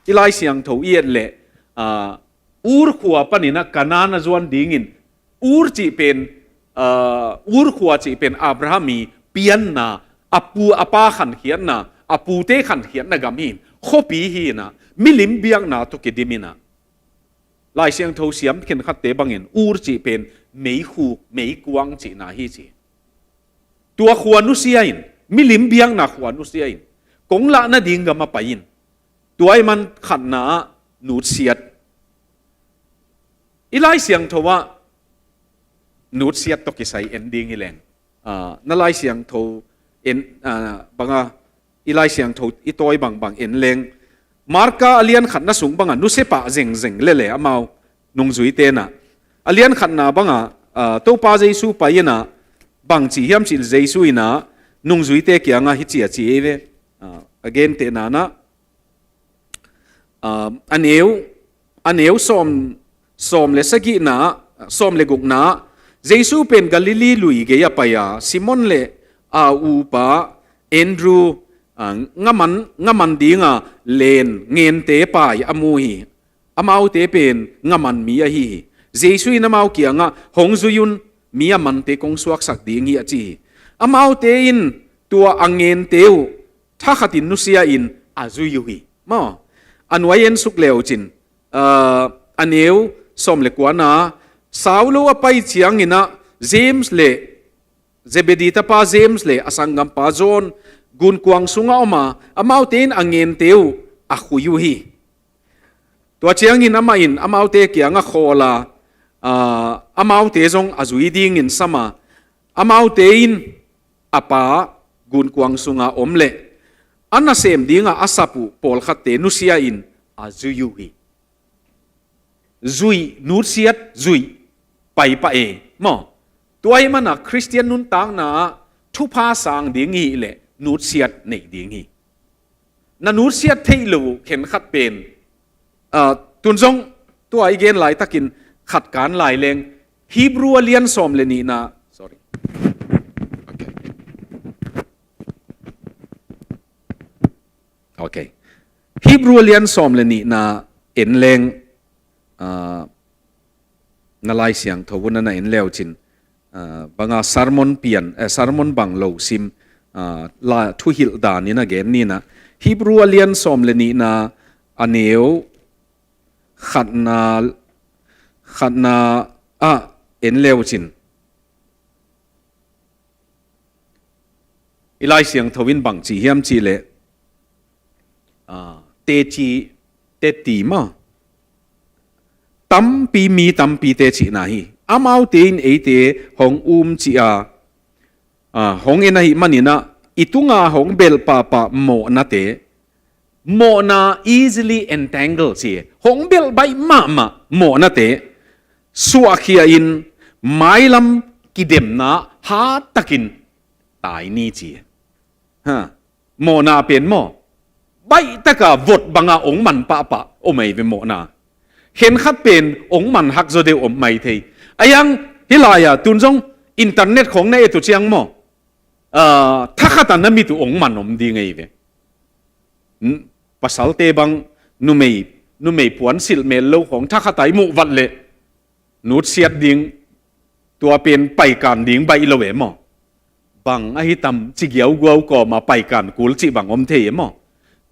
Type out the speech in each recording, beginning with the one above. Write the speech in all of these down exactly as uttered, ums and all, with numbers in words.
I Lai Siangtho i et leh, ah, Ur khua panin ah Kanaan a zuan dingin, Ur cih pen, ah, Ur khua cih pen Abraham i pianna, a pu a pa khankhiatna, a pute khankhiatna gam hi in, khuapi hi in ah, milim biakna tawh kidim in ah, Lai Siangtho siam khenkhatte bangin Ur cih pen meikhu, meikuang cihna hi ci. Tua khua nusia in, milim biakna khua nusia in, kong lah nading gam ah pai in, tua ahih man khatna ah nutsiat. I Lai Siangtho ah nutsiat tawh kisai en ding hi leng, ah, na Lai Siangtho en, ah, bang a, i Lai Siangtho i tawi bangbang en leng, Marka a lian khatna sung bang a nusia pah zengzeng lel e amau nungzuite in ah. A lian khatna bang a, ah, Topa Jesu pai in ah, bang ci hiam cih leh Jesu in ah nungzuite kiang ah hici a ci ei ve. Ah, a gentehna in ah, ah, a neu, a neu sawm, sawm le sagihna, sawm le gukna, Jesu pen Galilee lui gei ah pai a, Simon le a upa Andrew, ah, ngaman, ngaman ding a len ngente pai a mu hi. Amaute pen ngaman mi ahi hi. Jesu in amau kiang ah, hong zui un, mi a mante kong suaksak ding hi, a ci hi. Amaute in tua a ngente uh thakhatin nusia in a zui uh hi. Maw, a nuai en suk le uh cin, ah, a neu sawm le kuana, sau lo a pai ciangin ah James le Zebedee tapa James le a sanggampa John gunkuang sungah om a, amaute in a ngente uh a khui uh hi. Tua ciangin amah in amaute kiang ah khawl a, ah, amaute zong a zui dingin sam a, amaute in a pa gunkuang sungah om leh a nasem ding a a sap uh pawlkhatte nusia in a zui uh hi. Zuih, nutsiat, zuih, pai pah e, maw. Tua ahih man a Khristian nuntakna ah thupha sang ding hi leh nutsiat nei ding hi. Na nutsiat theih lo uh khenkhat pen, ah, tun zong tua i gen laitakin khat kan lai leng, Hebrew a lian sawm le nihna, sorry. Okay. Okay. Hebrew a lian sawm le nihna en leng, ah, na Lai Siangtho uh na na en le uh cin, ah, bang a sermon pian, eh, sermon bang lo sim, ah, la thuhilh dan in a gen ni in ah. Hebrew a lian sawm le nihna a neu khatna, khatna ah en le uh cin. I Lai Siangtho in bang ci hiam cih leh, ah, teci, teci maw. Tampi, mi tampi tecihna hi. Amaute in eite hong umcih a, ah, hong en ahih manin ah, i tunga hong belh pahpah mawhnate, mawhna, easily entangled ci. Hong belh baih mahmah mawhnate suahkhia in mailam kidemna hat takin tai ni ci. Ha. Mawhna pen maw, baih taka vot banga hong man pahpah om ahi ve mawhna. Khenkhat pen hong man hak zaw deuh om mai thei. A hiang hih lai-a tun zong internet khawng na et uh ciang maw, ah, thakhat a na mit uh hong man om ding ahi ve. N-, pasalte bang numei, numei puan silh mel lo khawng thakhat a i muh vat leh nutsiat ding, tua pen paikan ding baih lo e maw. Bang ahi tam ci giauguau kawma paikan kul cih bang om thei e maw.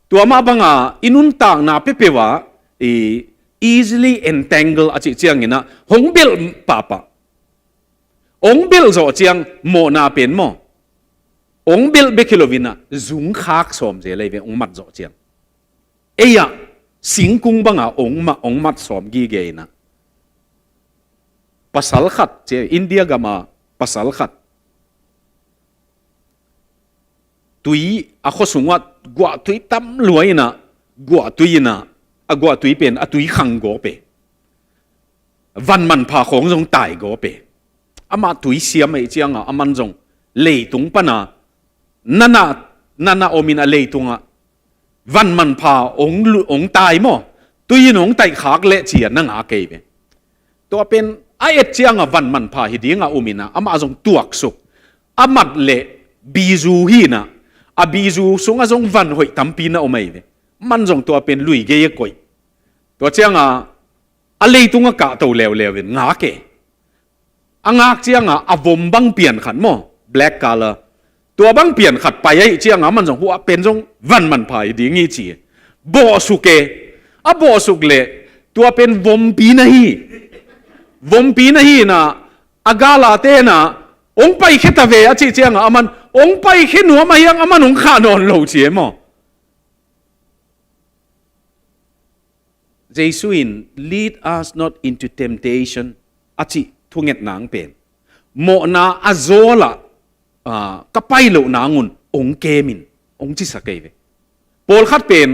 Tua mah banga i nuntakna peuhpeuh ah, i easily entangle a cih ciangin ah hong belh pahpah. Hong belh zawh ciang mawhna pen maw, hong belh bek hi loin ah zungkhak sawm zel ahi ve, hong mat zawh ciang. Ei ah singkung banga hong ma-, hong mat sawm gige in ah. Pasal khat, ci, India gama pasal khat, tui a khua sungah guahtui tam lua in ah, guahtui in ah, a guahtui pen a tui khang gawp e. Van manpha khawng zong tai gawp e. Amah tui siam ahih ciangah aman zong leitung pana nana, nana om in a leitungah van manpha hong lu-, hong tai maw, tui in hong taih khak leh ci-a na ngak ahi ve. Tua pen a et ciangah van manpha hi dingah um in ah amah zong tuaksuk. A mat leh bizu hi in ah, a bizu sungah zong van hoih tampi na om ahi ve. Aman zong tua pen lui gei a koih. Tua cianga a leitung a kahto leuleu in ngak e. A ngak cianga a vom bang pian khat maw, black color. Tua bang pian khat pai ahih cianga aman zong hua pen zong van manpha hi ding hi ci. Bawhsuk e. A bawhsuk leh tua pen vompi na hi. Vompi na hi na a gala tena ong paikhia ta ve a cih cianga aman ong paikhia nuam ahiang aman ong khah nawn lo ci e maw. Jesu in, "Lead us not into temptation," a cih thungetna ang pen mawhna a zawlah ah, ka pai loh nangun ong kemin ong cisak ei ve. Pawlkhat pen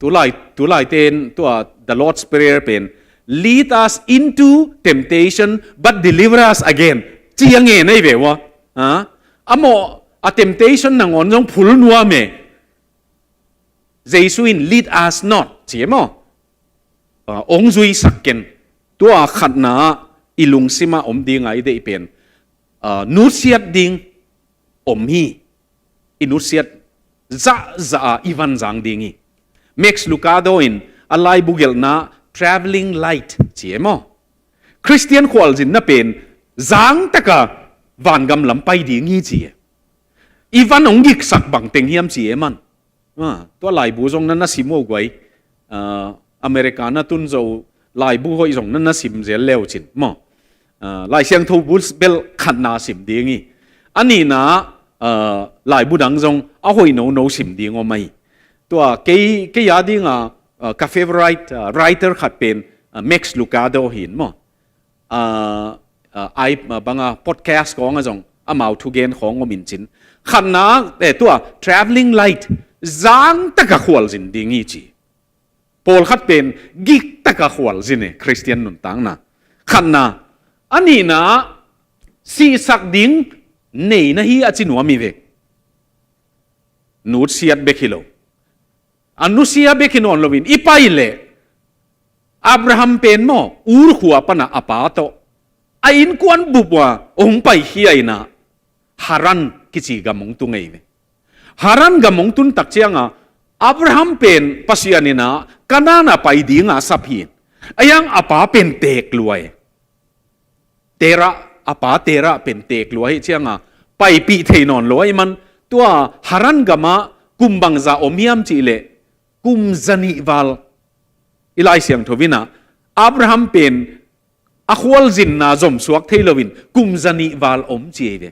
tulai, tulai ten tua The Lord's Prayer pen, "Lead us into temptation but deliver us again," ci a ngen ei ve ua. Ha? A mawh a temptation nangawn zong phul nuam e. Jesu in, "Lead us not," ci e maw. Ah, ong zuisak ken. Tua khatna i lungsima om dinga i deih pen, ah, nutsiat ding om hi. I nutsiat zahzah a i vanzang ding hi. Max Lucado in a laibu gelhna traveling light ci e maw. Khristian khualzinna pen zangtaka vangam lam pai ding hi ci e. I van ong giksak bang teng hiam ci e man. Ah, tua laibu zong na na sim uh guai. Ah, America na tun zo laibu hoih zong na na sim zel leu cin maw. Ah, Lai Siangtho bu bel khatna sim ding hi. A nihna, ah, laibu dang zong a hoih nono sim ding om ahi. Tua kei, kei a dinga, ah, ka favorite, ah, writer khat pen, ah, Max Lucado hi in maw. Ah, ah, ai, ah, banga podcast khawng a zong amau thugen khawng om in cin. Khatna, eh, tua traveling light zangtaka khualzin ding hi ci. Pawlkhat pen giktaka khualzin e, Khristian nuntakna. Khatna, a nihna sihsak ding nei na hi a ci nuam hi ve. Nutsiat bek hi lo. A nusia bek hi nawn loin i pai leh Abraham pen maw, Ur khua pana a pa tawh a innkuan bup ua ong paikhia inah Haran kici gam ong tu ngei ve. Haran gam ong tun tak cianga Abraham pen Pasian inah Kanan a pai dinga sap hi. Ahiang a pa pen teek lua e. Terah, a pa Terah pen teek lua hi cianga paipih thei nawn lo ahi man, tua Haran gamah kum bangza om hiam cihleh kum zanih val. I Lai Siangtho inah Abraham pen a khualzinna zomsuak thei loin kum zanih val om ci ei ve.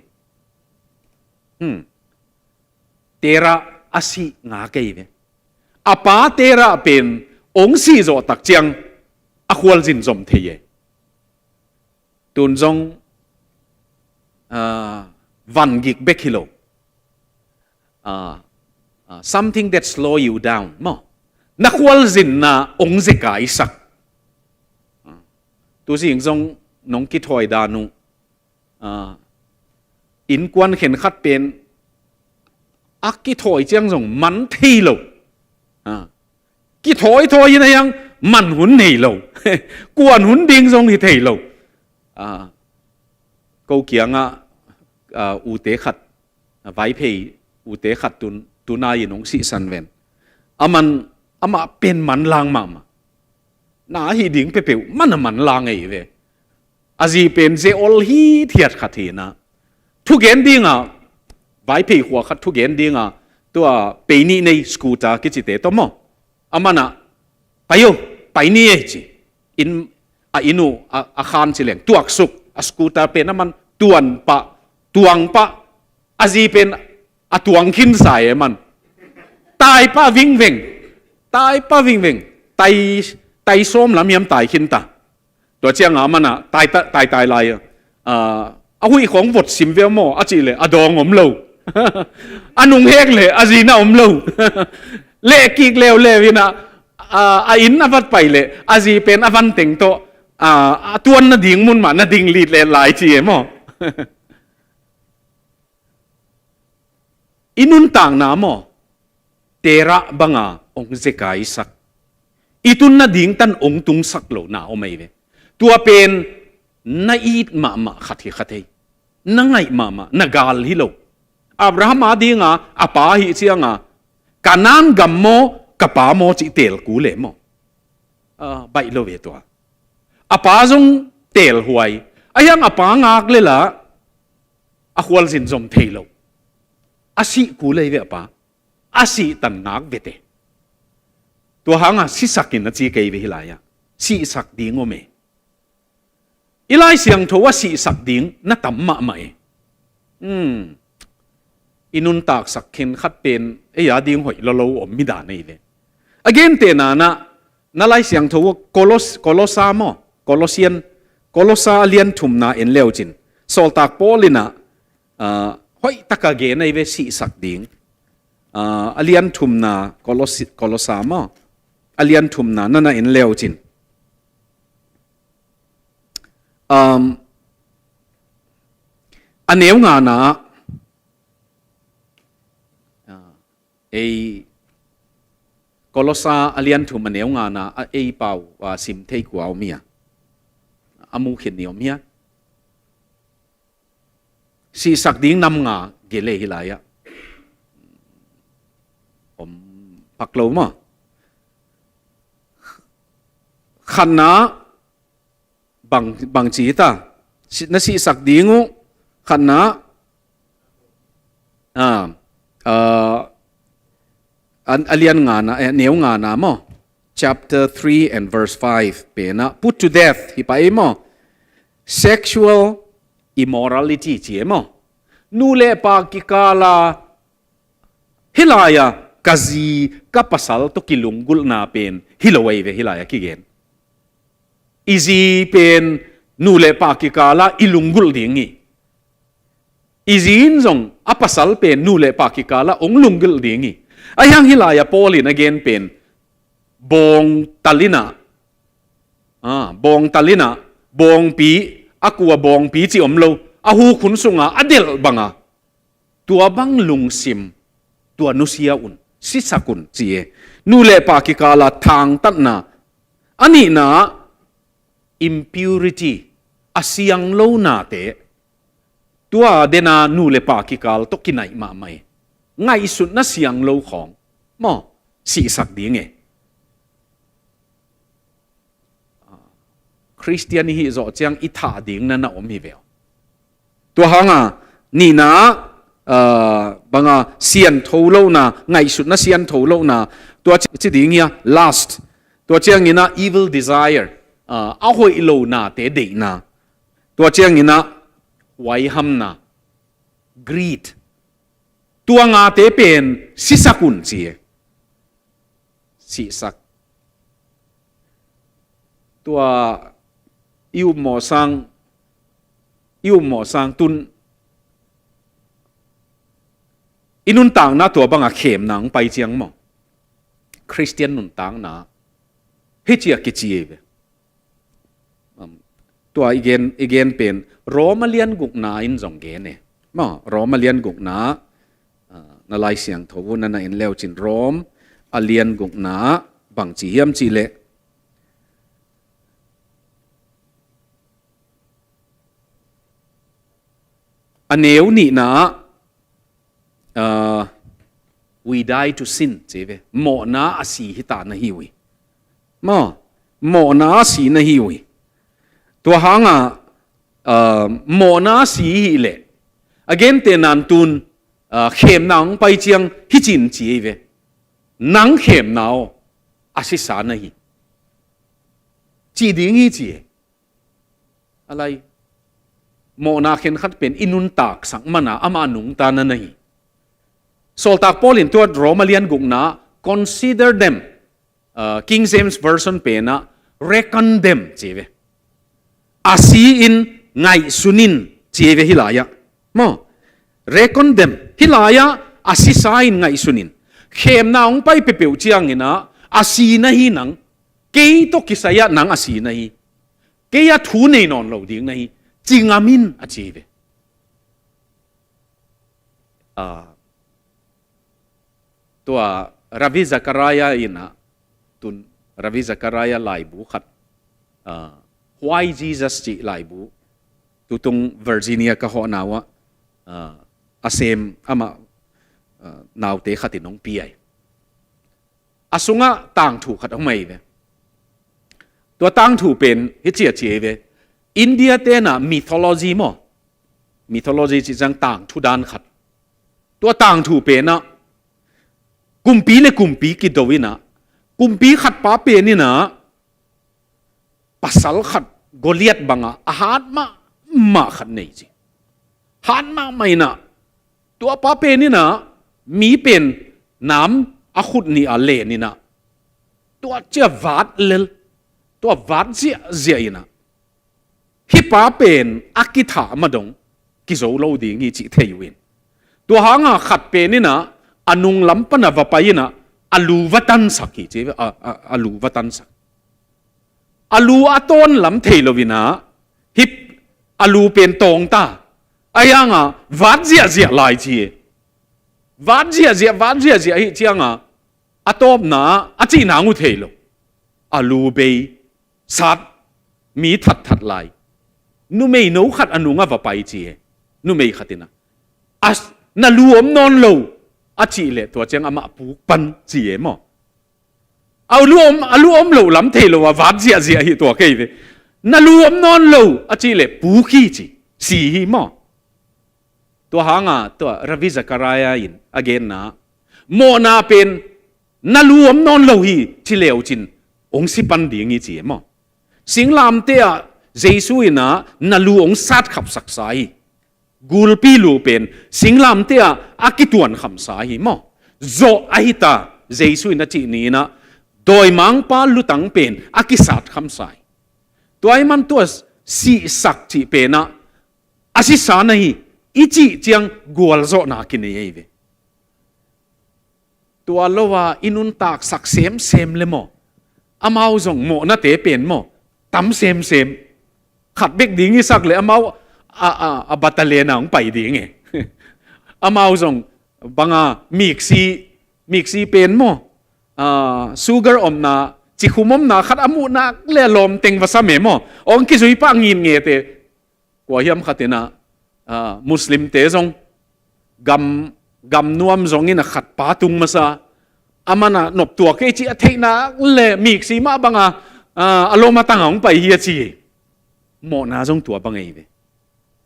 Hmm. Terah a sih ngak ei ve. A pa Terah pen ong sih zawh tak ciang a khualzin zom thei e. Tun zong, ah, van gik bek hi lo. Ah, ah, something that slow you down maw. Na khualzinna ong zekaisak. Ah, tuzing zong nong kithawi dan uh. Ah, innkuan khenkhat pen a kithawi ciang zong man thei lo. Ah, kithawi thawi in a hiang man hun nei lo. Kuan hun ding zong hi thei lo. Ah, ko kiangah, ah, ute khat, ah, Vaiphei ute khat tun, tunai in ong sihsan ven. Aman, amah pen manlang mahmah. Na ahi ding peuhpeuh man a manlang ei ve. A zi pen ze ol hithiat khat hi inah. Thugen dinga, Vaiphei khua khat thugen dinga, tua pei nih nei scooter kicite tawh maw. Aman ah, pai o, pai ni ei ci. In, a inn uh, a, a khan ci leng, tuaksuk, a scooter pen aman tuan pah, tuang pah, a zi pen a tuang khinsa e man. Tai pah vingveng, tai pah vingveng, tai, tai sawm lam hiam tai khinta. Tua cianga aman ah, tai, tai, tai, tai lai. Ah, a huih khawng vot sim ve maw, a cihleh a dawng om lo. A nunghek leh a zina om lo. Lehkik leuleu inah, ah, a inn a vat pai leh a zi pen a van teng tawh, ah, a tuan nading mun mah na ding lit leh lai ci e maw. I nuntakna maw, Terah banga ong zekaisak. I tun nading tan ong tungsak lo na om ei ve. Tua pen na it mahmah khat hi kha thei. Na ngaih mahmah, na gal hi lo. Abraham a dinga a pa hi cianga Kanan gam maw, ka pa maw cih teel kul e maw. Ah, baih lo ve tua. A pa zong teelhuai. Ahi hang a pa ngak le lah a khualzin zom thei lo. A sih kul e ve a pa. A sihtan ngak vete. Tua hanga sisak in a ci kei ve hih lai-ah. Sihsak ding om e. I Lai Siangtho ah sihsak ding na tam mahmah e. Hmm. I nuntaksak khenkhat pen ei a ding hoih lolo om mi dan ei ve. A gentehna-ah na Lai Siangtho ah Kolos, Kolosa maw? Kolosian, Kolosa a lian thumna en leucin. Sawltak Paul in ah, ah, hoih taka gen ei ve sihsak ding. Ah, a lian thumna Kolosi-, Kolosa maw? A lian thumna na na en leucin. Um, a neu ngana ah, ah, ei Kolosa a lian thum a neu ngana ah ei pau, ah, sim thei kua om hia? A mu khin ni om hia? Sihsak ding nam nga gele hih lai-ah. Om pak lo maw. Khatna bang, bang ci ta. Si-, na sihsak ding uh khatna, ah, ah, a, a lian ngana, eh, neu ngana maw? Chapter three and verse five pen ah, put to death, hi pa ei maw? Sexual immorality ci ei maw? Nu le pa kikala hih lai-ah ka zi ka pasal tawh kilunggulhna pen hi lo ei ve hih lai-ah kigen. I zi pen nu le pa kikala i lunggulh ding hi. I zi in zong a pasal pen nu le pa kikala hong lunggulh ding hi. Ahi hang hih lai-ah Paul in a gen pen bawngtal in ah, ah, bawngtal in ah, bawngpi, a kua bawngpi ci om lo, a hukhun sunga a delh banga tua bang lungsim, tua nusia un, sisak un ci e. Nu le pa kikala thangtatna, a nihna impurity, a siang lo nate, tua dena nu le pa kikal tawh kinaih mahmah e. Ngaihsutna siang lo khawng maw, sihsak ding e. Khristian i hih zawh ciang i thah ding na na om hi ve aw. Tua hanga, nihna, ah, banga siantho lohna, ngaihsutna siantho lohna, tua ci, ci ding hia, lust. Tua ciangin ah evil desire, ah, a hoih lonate deihna. Tua ciangin ah huaihamna, greed. Tua ngate pen sisak un ci e. Sihsak. Tua i upmawh sang, i upmawh sang tun i nuntakna tua banga khemna hong pai ciang maw? Khristian nuntakna hih ciah kici ei ve. Um, tua i gen, i gen pen Rom a lian gukna in zong gen e. Maw, Rom a lian gukna, ah, na Lai Siangtho uh na na en leucin Rom a lian gukna bang ci hiam cih leh a neu nihna ah, uh, we die to sin, ci ve. Mawhna a si hita na hi uh hi. Maw, mawhna a si na hi uh hi. Tua hanga, uh, mawhna a si hi leh a gentehna-in tun, uh, khemna hong pai ciang hih cin ci ei ve. Nang khemna aw, a sisa na hi. Ci ding hi ci e. A lai. Mawhna khenkhat pen i nuntaksak mana amah nungta na na hi. Sawltak Paul in tua Rom a lian gukna, consider them. Uh, King James Version pen ah, reckon them, ci ve. A si in ngaihsun in, ci ve hih lai-ah. Maw? Reckon them. Hih lai-ah a sisa in ngaihsun in. Khemna hong pai peuhpeuh ciangin ah, a si na hi nang. Kei tawh kisai-ah nang a si na hi. Kei a thu nei nawn lo ding na hi. Ci ngam in a ci ve. Ah, tua Ravi Zacharias in ah, tun Ravi Zacharias laibu khat, ah, Why Jesus cih laibu, tutung Virginia ka hawhna uah, ah, a sem amah, ah, naute khat in hong pia hi. A sungah tangthu khat om ahi ve. Tua tangthu pen hi ciacia hi ve. India tenah mythology maw? Mythology cih ciang tangthu dan khat. Tua tangthu penah kumpi le kumpi kido inah, kumpi khatpa pen inah pasal khat Goliath bangah a hat mahmah khat nei ci. Hat mahmah inah, tuapa pen inah mi pen nam a khut nih a len inah, tua cia vat lel, tua vat ziahziah inah, hih pa pen a kithah ma dong kizo lo ding hi cih thei uh in. Tua hanga khat pen inah a nunglam pana va pai inah a lu va tansak hi ci, a, a, a lu va tansak. A lu a tawn lam thei lo inah, hih a lu pen tawng ta. Ahi hanga vat ziahziah lai ci. Vat ziahziah, vat ziahziah hi cianga a tawpna a cih nang uh thei lo. A lu bei sat, mi thatthat lai. Numei no khat a nungah va pai ci e. Numei khat inah, a, na lu om nawn lo a cih leh tua ciang amah puk pan ci e maw? A lu om, a lu om loh lam thei lo a vat ziahziah hi tua kei ve. Na lu om nawn lo a cih leh puk hi ci, si hi maw? Tua hanga tua Ravi Zachariah in a genna, mawhna pen na lu om nawn lo hi ci leu cin hong si pan ding hi ci e maw? Singlamteh ah Jesu inah na lu hong satkhapsaksa hi. Gulpi lu pen singlamteh ah a kituankhamsa hi maw? Zawh ahi ta, Jesu in a cih ni inah dawimangpa lutang pen a kisatkhamsa hi. Tua ahih man tua sihsak cih penah a sisa na hi i cih ciang gualzawhna kinei ahi ve. Tua lo a i nuntaksak semsem le maw, amau zong mawhnate pen maw, tam semsem. Khat bek ding i sak le amau a, a, a battalion a hong pai ding e. Amau zong banga miksi, miksi pen maw, a, sugar omna, cikhum omna khat a muhnak le a lawmteng va sam e maw, hong kizui pah ngitngete. Kua hiam khat inah, a, Muslimte zong gam, gam nuam zong inah khatpa tung masa, a manah noptuak kei cih a theihnak le miksi mah banga, a, a lawm a tanga hong pai hi a ci. Mawhna zong tua bang ahi ve.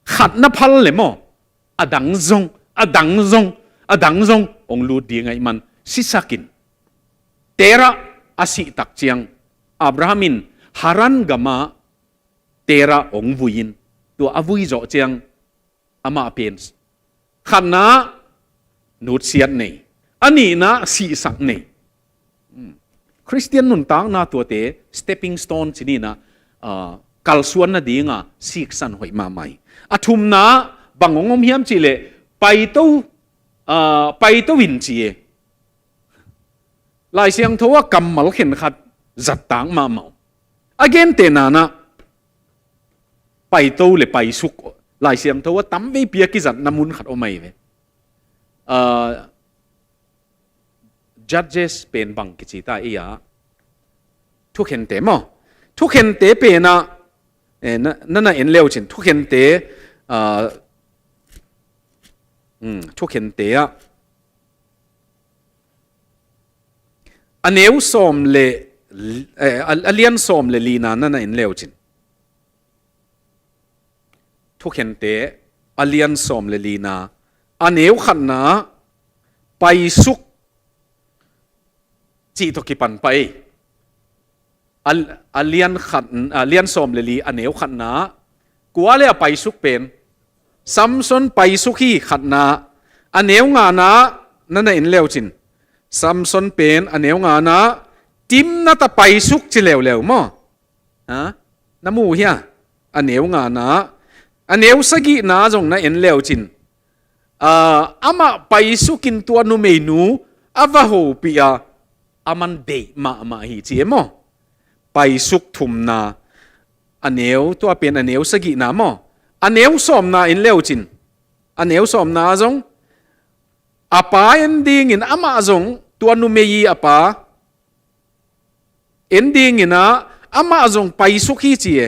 Khat na phal le maw, a dang zong, a dang zong, a dang zong hong lut ding ahih man sisakin, Terah a sihtak ciang Abraham in Haran gamah Terah hong vui in, tua a vui zawh ciang amah pen khatna nutsiat nei, a nihna sihsak nei. Khristian nuntakna tuate stepping stone ci ni inah, a, kalsuan nadinga siksan hoih mahmah hi. A thumna bang hong om hiam cih leh paito, a, paito in ci e. Lai Siangtho ah kammal khenkhat zattak mahmah uh. A gentehna inah paito le paisuk Lai Siangtho ah tamveipi a kizatna mun khat om ahi ve. A, Judges pen bang kici ta ei a, Thukhente maw? Thukhente penah, eh, na, na na en leu cin Thukhente, a, um, Thukhente ah a neu sawm le, eh, a, a lian sawm le lina na na en leu cin. Thukhente a lian sawm le lina a neu khatna paisuk cih tawh kipan pah ei. A, a lian khat, a lian sawm le li a neu khatna, kua le a paisuk pen? Samson paisuk hi khatna, a neu ngana na na en leu cin. Samson pen a neu ngana Timnata paisuk ci leuleu maw? Ha? Na mu uh hia? A neu ngana, a neu sagihna zong na en leu cin. A, amah paisukin tua numeinu a va hopih a, a man deih mahmah hi ci e maw? Paisuk thumna, a neu, tua pen a neu sagihna maw? A neu sawmna en leu cin. A neu sawmna zong a pa en dingin amah zong tua numei i a pa en dingin ah, amah zong paisuk hi ci e.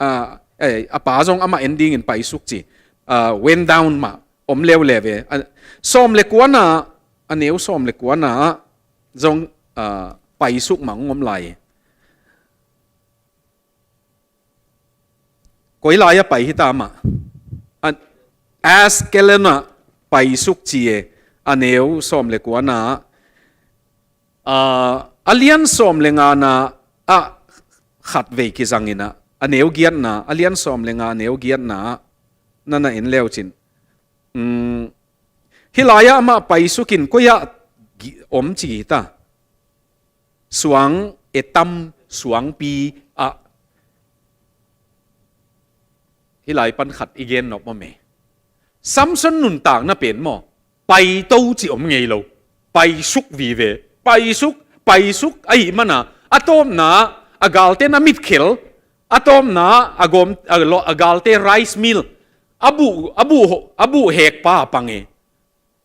A, eh, a pa zong amah en dingin paisuk ci. A, went down mah om leuleu ve. A, sawm le kuana, a neu sawm le kuana zong ah, paisuk mah hong om lai. Koi lai-ah pai hita mah? A, Askelon-ah paisuk ci e, a neu sawm le kuana, ah, a lian sawm le ngana ah khat vei kizangin ah, a neu giatna, a lian sawm le nga a neu giatna ah na na en leucin. Um, hih lai-ah amah paisukin koi-ah gi-, om ci hita. Suang Etam suangpi ah. Hih lai pan khat i gen nop om e. Samson nuntakna pen maw, paito ci om ngei lo. Paisuk vive. Paisuk, paisuk ahih mana, a tawpna a galte na mitkhel, a tawpna a gawm, a lo-, a galte rice mill, a buh, a buh, a buh hekpa a pang e.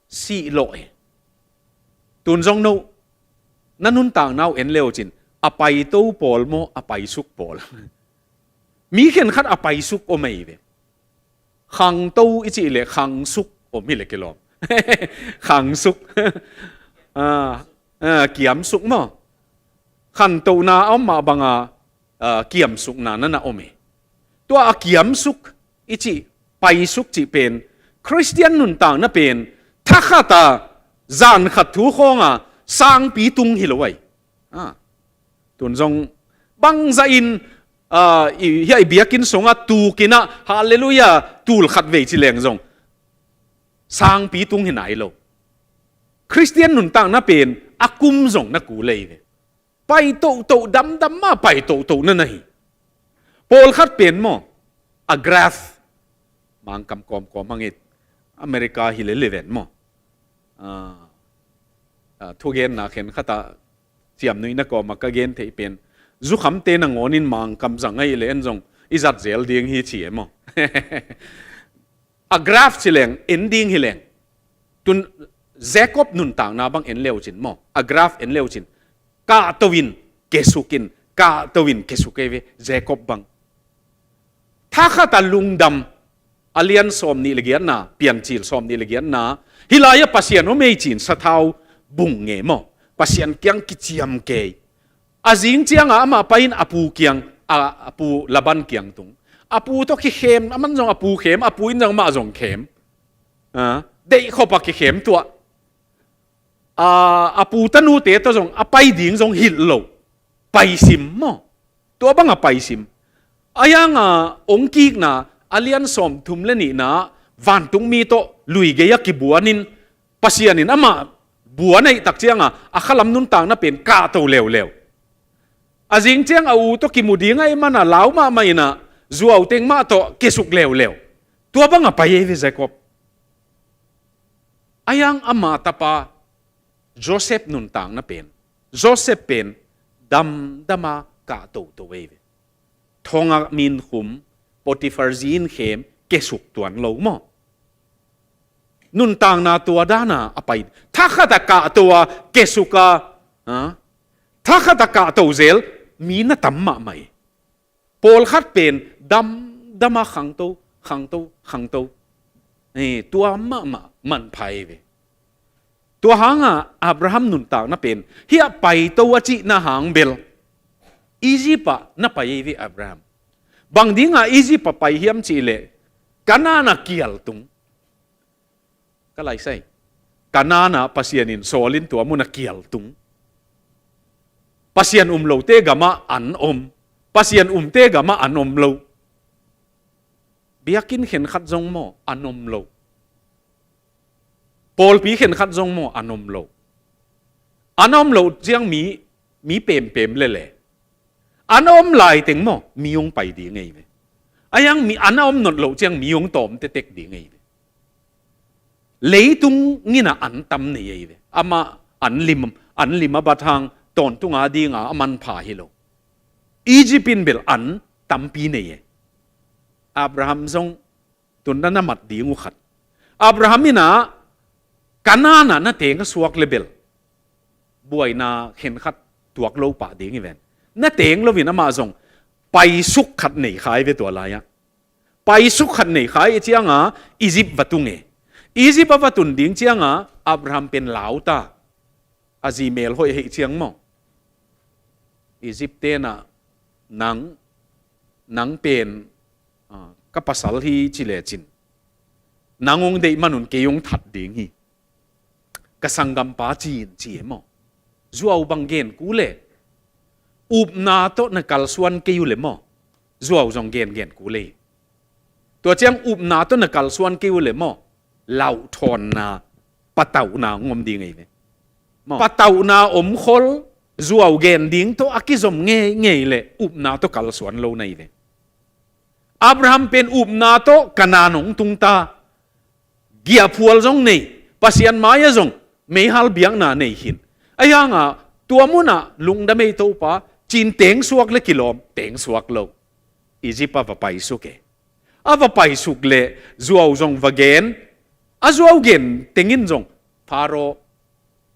Sih lawh e. Tun zong no, na nuntakna uh en leucin, a paito pawl maw, a paisuk pawl? Mi khenkhat a paisuk om ahi ve. Khangto i cih leh khangsuk om hi leh kilawm. Khangsuk. Ah, ah, kiamsuk maw? Khantohna a om mah banga, ah, kiamsukna na na om e. Tua a kiamsuk i cih, paisuk cih pen, Khristian nuntakna pen, thakhat a, zan khat thu khawnga sangpi tung hi lo ai. Ah. Tun zong bangzah in, ah, i, hia i biakinn sungah tukin ah, Halleluiah, tul khat vei ci leng zong sangpi tung hi nai lo. Khristian nuntakna pen a kum zong na kul ei ve. Pai tohtoh, damdam mah pai tohtoh na na hi. Pawlkhat pen maw, a graph, Mangkam kawmkawm hang it, America hi leh liven maw. Ah, ah, thugenna khenkhat ah, ciamnuihna kawmah ka gen theih pen, zukhamte nangawnin Mangkam zang ahih leh en zong i zat zel ding hi ci e maw. A graph ci leng, en ding hi leng. Tun Jacob nuntakna bang en leucin maw, a graph en leucin, kahto in, kesukin, kahto in, kesuk ei ve, Jacob bang. Thakhat a lungdam, a lian sawm nih le giatna, Piancil sawm nih le giatna, hih lai-ah Pasian om ei ci-in sathau bung nge maw, Pasian kiang kiciam kei. A zing cianga amah pai-in a pu kiang, a, a pu Laban kiang tung. A pu tawh kikhem, aman zong a pu khem, a pu in zong amah zong khem. Ah, deih khop a kikhem tuah. Ah, a pu tanute tawh zong a pai ding zong hilh lo. Paisim maw? Tua bang a paisim. A hianga ong kikna, a lian sawm thum le nihna, vantungmi tawh lui gei-ah kibuanin, Pasian in amah buan ahih tak cianga, a khalam nuntakna pen kahto leuleu. A zing ciang a u tawh kimu ding ahih mana lau mahmah in ah, zuauteng mah tawh kesuk leuleu. Tua bang a pai ei ve Jacob. A hiang ama tapa Joseph nuntakna pen, Joseph pen damdama kahtoto ei ve. Thongah min khum, Potiphar zi in khem, kesuk tuan lo maw? Nuntakna tua dana a pai. Thakhat a kahto a, kesuk a, ha? Thakhat a kahto zel, mi na tam mahmah hi. Pawlkhat pen damdama khangto, khangto, khangto. Eh, tua mahmah manpha ei ve. Tua hanga Abraham nuntakna pen, hih a paito a cihna hang bel, Egypt ah na pai ei ve Abraham. Bang dinga Egypt ah pai hiam cih leh, Kanaan ah kial tung. Ka laisai. Kanaan ah Pasian in sawlin tua mun ah kial tung. Pasian um lote gamah an om. Pasian umte gamah an om lo. Biakinn khenkhat zong maw, an om lo. Pawlpi khenkhat zong maw, an om lo. An om lo ciang mi, mi pempem lele. An om laiteng maw, mi hong pai ding ei ve. A hiang mi an a om notloh ciang mi hong tawm tetek ding ei ve. Leitung in ah an tam nei ei ve. Amah an lim, an lim a bat hang, tawntunga dinga a manpha hi lo. Egypt in bel an tampi nei e. Abraham zong tun na na mat ding uh khat. Abraham in ah Kanaan ah na teng a suak le bel, buaina khenkhat tuak lo pah ding hi ven. Na teng loin amah zong paisuk khat nei kha ei ve tua lai-ah. Paisuk khat nei kha ei cianga Egypt va tung e. Egypt a va tun ding cianga Abraham pen lau ta. a zi mel hoih hei ciang maw, Egypt tenah nang, nang pen, ah, ka pasal hi ci lecin, nang hong deih manun kei hong that ding hi, ka sanggampa ci in ci e maw. Zuau bang gen kul e, upna tawh na kalsuan kei uh le maw, zuau zong gen gen kul e. Tua ciang upna tawh na kalsuan kei uh le maw, lauhthawnna, patauhna hong om ding ei ve. Maw, patauhna omkhol, zuau gen ding tawh a kizom ngeingei le upna tawh kalsuan lo na hi ve. Abraham pen upna tawh Kanaan hong tungta, giahphual zong nei, Pasian mai-ah zong meihal biakna nei khin. Ahi hangah tua munah lungdam ei Topa ci-in tengsuak le kilawm, tengsuak lo. Egypt ah va paisuk e. A va paisuk le zuau zong va gen, a zuau gen tengin zong Pharaoh,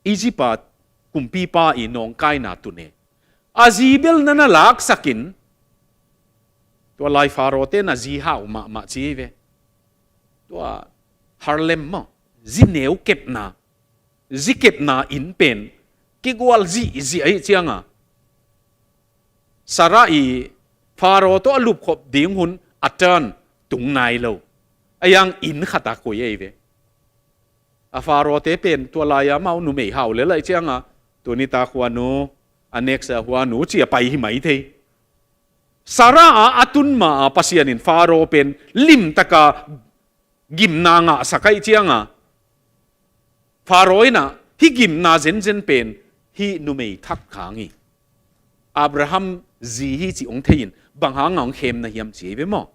Egypt a kumpipa i nawngkaina tun e. A zi bel na na laksakin, tua lai Pharaoh te na zi hau mahmah ci ve. Tua harlem maw, zi neu kepna, zi kepna inn pen kigual zihzih ahi cianga, Sarah i Pharaoh tawh a lupkhop ding hun a turn tung nai lo. Ahi hang inn khat a koi ei ve. A Pharaoh te pen tua lai-a amau numei hau le lai cianga, tuni tak huanu, a next a huanu ci a pai hi mai thei. Sarah a a tun ma a Pasian in Pharaoh pen limtaka gimna ngahsak ahi cianga, Pharaoh inah hih gimna zenzen pen hih numei thak khang hi, Abraham zi hi cih hong thei in, bang hanga hong khem na hiam ci ei ve maw.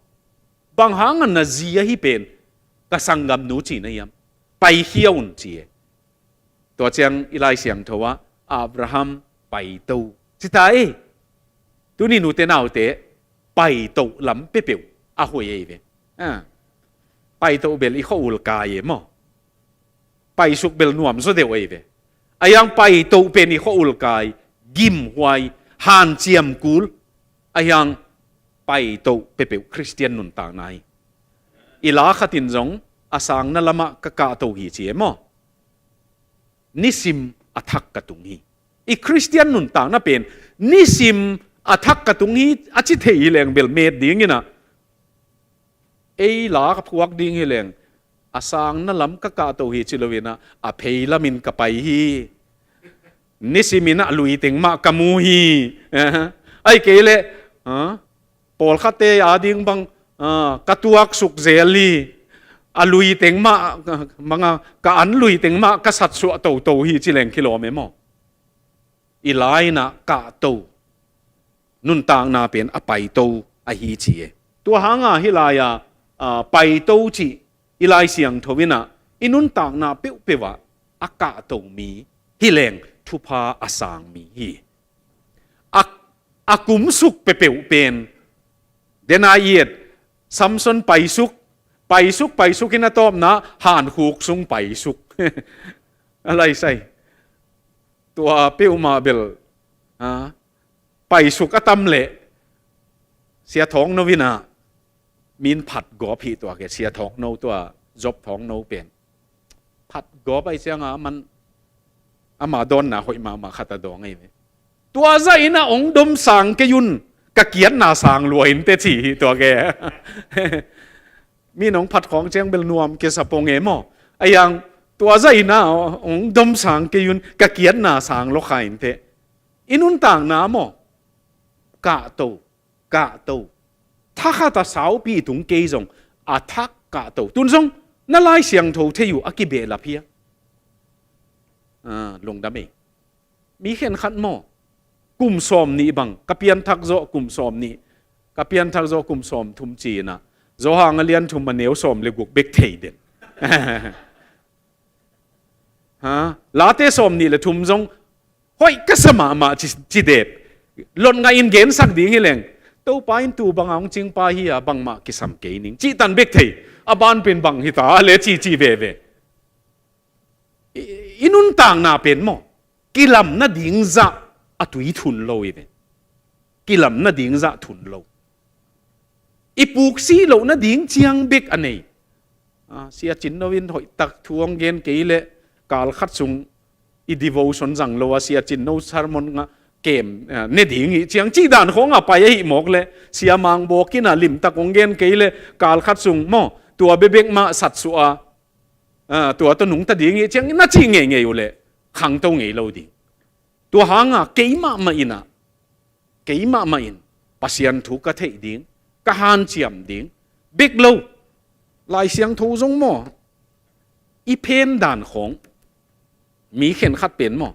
Bang hanga na zi ahi pen ka sanggamnu ci na hiam, paikhia un ci e. Tua ciang i Lai Siangtho ah Abraham paito ci ta e. Tuni nute naute paito lam peuhpeuh a hoih ei ve. Ah. Paito bel i khua-ul kai e maw. Paisuk bel nuam zaw deuh ei ve. Ahi hang paito pen i khua-ul kai, gimhuai, hanciam kul. Ahi hang paito peuhpeuh Khristian nuntakna hi. I la khatin zong a sangna lamah ka kahto hi ci e maw. Nisim a thak ka tung hi. I Khristian nuntakna pen nisim a thak ka tung hi a ci thei hi leng bel met ding inah, ei la ka phuak ding hi leng, a sangna lam ka kahto hi ci lo inah, a phei lamin ka pai hi. Nisim inah lui teng mah ka mu hi. Ahi kei leh, ha? Pawlkhatte ading bang, ah, ka tuaksuk zel hi, a lui teng mah, manga ka an lui teng mah ka satsuah toto hi ci leng kilawm e maw. I la inah kahto, nuntakna pen a paito ahi ci e. Tua hanga hih lai-a, ah, paito cih i Lai Siangtho inah i nuntakna peuhpeuh ah a kahto mi hi leng thupha a sang mi hi. A, a kumsuk peuhpeuh pen, den a i et, Samson paisuk, paisuk, paisuk in a tawpna hankhuk sung paisuk. A lai sai. Tua peuhmah bel, ha? Paisuk a tam leh Sia Thawng No inah min phat gawp hi tua ke, Sia Thawng No tua Job Thawng No pen. Phat gawp ahi cianga aman ama dawnna hoih mahmah khat a dawng ahi ve. Tua zah inah hong dom sang kei un, ka kiatna sang lua inteh ci hi tua ke. Min hong phat khawng ciang bel nuam kisa pong e maw. Ahi hang tua zah inah hong dom sang kei un, ka kiatna sang lua kha inteh. I nuntakna maw. Kahto, kahto. Thakhat a saupi tung kei zong, a thak kahto. Tun zong na Lai Siangtho thei uh a kibehlap hi a. Ah, lungdam ei. Mi khenkhat maw, kum sawm nih bang, ka pianthak zawh kum sawm nih, ka pianthak zawh kum sawm thum ci inah, Johan a lian thum a neu sawm le guk bek thei den. Ha? Late sawm nih le thum zong hoih ka sa mahmah ci, ci dep. Lot ngah in gensak ding hi leng, Topa in tu banga hong cingpa hi a, bangmah kisam kei ning, cihtan bek thei. A ban pen bang hita le ci, ci veve. I, i nuntakna pen maw, kilam nading zah a tui thun lo hi ve. Kilam nading zah thun lo. I puksih loh nading ciang bek a nei. Ah, Sia Cin No in hoihtak thu hong gen kei leh, kal khat sung i devotion zang lo a, Sia Cin No sermon nga kem, eh, ne ding hi ciang cih dan khawng a pai ahi mawk le, Sia Mang Bawk in a limtak hong gen kei le, kal khat sung maw, tua bebek mah sat suah a, ah, tua tawh nungta ding hi ciang na cih ngeingei uh le, khangto ngei lo ding. Tua hanga keimah mah in a, keimah mah in Pasian thu ka theih ding, ka hanciam ding bek lo. Lai Siangtho zong maw, i phen dan khawng, mi khenkhat pen maw,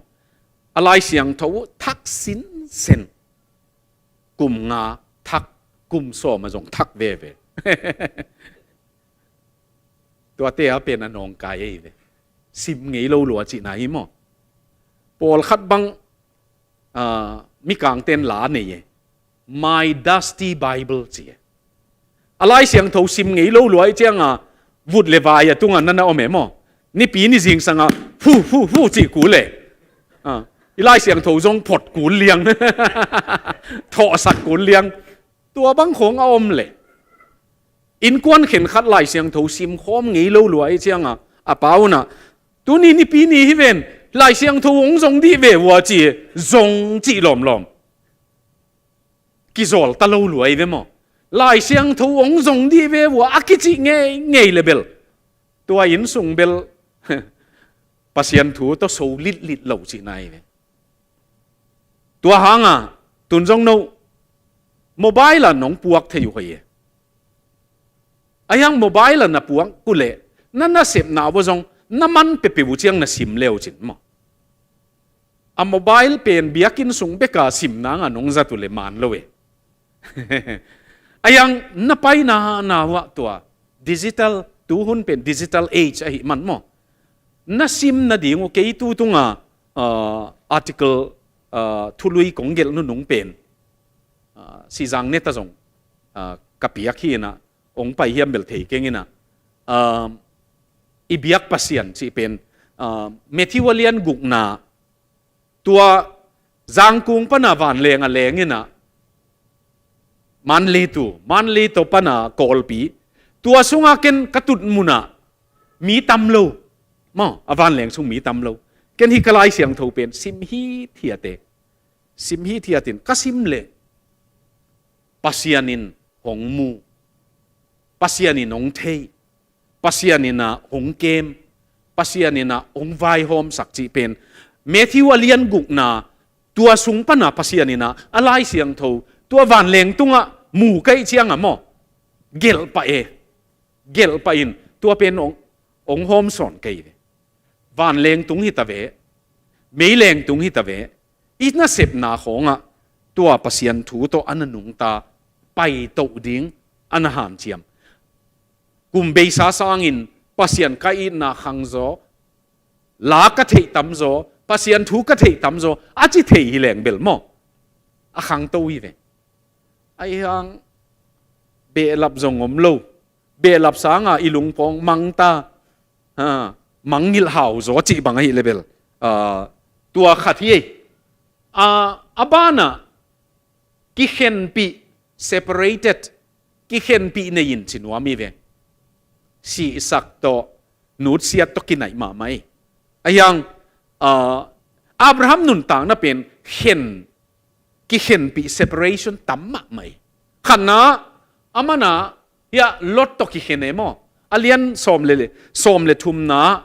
a Lai Siangtho thak sinsen, kum nga thak, kum sawm a zong thak veve. Tuate a pen a nawngkai ei ve. Sim ngei lo lua cihna hi maw. Pawlkhat bang, ah, mikangten la nei e. My dusty Bible ci e. A Lai Siangtho sim ngei lo lua i cianga vut le vai a tunga nana om e maw. Nipi ni zingsanga hu hu hu cih kul e. Ah, i Lai Siangtho zong phot kul liang. Thawhsak kul liang. Tua bang khawng a om le, innkuan khenkhat Lai Siangtho sim khawm ngei lo lua i cianga, a pa unah, tuni nipi ni hi ven, Lai Siangtho hong zong dih ve ua ci, zong cih lawmlawm. Kizawl ta lo lua i ve maw. Lai Siangtho hong zong dih ve ua a kicih ngei ngei le bel, tua inn sung bel Pasian thu tawh so litlit lo cihna i ve. Tua hanga tun zong no mobile a nong puak thei uh hoi e. A hiang mobile a na puak uh le, na nasepna uh zong na man pepeu uh ciang na sim leu cin maw. A mobile pen biakinn sung beka sim nanga nong zat uh le man lo e. A hiang na paina na uh ah tua digital, tuhun pen digital age ahi man maw. Na sim nading uh kei tu tunga, ah, article, ah, thului kong gelh nunung pen, ah, Sizang Neta zong, ah, ka piak hi inah, ong pai hiam bel thei keng inah, ah, i biak Pasian cih pen, ah, Matthew a lian gukna, tua Zangkung pana vanleng a leng inah, Manlitu, Manlitu pana Kawlpi, tua sunga ken ka tut munah mi tam lo. Maw, a vanleng sung mi tam lo. Ken hi ka Lai Siangtho pen sim hithiate. Sim hithiatin ka sim le Pasian in hong mu, Pasian in hong thei, Pasian in ah hong kem, Pasian in ah hong vaihawmsak cih pen Matthew a lian gukna, tua sung pana Pasian in ah a Lai Siangtho tua vanleng tungah mu kaih cianga maw, gelh pah e. Gelh pah in tua pen hong, hong hawmsawn kei ve. Vanleng tung hita ve, meileng tung hita ve, i nasepna khawngah tua Pasian thu tawh a na nungta paitoh ding a na hanciam. Kum beisa sangin Pasian ka itna khangzaw, la ka theih tamzaw, Pasian thu ka theih tamzaw a ci thei hi leng bel maw, a khangto hi ve. Ahi hang behlap zong om lo. Behlap sanga i lungpawng mangta, ha, mangngilh hau zaw cih bang ahi le bel, ah, tua khat hi ei. Ah, a banah kikhenpih, separated, kikhenpih nei in ci nuam hi ve. Sihsak tawh, nutsiat tawh kinaih mahmah hi. Ahi hang, ah, Abraham nuntakna pen khen, kikhenpih, separation tam mahmah hi. Khatna, a mana, hiah Lot tawh kikhen e maw. A lian sawm le, sawm le thumna,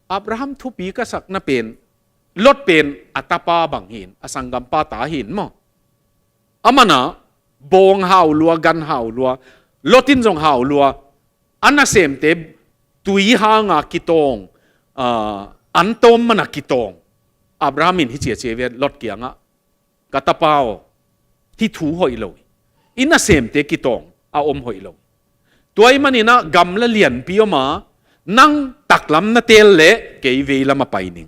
Abraham thupi ka sakna pen, Lot pen a tapa bang hi in, a sanggampa ta hi in maw. A mana, bawng hau lua, gan hau lua, Lot in zong hau lua, a nasemte tui hanga kitawng, ah, an tawm mana kitawng. Abraham in hi ciacia ve Lot kiangah, ka tapa aw, hih thu hoih lo hi. I nasemte kitawng a om hoih lo hi. Tua ahih maninah gamla lianpi om a, nang taklam na teel leh kei veilam a pai ning.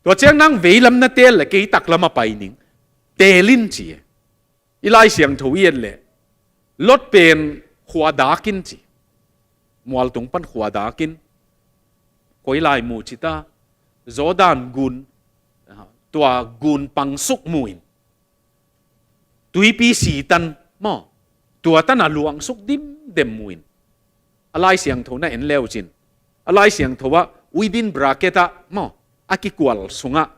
Tua ciang nang veilam na teel leh kei taklam a pai ning. Teel in ci e. I Lai Siangtho i et leh Lot pen khua dak in ci. Mualtung pan khua dak in. Koi lai mu ci ta, Jordan gun, tua gun pangsuk mu in. Tuipi sitan maw, tua tana luangsuk dimdem mu in. A Lai Siangtho na en leu cin, a Lai Siangtho ah within bracket ah maw, a kikual sungah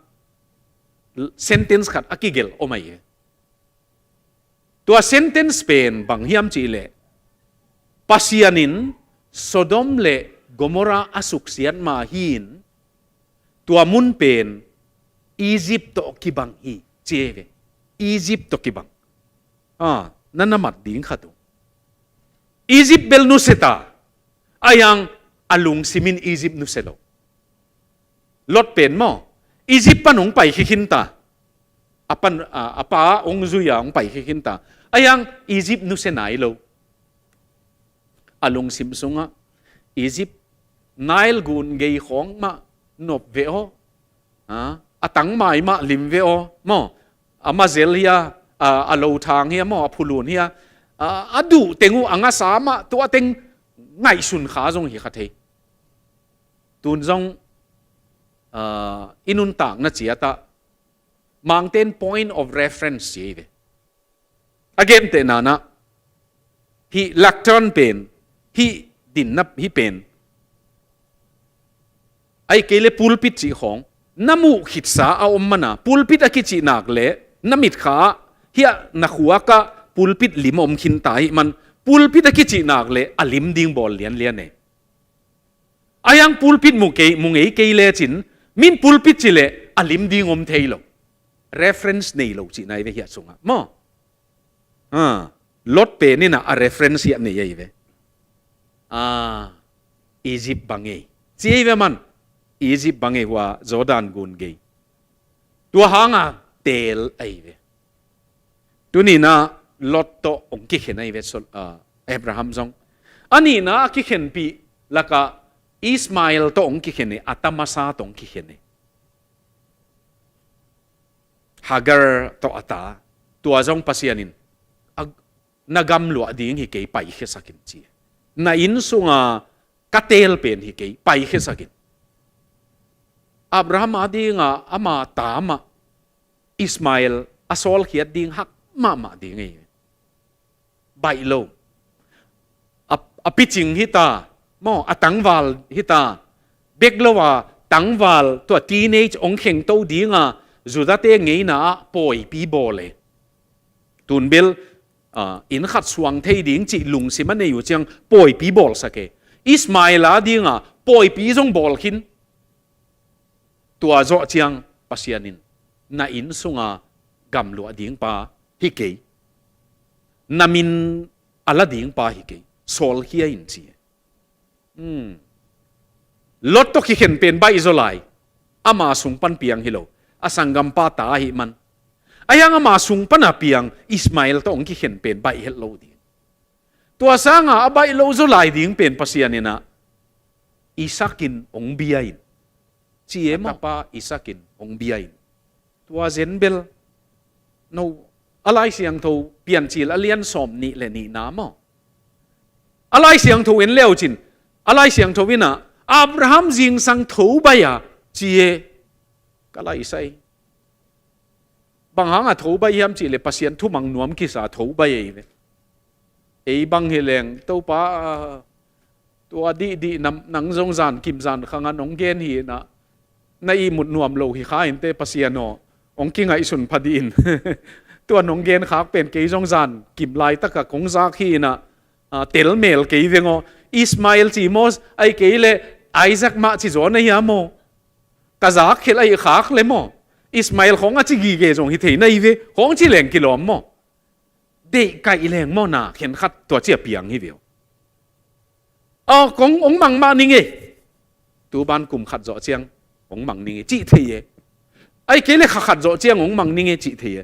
sentence khat a kigelh om ahi hi. Tua sentence pen bang hiam cih leh, Pasian in Sodom le Gomorrah a suksiat ma hi-in, tua mun pen Egypt tawh kibang hi, ci hi ve. Egypt tawh kibang. Ah, na na mat ding khat uh. Egypt bel nusia ta, ahi hang a lungsim in Egypt nusia lo. Lot pen maw, Egypt pan hong pai khikhin ta. A pan, a, a pa hong zui-a hong pai khikhin ta. Ahi hang Egypt nusia nai lo. A lungsim sungah Egypt, Nile gun gei khawng mah nop ve aw. Ha? A tangmai mah lim ve aw. Maw, a mazel hi a, a, a lo thang hi a maw, a phulun hi a. A, a duh teng uh a ngasa mah, tua teng ngaihsun kha zong hi kha thei. Tun zong, ah, i nuntakna ciatah Mangte'n point of reference ci hi ve. A gentehna-ah, hih lectern pen, hih dinna hih pen, ahih kei leh pulpit cih khawng, na muh khitsa a om mana, pulpit a kicih nak leh na mitkha-ah hiah na khuakah pulpit lim om khin ta ahih man, pulpit a kicih nak leh a lim ding bawl lianlian e. Ahi hang pulpit mu kei, mu ngei kei lecin, min pulpit ci leh a lim ding om thei lo. Reference nei lo cihna hi ve hiah sungah maw. Ha, Lot pen in ah a reference hiah nei ahi ve. Ah, Egypt bang ei, ci ahi ve man. Egypt bang ei, hua Jordan gun gei. Tua hanga teel ahi ve. Tuni-in ah Lot tawh hong kikhen ahi ve, Sol-, ah, Abraham zong. A nihna a kikhenpih lakah Ishmael tawh hong kikhen e, a ta masa tawh hong kikhen e. Hagar tawh a ta, tua zong Pasian in, a, na gamluah ding hi kei, paikhiasak in ci. Na inn sunga ka teel pen hi kei, paikhiasak in. Abraham a dinga ama ta mah Ishmael a sawlkhiat ding hak mahmah ding ei. Baih lo. A, a picing hi ta, maw, a tangval hi ta. Bek lo a tangval, tua teenage hong khengto dinga Judah-te ngeina-ah pawipi bawl e. Tun bel, ah, inn khat suang thei ding cih lungsim a nei uh ciang pawipi bawlsak e. Ishmael a dinga pawipi zong bawl khin. Tua zawh ciang Pasian in, na inn sunga gamluah ding pa hi kei, na min a la ding pa hi kei, sawlkhia in ci. Hmm. Lot tawh kikhen pen baih zaw lai. Ama sung pan piang hi lo. A sanggampa ta ahih man. Ahi hang ama sung pana piang Ishmael tawh hong kikhen pen baih het lo ding. Tua sanga a baih lo zaw lai ding pen Pasian in ah, Isaac in hong bia in. Ci e maw, a tapa Isaac in hong bia in. Tua zen bel, no, a Lai Siangtho Piancil a lian sawm nih le nihna maw. A Lai Siangtho en leucin, a Lai Siangtho in ah, Abraham zingsang tho baih a, ci e, ka lai sai. Bang hanga tho baih hiam cih leh Pasian thumang nuam kisa tho baih ahi ve. Ei bang hi leng, Topa, ah, tua dihdih nam, nang zong zan kim zan khanga nong gen hi in ah, na ihmut nuam lo hi kha inteh Pasian aw, hong kingaihsun pha dih in. Tua nong gen khak pen kei zong zan kim laitaka kong zak hi in ah, ah, tel mel kei veng aw. Ishmael ci maw, ahih kei leh Isaac mah ci zaw na hia maw. Ka zak khelh ahih khak leh maw, Ishmael khawng a ci gige zong hi thei na hi ve, khawng ci leng kilawm maw. Deih kaih leng maw, na khenkhat tua ci a piang hi ve aw. Aw, kong hong mang mah ning e. Tu ban kum khat zawh ciang hong mang ning e, cih thei e. Ahih kei leh kha khat zawh ciang hong mang ning e, cih thei e.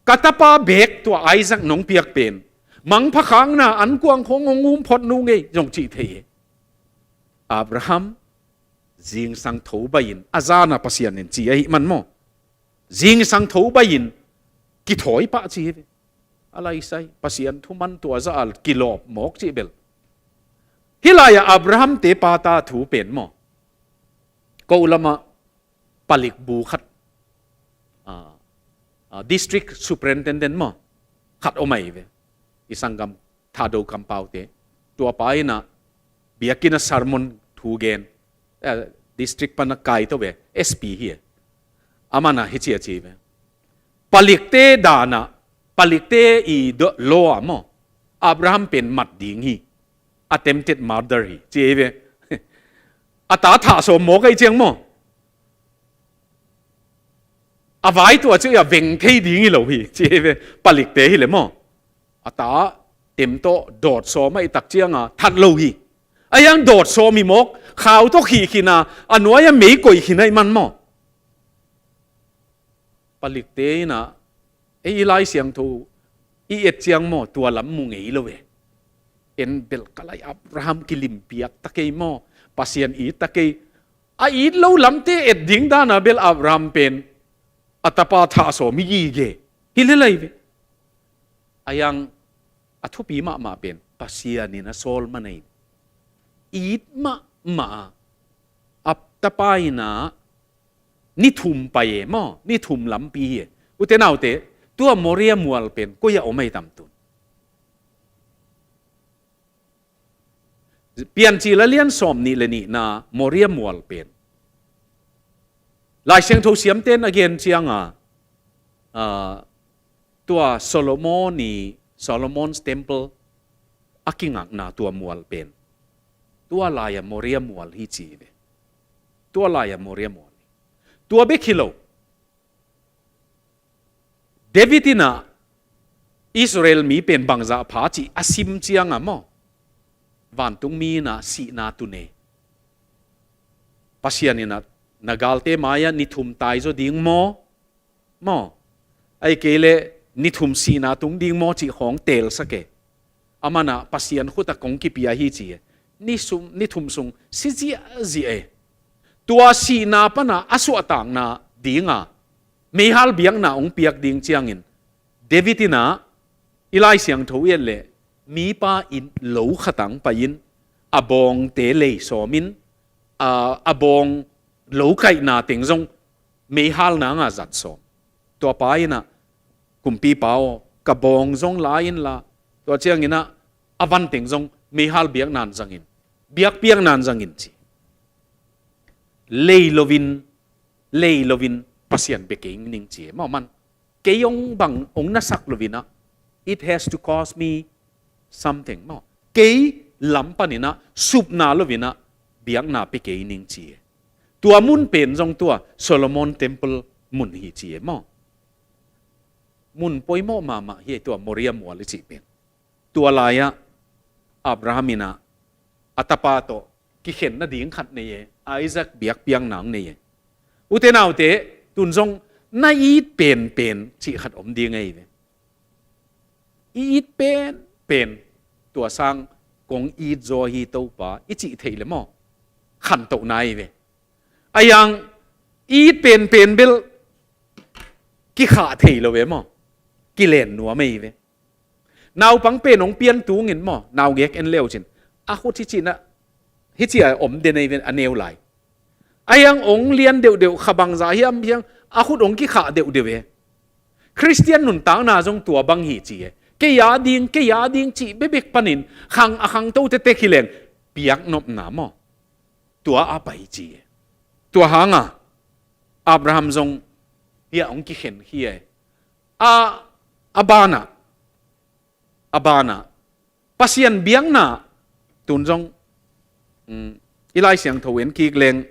Ka tapa bek tua Isaac nong piak pen, mangpha khakna ankuang khawng hong um phot nung e, zong cih thei e. Abraham zingsang tho baih in, a zana Pasian in ci ahih man maw. Zingsang tho baih in kithawi pah ci hi ve. A lai sai, Pasian thuman tua zah a kilawp mawk cih bel. Hih lai-ah Abraham-te pata thu pen maw, ko lamah palik bu khat, ah, ah, district superintendent maw, khat om ahi ve. I sanggam Thado kampaute. Tua pa in ah biakinn ah sermon thu gen. Eh, district pana kaito ve, S P hi. Aman ah hici a ci ve. Palikte dan ah, palikte i do law ah maw, Abraham pen mat ding hi. Attempted murder hi ci ei ve. A ta thah sawm mawk ei ciang maw, a vai tua ci a veng thei ding hi lo hi ci ei ve. Palikte hi le maw, a ta tem tawh dawt sawm a i tak cianga that lo hi. A hiang dawt sawm hi mawk, khau tawh khih khin a, a nuai a mei koih khin a i man maw. Palikte in ah, ei i Lai Siangtho i et ciang maw, tua lam mu ngei lo ve. En bel ka lai Abraham kilimpiak ta kei maw, Pasian it ta kei. A it lo lamte et ding dana bel Abraham pen a tapa thah sawm hi gige. Hi le lai ve. A hiang a thupi mahmah pen Pasian in a sawl man a in, it mahmah a, a tapa in ah ni thum pai e maw, ni thum lampi hi e. Ute naute, tua Moria mual pen koi a om ei tam tun? Piancil a lian sawm nih le nihna Moria mual pen Lai Siangtho siamten a gen cianga, ah, tua Solomon i, Solomon's Temple a kingakna tua mual pen tua lai-a Moria mual hi ci ve. Tua lai-a Moria mual hi. Tua bek hi lo. David in ah Israel mi pen bangzah pha cih a sim cianga maw, vantung mi in ah sihna tun e. Pasian in ah na galte mai-ah ni thum tai zaw ding maw, maw, ahih kei leh ni thum sihna tung ding maw cih khawng teelsak e. Aman ah Pasian khut ah kong kipia hi ci e. Ni sum, ni thum sung si ziahziah e. Tua sihna pana a suahtakna dinga meihal biakna hong piak ding ciangin David in ah i Lai Siangtho i et leh mipa in lo khatang pai-in a bawngte lei sawmin, a, a bawng lo kaihna teng zong meihal nanga zat sawm. Tua pa in ah, kumpipa aw, ka bawng zong la inla, tua ciangin ah a van teng zong meihal biakna'n zangin, biakpiakna'n zangin ci. Lei loin, lei loin Pasian bia kei ning ci e maw man. Kei hong bang hong nasak loin ah, it has to cost me something maw. Kei lam panin ah supna loin ah biakna pia kei ning ci e. Tua mun pen zong tua Solomon Temple mun hi ci e maw. Mun poimawh mahmah hi e tua Moria mual i cih pen. Tua lai-ah Abraham in ah a tapa tawh kikhen nading khat nei e, Isaac biakpiakna hong nei e. Ute naute, tun zong na it penpen cih khat om ding ahi ve. I it penpen, tua sang kong it zaw hi Topa i cih theih le maw, khantohna ahi ve. A hiang i it penpen bel kikhah thei lo ve maw, kilen nuam ahi ve. Naupang pen hong pian tungin maw, naungek en leu cin a khut hi cihna, hi ci a om den ahi ve, a neu lai. A hiang hong lian deuhdeuh, kha bangzah hiam hiang a khut hong kikhah deuhdeuh e. Khristian nuntakna zong tua bang hi ci e. Kei a ding, kei a ding cih bekbek panin khang a khangto tete hi leng piaknopna maw, tua a pai ci e. Tua hanga Abraham zong hiah hong kikhen hi e. A, a banah, a banah Pasian biakna tun zong, um, i Lai Siangtho en kik leng,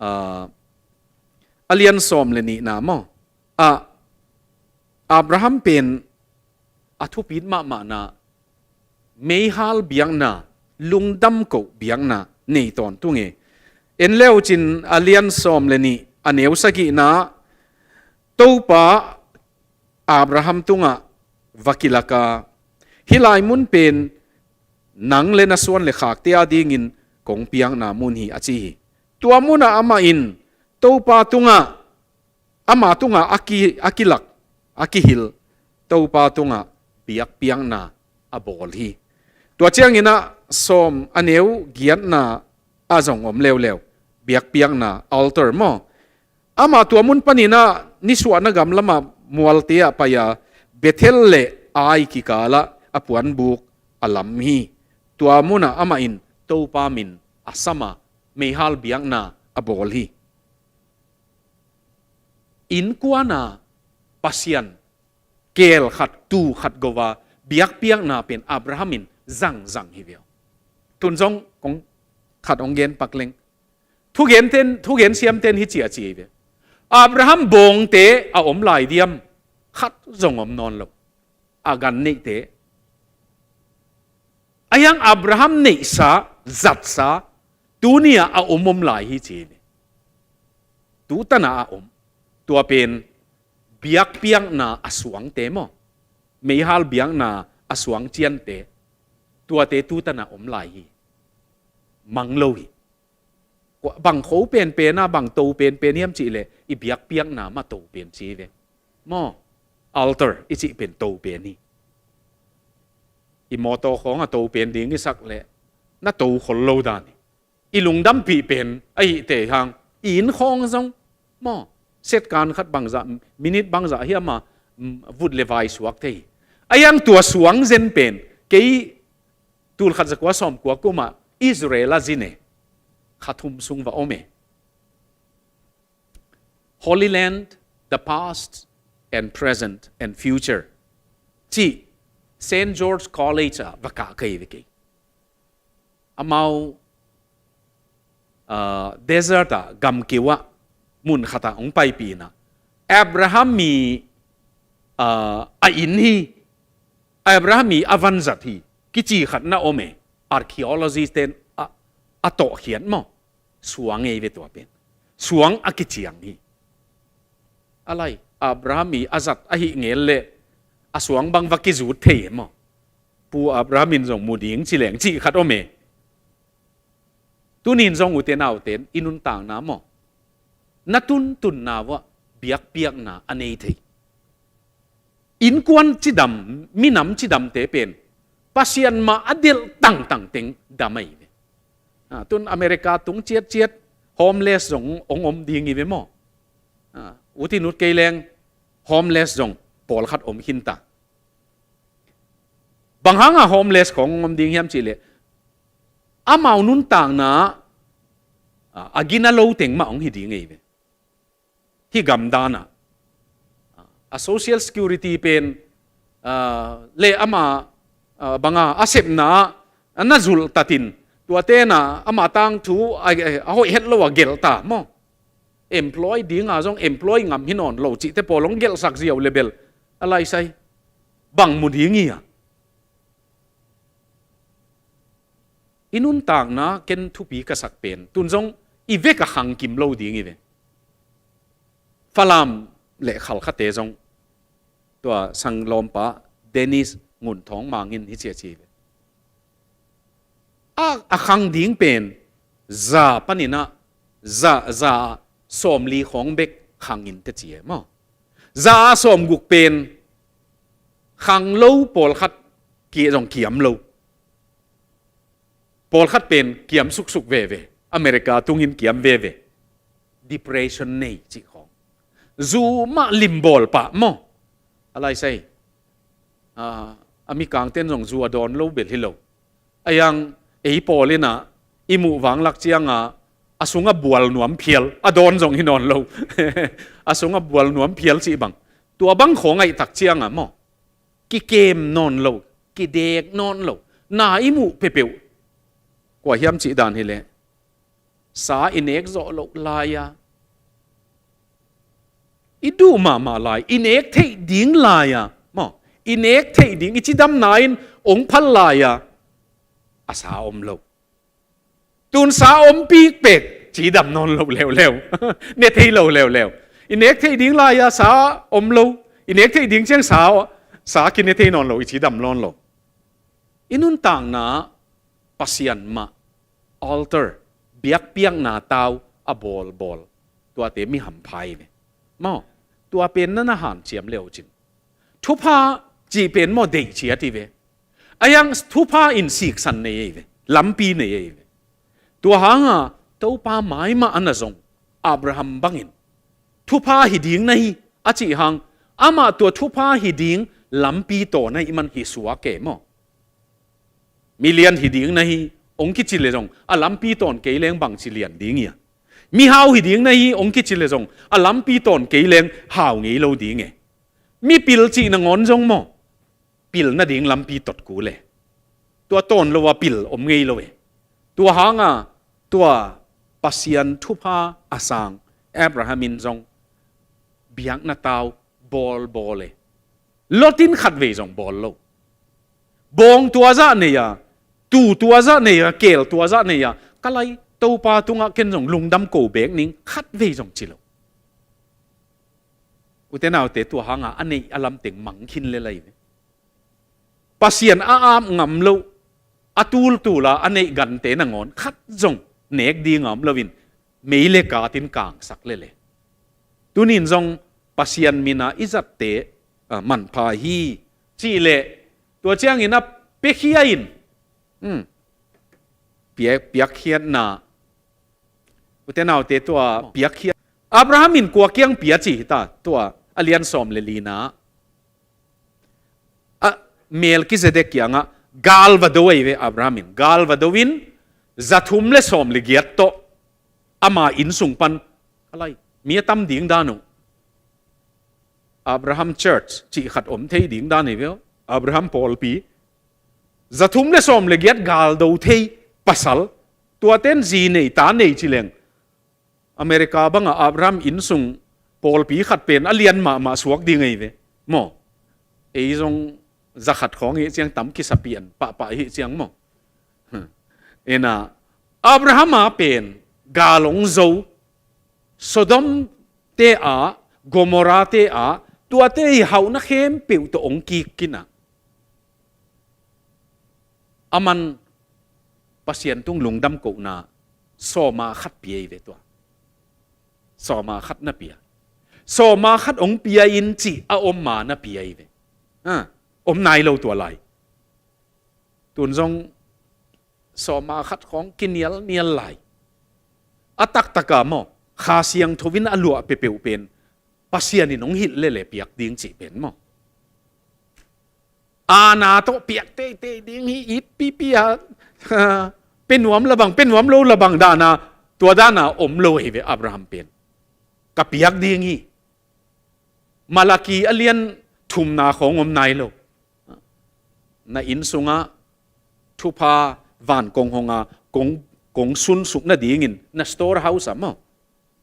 ah, a lian sawm le nihna maw, ah, Abraham pen a thupit mahmahna meihal biakna, lungdam koh biakna nei tawntung e. En leu cin a lian sawm le nih a neu sagihna, Topa Abraham tungah va kilak a, hih lai mun pen nang le na suan le khakte a dingin kong piakna mun hi a ci hi. Tua munah amah in Topa tungah, ama tungah a ki, a kilak, a kihil Topa tungah biakpiakna a bawl hi. Tua ciangin ah sawm a neu giatna a zong om leuleu, biakpiakna altar maw. Amah tua mun panin ah nisuahna gam lamah mualte ah pai a, Bethel le Ai kikalah a puanbuk a lam hi. Tua munah amah in Topa min a sam a, meihal biakna a bawl hi. Innkuana Pasian keel khat, tuu khat go a biakpiakna pen Abraham in zangzang hi ve aw. Tun zong kong khat hong gen pak leng. Thugen ten, thugen siam ten hi ci a ci hi ve. Abraham bawngte a om lai diam? Khat zong om nawn lo. A gan neihte. A hiang Abraham neihsa, zatsa, tuni-a a om om lai hi ci hi ve. Tutana a om. Tua pen biakpiakna a suangte maw? Meihal biakna a suang ciante. Tuate tutana om lai hi. Mang lo hi. Kua, bang kho penpen a, bang to penpen hiam cih leh, i biakpiakna mah to pen ci hi ve. Maw, altar i cih pen to pen hi. I mawtaw khawng a to pen ding i sak leh, na to khol lo dan hi. I lungdampih pen ahih teh hang, i inn khawng zong, maw, setkan khat bangzah, minit bangzah hiam a, mm, vut le vai suak thei hi. A hiang tua suang zen pen, kei tul khat za kua sawm kua kum ah Israel ah zin e, kha thum sung va om e. Holy Land, the Past and Present and Future cih Saint George College ah va kah ka hi ve kei. Amau, ah, desert ah, gamkeu ah, mun khat ah hong paipih in ah, Abraham mi, ah, a inn hi, Abraham mi a vanzat hi, kici khat na om e, archaeologist ten a, a tawhkhiat maw? Suang ei ve tua pen. Suang a kiciang hi. A lai, Abraham mi a zat ahih ngel leh, a suang bang va kizut thei e maw? Pu Abraham in zong mu ding ci leng cih khat om e. Tunin zong ute naute, i nuntakna maw? Na tuntunna uah biakpiakna a nei thei. Innkuan cidam, minam cidamte pen Pasian mah a delh tangtang teng dam ahi ve. Ah, tun America tung ciatciat homeless zong hong om ding hi ve maw? Ah, uti nut kei leng homeless zong pawlkhat om khin ta. Bang hanga homeless khawng hong om ding hiam cih leh, amau nuntakna, ah, a gina lo teng mah hong hi ding ahi ve. Hih gamdan ah, a social security pen, ah, le ama, ah, banga a sepna ah na zulh tatin, tuate na ama tangthu a, a hoih het lo a gelh ta maw? Employ dinga zong employ ngam hi nawn lo cihte pawl hong gelhsak ziau le bel a laisai bang mu ding hi a? I nuntakna ken thupi ka sak pen, tun zong i vek a khangkim lo ding hi ve. Falam le Khalkhate zong, tua sanglawmpa Dennis Ngun Thawng Mang in hi ci a ci hi ve. A, a khang ding pen za panin ah, za, za sawmli khawng bek khang in teh ci e maw? Za sawmguk pen khang lo, pawlkhat ki zong kiam lo. Pawlkhat pen kiam suksuk veve, America tungin kiam veve. Depression nei cih khawng. Zu mah limbawl pah maw? A laisai. Ah, a mikangten zong zu a dawn lo bel hi lo. A hiang ei pawl in ah i muh vanglak cianga a sungah bual nuam phial, a dawn zong hi nawn lo. A sungah bual nuam phial cih bang, tua bang khawng aih tak cianga maw? Kikem nawn lo, kidek nawn lo. Na i muh peuhpeuh kua hiam cih dan hi leh, sa i nek zawh loh lai-a, i duh mahmah lai, i nek theih ding lai-a maw? I nek theih ding, i cidamna in hong phal lai-a, a sa om lo. Tun sa ompih pek cidam nawn lo leuleu. Ne thei lo leuleu. I nek theih ding lai-a sa om lo. I nek theih ding ciang sa, sa kine thei nawn lo, i cidam nawn lo. I nuntakna Pasian mah, altar, biakpiakna tau a bawlbawl, tuate mi hampha hi ve. Maw, tua pen na na hanciam le uh cin. Thupha cih pen maw, deih ciat hi ve. A hiang thupha in siksan nei ahi ve, lampi nei ahi ve. Tua hanga Topa mai mah a na zong Abraham bangin thupha hi ding na hi a cih hang, amah tua thupha hi ding lampi tawh na hih man hi suak e maw? Milian hi ding na hi hong kici le zong, a lampi tawn kei leng bangci lian ding hi a? Mihau hi ding na hi hong kici le zong a lampi tawn kei leng hau ngei lo ding e. Mipil cih nangawn zong maw, pil nading lampi tot kul e. Tua tawn lo a pil om ngei lo e. Tua hanga tua Pasian thupha a sang Abraham in zong biakna tau bawlbawl e. Lot in khatvei zong bawl lo. Bawng tua zah nei a, tuu tua zah nei a, keel tua zah nei a, ka lai Topa tungah ken zong lungdam ko beek ning, khatvei zong ci lo. Ute naute, tua hanga a neih a lamteng mang khin le lai ve. Pasian a ap ngam loh, a tultul a a neih gante nangawn khat zong nek ding a om loin mei le katin kangsak lele. Tunin zong Pasian mina i zatte, ah, manpha hi. Cih leh tua ciangin a piakhia in, hmm, piak, piakkhiatna, ute naute, tua piakkhiat, Abraham in kua kiang pia ci hi ta, tua a lian sawm le lina, a, Melkizedek kiangah galvado ei ve Abraham in. Galvado in zathum le sawm le giat tawh ama innsung pan, a lai, mi a tam ding dan uh. Abraham Church cih khat om thei ding dan ei ve. Abraham pawlpi. Zathum le sawm le giat galdo thei pasal. Tuaten zi nei, ta nei ci leng. America banga Abraham innsung pawlpi khat pen a lian mahmah suak ding ei ve. Maw? Ei zong zakhat khawng hi ciang tam kisa pian pahpah hi ciang maw? Ena, Abraham a pen gal hong zo, Sodom te ah, Gomorrah te ah, tuate i hauhna khempeuh tawh hong kik kinah. Aman Pasian tung lungdam kohna sawma khat pia hi ve tua. Sawma khat na pia. Sawma khat hong pia in cih a om ma na pia hi ve. Ha, om nai lo tua lai. Tun zong sawma khat khawng kinialnial lai. A taktaka maw, Kha Siangtho in a luah peuhpeuh pen Pasian in hong hilh lele piak ding cih pen maw. Aana tawh piak teitei ding hi, it pipi a, pe nuam labang, pe nuam lo labang dana, tua dana om lo hi ve Abraham pen. Ka piak ding hi. Malaki a lian thumna khawng om nai lo. Na inn sungah thupha van kong honga kong, kong sunsuk nadingin na storehouse ah maw,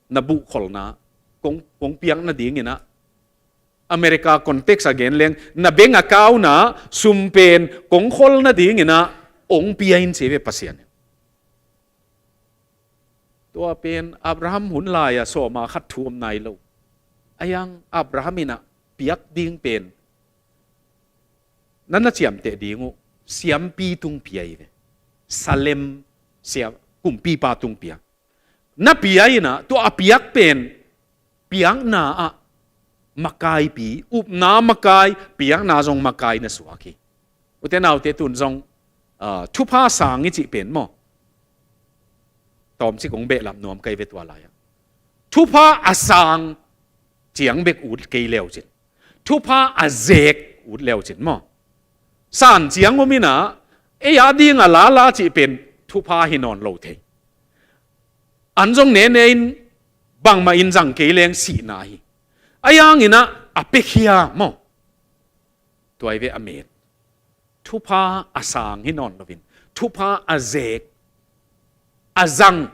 na buhkholna kong, kong piak nadingin ah, America context a gen leng, na bank account ah sum pen kong khol nadingin ah hong pia in ci ve Pasian. Tua pen Abraham hun lai-a sawma khat thu om nai lo. Ayang Abraham in ah piak ding pen na na ciamteh ding uh, siampi tung pia hi ve. Salem siam, kumpipa tung pia. Na pia in ah, tua a piak pen piakna ah makaipi, upna makai, piakna zong makai na suak hi. Ute naute, tun zong, ah, thupha sang i cih pen maw, tawmcik hong behlap nuam ka hi ve tua lai-ah. Thupha a sang ciang bek ut kei leucin, thupha a zek ut leucin maw, san ciang om in ah, ei a ding a lala cih pen thupha hi nawn lo thei. An zong nene in, bangmah in zang kei leng sihna hi. Ayang in ah a piakhia maw, tua hi ve a met. Thupha a sang hi nawn loin, thupha a zek, a zang,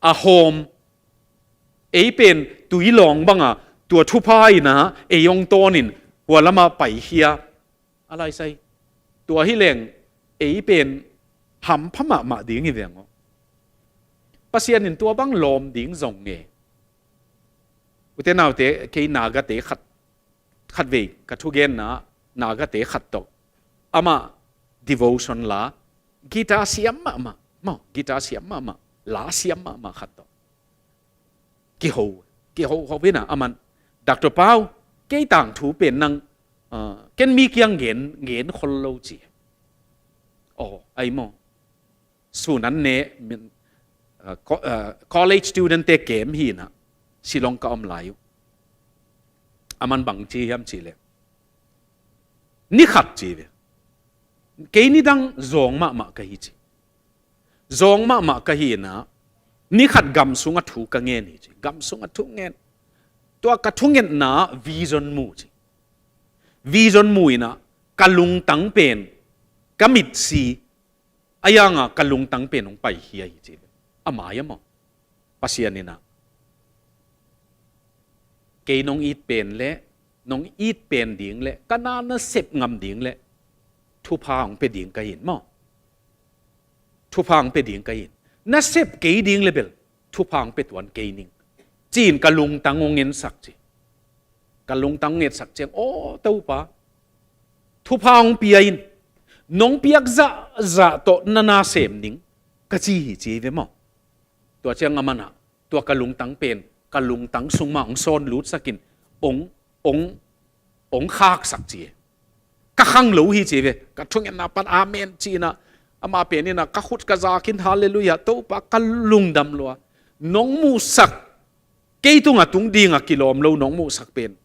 a hawm. Ei pen tui lawng banga tua thupha in ah ei hong tawnin hua lama paikhia. A laisai, tua hi leng ei pen hampha mahmah ding hi veng aw. Pasian in tua bang lawm ding zong nge. Ute naute, kei Nagate khat, khatvei ka thugenna Nagate khat tawh, amah devotion la, guitar siam mahmah maw, guitar siam mahmah, la siam mahmah khat tawh kiho, kiho ho in ah aman, Doctor Pau, kei tangthu pen nang, ah, ken mi kiang gen, gen khol lo ci. Aw, ai maw. Sun an ne, min, ah, co-, ah, college student te kem hi in ah, Shillong ka om lai uh. Aman bang ci hiam cih leh, ni khat ci ve, kei nidang zawng mahmah ka hi ci. Zawng mahmah ka hi in ah, Ni khat gam sungah thu ka ngen hi ci. Gam sungah thu ngen. Tua ka thungetna vision mu ci. Vision mu inah ka lungtang pen ka mitsi a yanga ka lungtang pen hong paikhia hi ci. A mai a maw? Pasian inah kei nong it pen le nong it pen ding le ka na na sep ngam ding le thupha hong pe ding ka hin maw? Thupha hong pe ding ka hin. Na sep kei ding le bel thupha hong pe tuan kei ning. Ci-in ka lungtang hong ngensak ci. Ka lungtang hong ngetsak ciang, aw Topa, thupha hong pia in. Nong piak zahzah tawh na na sem ning ka ci hi ci ve maw? Tua ciang a manah tua ka lungtang pen ka lungtang sung mah hong sawn lutsakin hong, hong, hong khaksak ci. Ka khang lo hi ci ve. Ka thungetna pan amen ci inah amah pen inah ka khut ka zakin halleluiah Topa ka lungdam lua. Nong muhsak kei tungah tung dingah kilawm lo nong muhsak pen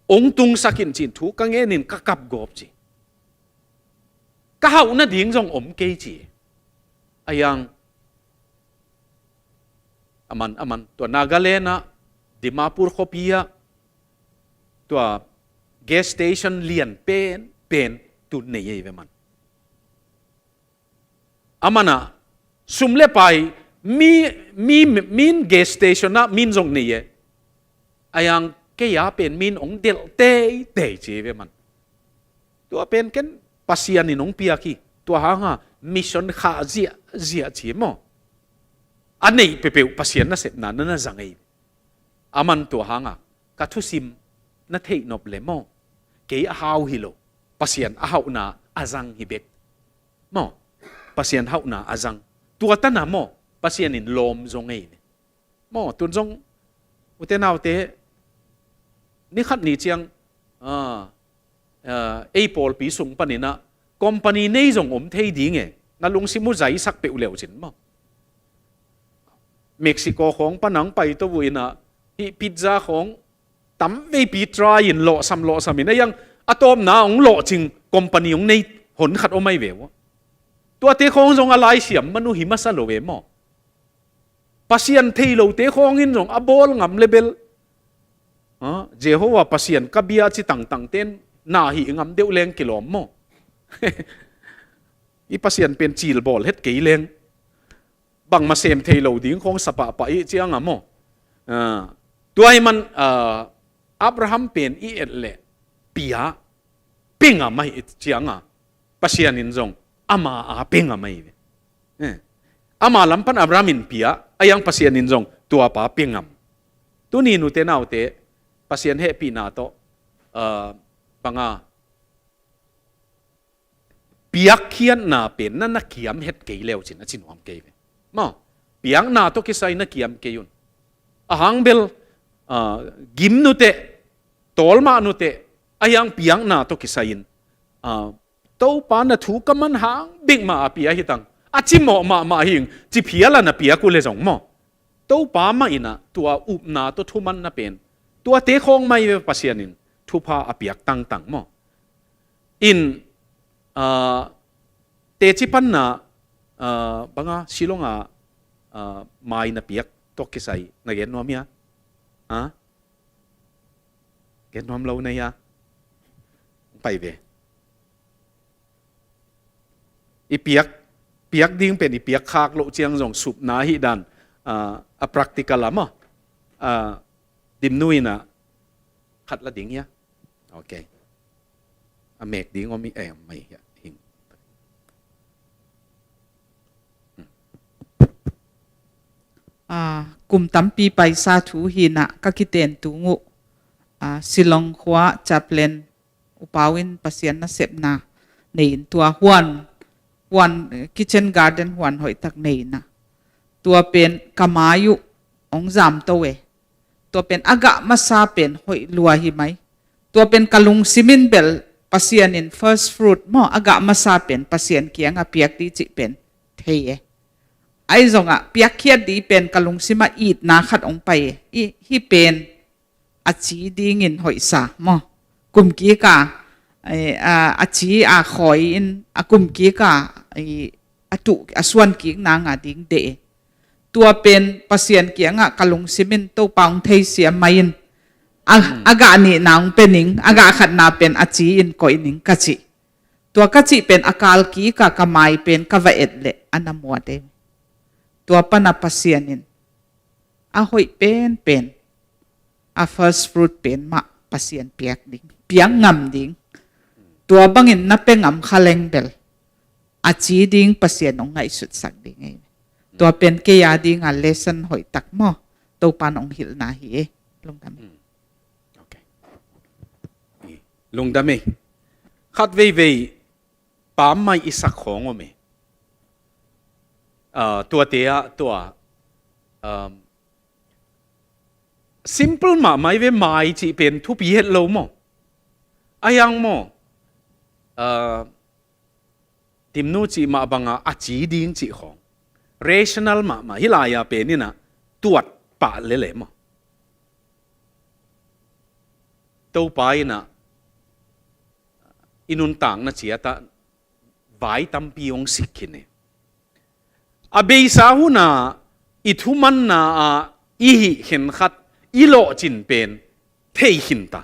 hong tungsakin ci-in thu ka ngenin ka kapgawp ci. Ka hauh nading zong om kei ci. A yang a man, a man, tua Nagaland ah, Dimapur khuapi ah, tua gas station lian pen pen tun nei ei ve man. A manah sum le pai mi, mi, min gas station ah min zong nei e. A yang kei a pen min hong delh teitei ci ve man. Tua pen ken Pasian in hong piak hi. Tua hanga mission khah ziahziah ci maw? A neih peuhpeuh Pasian nasepna na na zang ei. A man tua hanga ka thusim na theih nop le maw? Kei a hau hi lo. Pasian a hauhna a zang hi bek. Maw? Pasian hauhna a zang. Tua tana maw? Pasian in lawm zong ei ve. Maw, tun zong ute naute, ni khat ni ciang, ah, ah, ei pawlpi sung paninah company nei zong om thei ding e. Na lungsim uh zaisak peuh leucin maw? Mexico khawng panang pai to uh inah hih pizza khawng tam veipi try in lawhsam lawhsam in a yang a tawpna hong lawhcing company hong nei hon khat om ai ve uh. Tuate khawng zong a laisiam man uh hi masa lo ve maw? Pasian thei lote khawngin zong a bawl ngam le bel, ah, Jehovah Pasian ka bia ci tangtangte in na hih ngam deuh leng kilawm maw? I Pasian pen cilbawl het kei leng bangmah sem thei lo ding khawng sa pahpah i cianga maw? Ah, tua hi man, ah, Abraham pen i et leh pia pia ngam ahi cianga Pasian in zong ama a pia ngam ahi ve. Eh. Ama lam pan Abraham in pia, a yang Pasian in zong tua pa pia ngam. Tuni nute naute Pasian hehpihna tawh, ah, banga piakkhiatna pen na na kiam het kei leucin a ci nuam kei ve. Maw, piakna tawh kisai na kiam kei un. A hang bel, ah, gim nuteh, tawlmah nuteh, a hiang piakna tawh kisai in, ah, Topa na thu ka man hang bikmah a pia hitang. A cimawh mahmah hing, ci phial a na piak uh le zong maw? Topa mah inah tua upna tawh thumanna pen tuate khawng mah i ve Pasian in thupha a piak tangtang maw? In, ah, teci panna, ah, banga Shillong a, ah, mai na piak tawh kisai na gen nuam hia? Ah? Gen nuam lo na hia? Pai ve. I piak, piak ding pen i piak khak loh ciang zong supna hi dan, ah, a practical a maw? Ah, Dimnu inah khat la ding hia? Ok. A mek ding om i, eh, mai hia, hing. Ah, kum tampi paisa thu hinah ka kiten tung uh, ah, Shillong khua chaplain upau in Pasian nasepna nei in tua huan, huan, eh, kitchen garden huan hoihtak nei inah. Tua pen ka mai uh hong zamto e. Tua pen a gah masa pen hoih lua hi mai. Tua pen ka lungsim in bel Pasian in first fruit maw, a gah masa pen Pasian kiangah piak dih cih pen thei e. Ahi zongah piakkhiat dih pen ka lungsim ah itna khat hong pai e. I, hih pen a ci dingin hoihsa maw? Kum kik a, eh, a, a ci a khawi in a kum kik a, eh, a tuh, a suan kik nanga ding deh e. Tua pen Pasian kiangah ka lungsim in Topa hong theisiam mai in, a, a gah nihna hong pe ning, a gah khatna pen a ci in koih ning ka cih. Tua ka cih pen a kal kik a ka mai pen ka va et leh a na muat ei. Tua pana Pasian in a hoih penpen, a first fruit pen mah Pasian piak ding, piak ngam ding. Tua bangin na pe ngam kha leng bel a ci ding Pasian hong ngaihsutsak ding ei. Tua pen kei a ding a lesson hoih tak maw? Topa in hong hilhna hi ei. Lungdam ei. Okay. Lungdam ei. Khat veivei pam mai i sak khawng om ei. Ah, tuate ah tua, um, simple mahmah ei ve, mai cih pen thupi het lo maw? A hiang maw? Ah, Timnu cih mah banga a ci ding cih khawng. Rational mahmah. Hih lai-a pen inah tuat pah lele maw? Topa inah i nuntakna ciatah vai tampi hong sik khin ei. A beisa huna i thumanna ah i hih khenkhat i lawhcin pen thei khin ta.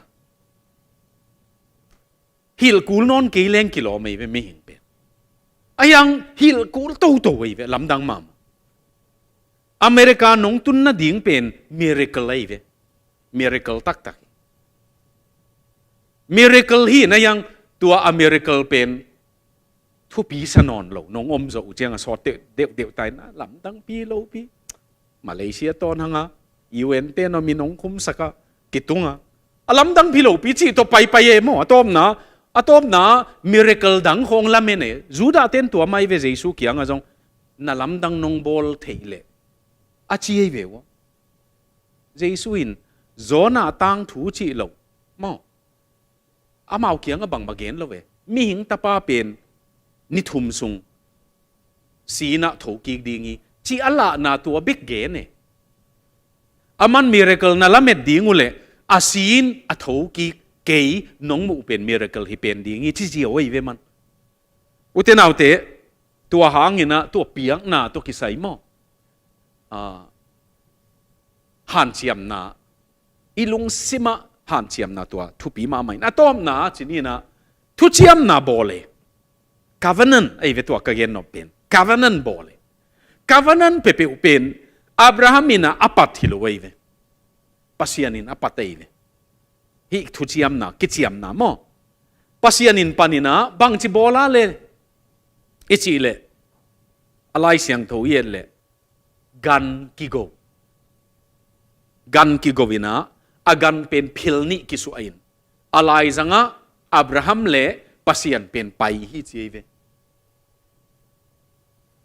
Hilhkul nawn kei leng kilawm ei ve mihing pen. A hiang hilhkul toto ei ve, lamdang mahmah. America nong tun nading pen miracle ei ve. Miracle taktak hi. Miracle hi na hiang tua a miracle pen thupi sa nawn lo, nong om zawh uh ciang a sawt deuh, deuh, deuh ta in a lamdangpi lopi. Malaysia tawn hanga, U N te naw mi nong khumsak a, kitung a. A lamdangpi lopi cih tawh paipai e maw, a tawpna, a tawpna miracle dang khawng lamen e. Judah ten tua mai ve Jesu kiangah zong, na lamdang nong bawl theih leh. A ci ei ve uh. Jesu in, Jonah tangthu cih lo. Maw. Amau kiangah bangmah gen lo ve. Mihing tapa pen ni thum sung sinah thokik ding hi, ci a lahna tua bek gen e. Aman miracle na lamet ding uh leh, a sin a thokik kei nong muh pen miracle hi pen ding hi, ci ziau ei ve man. Ute naute, tua hanginah, tua piakna tua kisai maw? Ah, hanciamna, i lungsimah hanciamna tua thupi mahmah in. A tawpna, ci ninah, thuciamna bawl e. Covenant, ei ve tua ka gen nop pen. Covenant bawl e. Covenant peuhpeuh pen, Abraham inah a pat hi lo ei ve. Pasian in a pat ei ve. Hih thuciamna, kiciamna maw? Pasian in paninah, bangci bawl a le, i cih leh, a Lai Siangtho i et leh, gan kigo. Gan kigo inah, a gan pen phel nih kisuah in. A laizangah, Abraham le Pasian pen pai hi ci ei ve.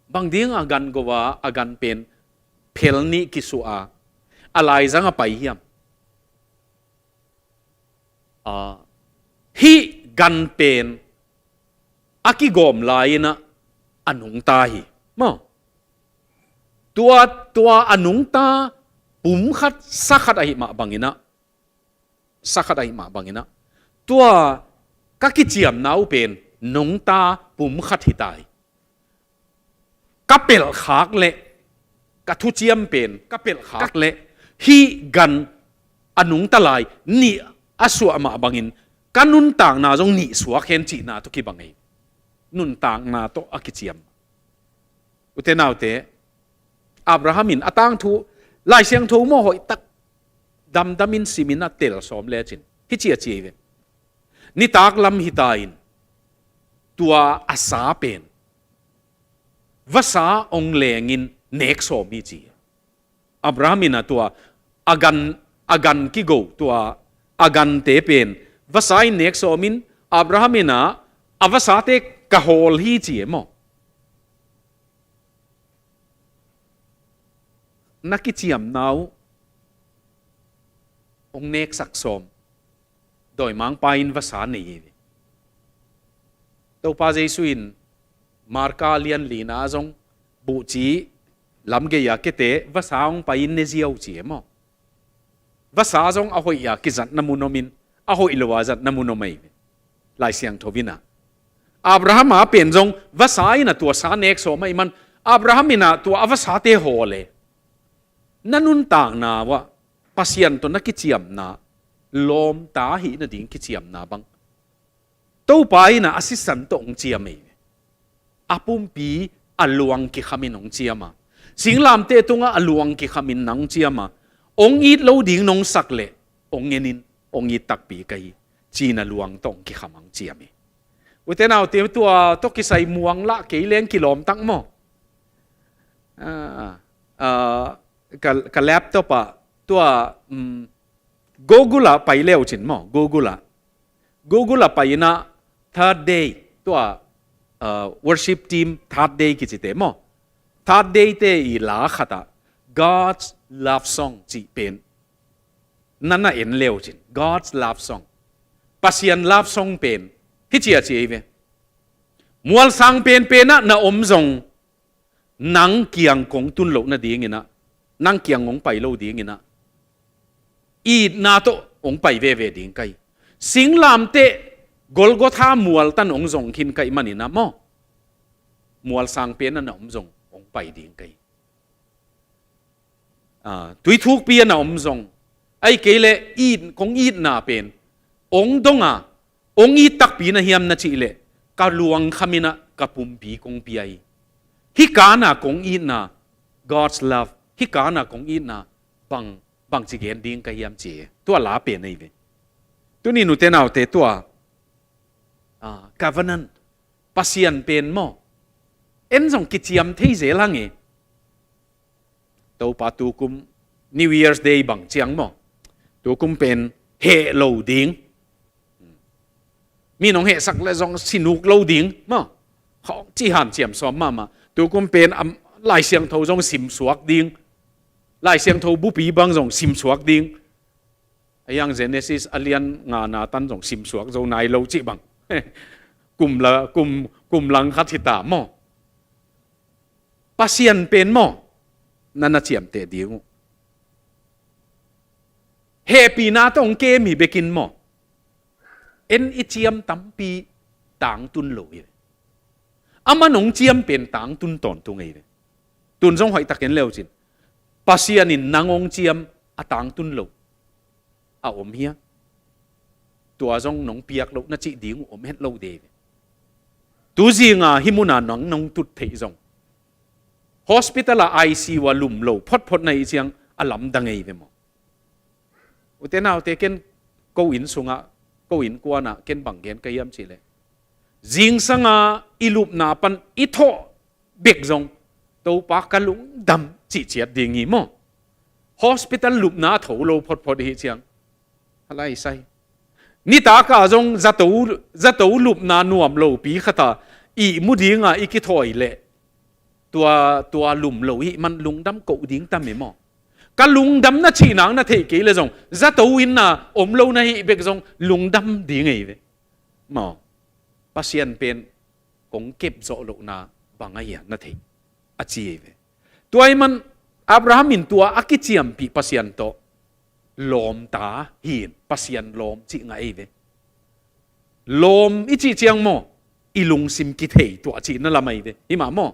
Bang ding a gan go a, a gan pen phel nih kisuah a, a laizang a pai hiam? Ah, hih gan pen a kigawm lai-inah a nungta hi. Maw? Tua, tua a nungta pumkhat sakhat ahi mah banginah, sakhat ahi mah banginah, tua ka kiciamna uh pen nungta pumkhat hita hi. Ka pelhkhak leh, ka thuciam pen ka pelhkhak leh, hih gan a nungta lai nih a suah mah bangin ka nuntakna zong nih suak hen cihna tawh kibang ei. Nuntakna tawh a kiciam. Ute naute, Abraham in a tangthu, Lai Siangtho maw hoihtak damdamin simin a tel sawm lecin, hih ci a ci ei ve. Nitak lam hita in, tua a sa pen vasa ong lengin nek sawm hi ci. Abraham inah tua a gan, a gan kigo, tua a gante pen vasa in nek sawmin, Abraham inah a vasate ka hawl hi ci e maw? Na kiciamna uh ong neksak sawm. Dawimangpa in vasa nei hi ve. Topa Jesu in Marka lian lina zong buhci lamgei-a kete vasa hong pai in ne ziau ci e maw? Vasa zong a hoih-a kizatna mun om in, a hoih lo-a zatna mun om ahi ve. Lai Siangtho inah, Abraham a pen zong vasa inah tua sa nek sawm ahih man, Abraham inah tua a vasate hawl e. na nuntakna uah Pasian tawh na kiciamna, lawmta ahih nading kiciamna bang Topa in a sisan tawh hong ciam hi. A pumpi a luang kikhamin hong ciam a, singlamteh tungah a luang kikhamin nang hong ciam a, hong it lo ding nong sak leh hong en in, hong it takpi ka hi, ci-in a luang tawh hong kikham hong ciam hi. Ute naute, tua tawh kisai muang lah kei leng kilawm tak maw? Ah, ah, ka, ka laptop ah tua, um, Google ah pai leucin maw, Google ah. Google ah pai in a Third Day, tua, uh, worship team Third Day kicite maw, Third Day te i la khat ah God's Love Song cih pen na na en leucin, God's Love Song, Pasian love song pen hi ci a ci hi ve. Mualsang penpen ah na om zong, nang kiang kong tun loh nadingin a, nang kiang hong pai lo dingin a, itna tawh hong pai veve ding ka hi. Singlamteh Golgotha mual tan hong zong khin ka hih manin a maw, mualsang pen a na om zong hong pai ding ka hi. Ah, tuithukpi a na om zong, ahih kei leh it, kong itna pen hong dong a, hong it takpi na hiam na cih leh, ka luang khamin a ka pumpi kong pia hi. Hih kan a kong itna, God's love, hih kan a kong itna bang, bangci gen ding ka hiam ci hi. Tua la pen ahi ve. Tuni ute naute, tua, ah, covenant, Pasian pen maw, en zong kiciam thei zel hang hi. Topa tukum New Year's Day bang ciang maw, tukum pen heh lo ding, mi nong hehsak leh zong sinuk lo ding maw, khawng ci hanciam sawm mahmah. Tukum pen am, Lai Siangtho zong simsuak ding, Lai Siangtho bupi bang zong simsuak ding. A hiang Genesis a lian ngana tan zong simsuak zo nai lo cih bang. Kum la, kum, kum lang khat hi ta maw. Pasian pen maw, na na ciamteh ding uh. Hehpihna tawh hong kem hi bekin maw, en i ciam tampi tangtun lo hi ve. Aman hong ciam pen tangtun tawntung hi ve. Tun zong hoihtak en leucin, Pasian in nang hong ciam a tangtun lo a om hia? Tua zong nong piak loh na cih ding uh om het lo de hi ve. Tuzinga hih muna nang nong tut theih zong, hospital ah I C U ah lum lo photphot na hih ciang a lamdang hi ve maw. Ute naute, ken ko inn sungah, ko innkuan ah ken bang gen ka hiam cih leh, zingsanga i lupna pan i thawh bek zong, Topa ka lungdam cih ciat ding hi maw. Hospital lupna a tho lo photphot hi ciang, a lai sai. Nitak ah zong zato, zato lupna nuam lopi khat a ihmu dinga i kithawi leh, tua, tua lum lo hih man lungdam koh ding tam hi maw. Ka lungdam na cih nang na theih kei leh zong, zato inn a om lo na hih bek zong lungdam ding hi ve maw. Pasian pen kong kep zawh lohna bang ahia na thei, a ci hi ve. Tua ahih man Abraham in tua a kiciampih Pasian tawh lawmta hi in, Pasian lawm cih ngah hi ve. Lawm i cih ciang maw, i lungsim kithei tuah cihna lam ahi ve. Hi mah maw?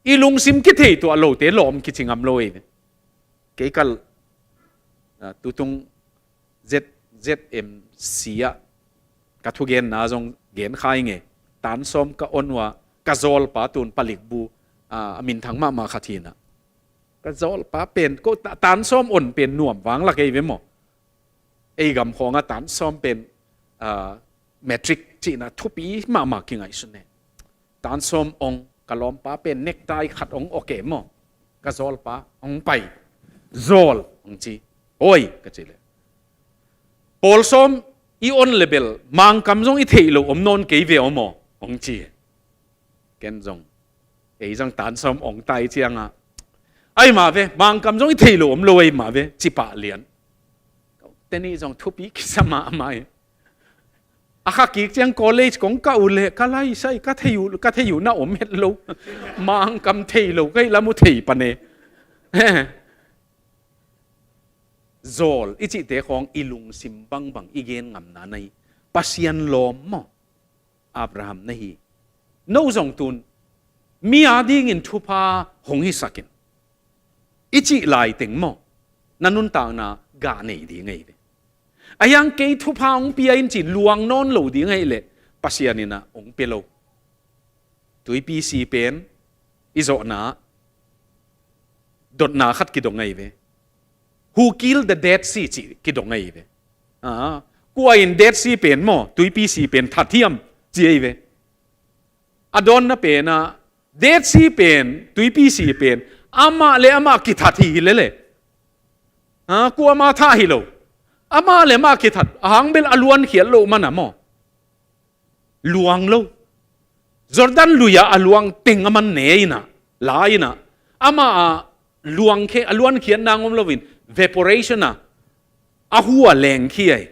I lungsim kithei tuah lote lawm kici ngam lo ahi ve. Kei kal, ah, tutung Z, Z M C ah ka thugenna zong gen kha ing e. Tansawm ka on uh a, ka zawlpa tun palik bu, ah, a minthang mahmah khat hi in a. Ka zawlpa pen, ko ta-, tansawm on pen nuam vanglak ahi ve maw? Ei gam khawngah tansawm pen, ah, matric cihna thupi mahmah kingaihsun e. Tansawm ong, ka lawmpa pen necktie khat ong ok e maw. Ka zawlpa ong pai. Zawl ong ci. Oi, ka ci leh, pawl sawm i on leh bel Mangkam zong i theih loh om nawn kei ve aw maw, ong ci. Ken zong, ei zong tansawm ong tai ciangah, ahi mah ve, Mangkam zong i theih loh om lo ahi mah ve, ci pah lian. Teni zong thupi kisa mahmah hi. A kha kik ciang college kong kah uh leh, ka lai sai, ka thei uh, ka thei uh na om het lo. Mangkam thei lo, ka hih lam uh thei pan e. Zawl i cihte khawng i lungsim bangbang i gen ngamna na hi. Pasian lawm maw, Abraham na hi. No zong tun mi a dingin thupha hong hisak in. i cih laiteng maw, na nuntakna gah nei ding ahi ve. A hiang kei thupha hong pia in ci luang nawn lo ding ahih leh Pasian in ah hong pia lo. Tuipi si pen i zawhna dotna khat kidong ahi ve. Who killed the Dead Sea cih kidong ahi ve. Ah, kua in Dead Sea pen maw, tuipi si pen that hiam ci ahi ve. A dawnna pen ah Dead Sea pen, tuipi si pen amah le amah kithat hi hi lele. Ah, kuamah thah hi lo. Amah le amah kithat, a hang bel a luankhiat loh man a maw, luang lo. Jordan lui-ah a luang teng a man ne in ah, la in ah, amah a luang khe, a luankhiat nang om loin, evaporation a, a hu a leng khi ai.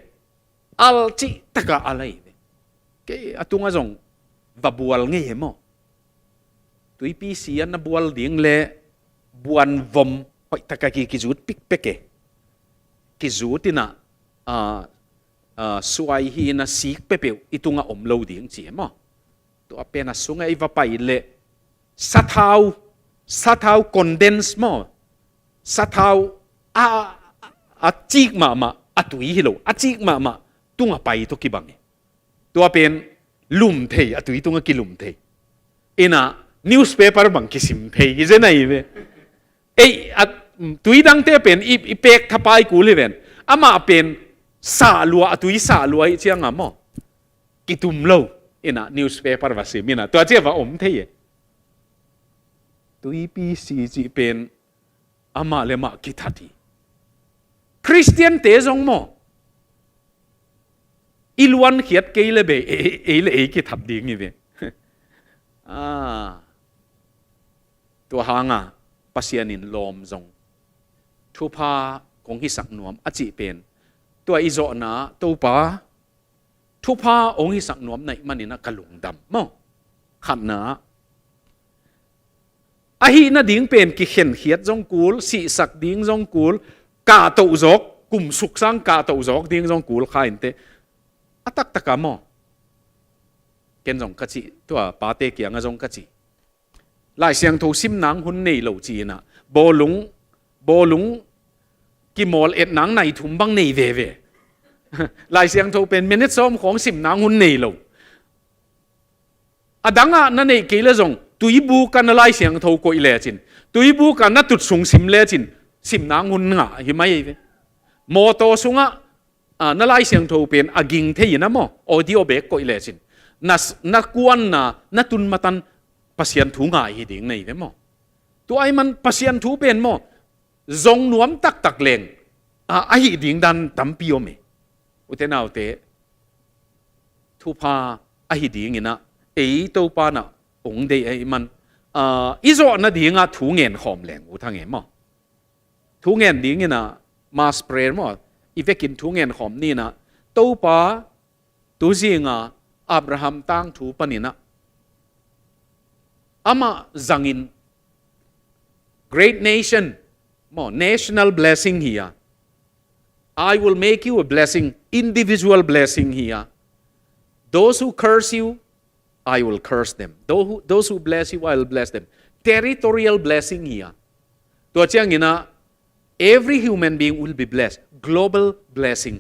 Al cih takah al ahi ve. Kei a tungah zong va bual ngei he maw? Tuipi si ah na bual ding le buan vom hoih takah ki, kizut pikpek e. Kizut in ah, ah, ah, suai hi in ah sik peuhpeuh i tungah om lo ding ci e maw? Tua pen a sungah i va pai leh sathau, sathau condense maw? Sathau a, a, a cik mahmah, a tui hi lo, a cik mahmah tungah pai tawh kibang e. Tua pen lum thei, a tui tungah kilum thei. In ah newspaper bang kisim thei hi zen ahi ve. Ei, a, tui dangte pen i, i pek thapai kul hi ven. Amah pen sah lua, a tui sah lua hi ciangah maw, kitum lo. In ah newspaper va sim in ah tua ciah va om thei e. Tuipi si cih pen amah le amah kithat hi. Khristiante zong maw, i luankhiat kei le bei, ei, ei le ei kithat ding hi ve. Ah. Tua hangah Pasian in lawm zong, thupha kong hisak nuam a cih pen, tua i zawhna Topa thupha hong hisak nuam na hih manin ah ka lungdam maw? Khatna, a hih nading pen kikhenkhiat zong kul, sihsak ding zong kul, kahtoh zawk, kum suk sang kahtoh zawk ding zong kul kha inteh. A taktak ah maw, ken zong ka cih, tua pate kiangah zong ka cih, Lai Siangtho sim nang hun nei lo ci in ah, bawlung, bawlung kimawl et nang nai thum bang nei veve. Lai Siangtho pen minute sawm khawng sim nang hun nei lo. A dangah na neih kei le zong, tuibuk ah na Lai Siangtho koih lecin, tuibuk ah na tutsung sim lecin, sim nang hun ngah hi mai ve. Mawtaw sungah, ah, na Lai Siangtho pen a ging thei in ah maw, audio bek koih lecin, na, na kuanna, na tun matan Pasian thu ngai hi ding nei ve maw? Tua ahih man Pasian thu pen maw, zong nuam taktak leng, ah, a hih ding dan tampi om e. Ute naute, thupha ahi ding in ah, ei Topa in ah hong deih ahih man, ah, i zawh nadingah thu ngen khawm leng ut hang e maw? Thu ngen ding in ah, mass prayer maw, i vekin thu ngen khawm ni in ah, Topa, tu zingah Abraham tangthu panin ah, amah zangin, great nation maw, national blessing hi a, I will make you a blessing, individual blessing hi a, those who curse you, I will curse them. Those who, those who bless you, I will bless them. Territorial blessing hi a. Tua ciangin ah, every human being will be blessed. Global blessing.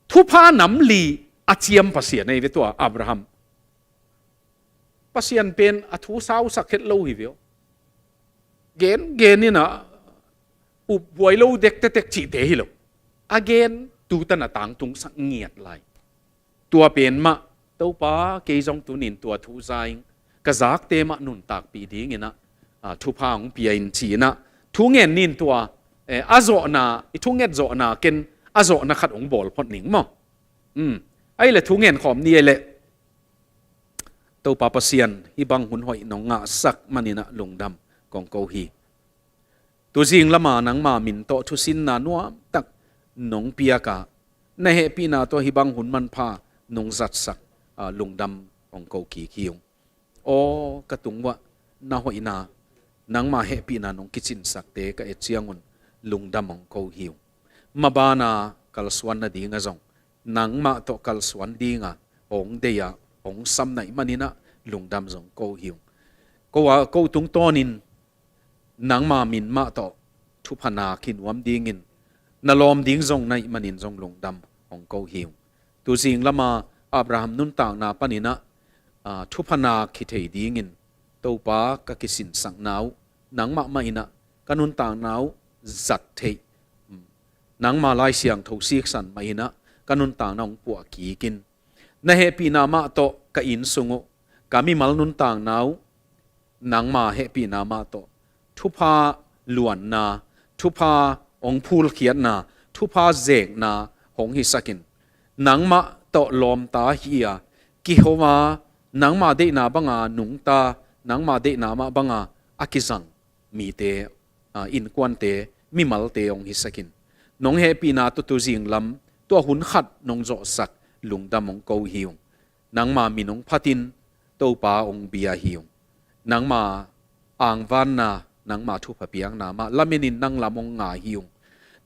Thupha nam li a ciam Pasian ahi ve tua Abraham. Pasian pen a thu sausak het lo hi ve aw. Gen, gen in ah, upbuai lo dektetek cihte hi lo. A gen, tutan a tangtungsak ngiat lai. Tua pen mah, Topa, kei zong tunin tua thu za ing, ka zakte mah nuntakpih ding in ah, ah, thupha hong pia in ci in ah, thu ngen nin tua, eh, a zawhna, i thunget zawhna ken, a zawhna khat hong bawl phot ning maw? Um, ahih leh thu ngen khawm ni ahih leh, Topa Pasian, hih bang hun hoih nong ngahsak manin ah lungdam kong ko hi. Tu zing lama nangma min tawh thusinna nuamtak nong piak a, na hehpihna tawh hih bang hun manpha nong zatsak, ah, lungdam hong ko kik hi ung. Aw ka tung uah na hoihna, nangma hehpihna nong kicinsakte ka et ciangun lungdam hong ko hi ung. Maban a kalsuan nading ah zong nangmah tawh kalsuan ding a hong deih a, hong sam na hih manin ah lungdam zong ko hi ung. Ko a, ko tungtawnin nangma min mah tawh thupha nak hi nuam dingin, na lawm ding zong na hih manin zong lungdam hong ko hi ung. Tuzing lama Abraham nuntakna paninah, aa, thupha nak hi thei dingin Topa ka kisinsakna uh, nangmah mah inah ka nuntakna uh zat theih, nangma Lai Siangtho siksan mah inah ka nuntakna hong puah kikin, na hehpihna mah tawh ka inn sung uh, ka mimal nuntakna uh, nangma hehpihna mah tawh thupha luanna, thupha hong phulkhiatna, thupha zekna hong hisakin, nangmah tawh lawmta hi-a, kiho a, nangma deihna banga nungta, nangma deihna mah banga a kizang mite, aa, innkuante, mimalte hong hisakin, nong hehpihna tawh tuzing lam tua hun khat nong zawhsak lungdam hong ko hi ung. Nangma min hong phatin Topa hong bia hi ung. Nangma angvanna, nangma thupha piakna mah lamenin nang lam hong ngai hi ung.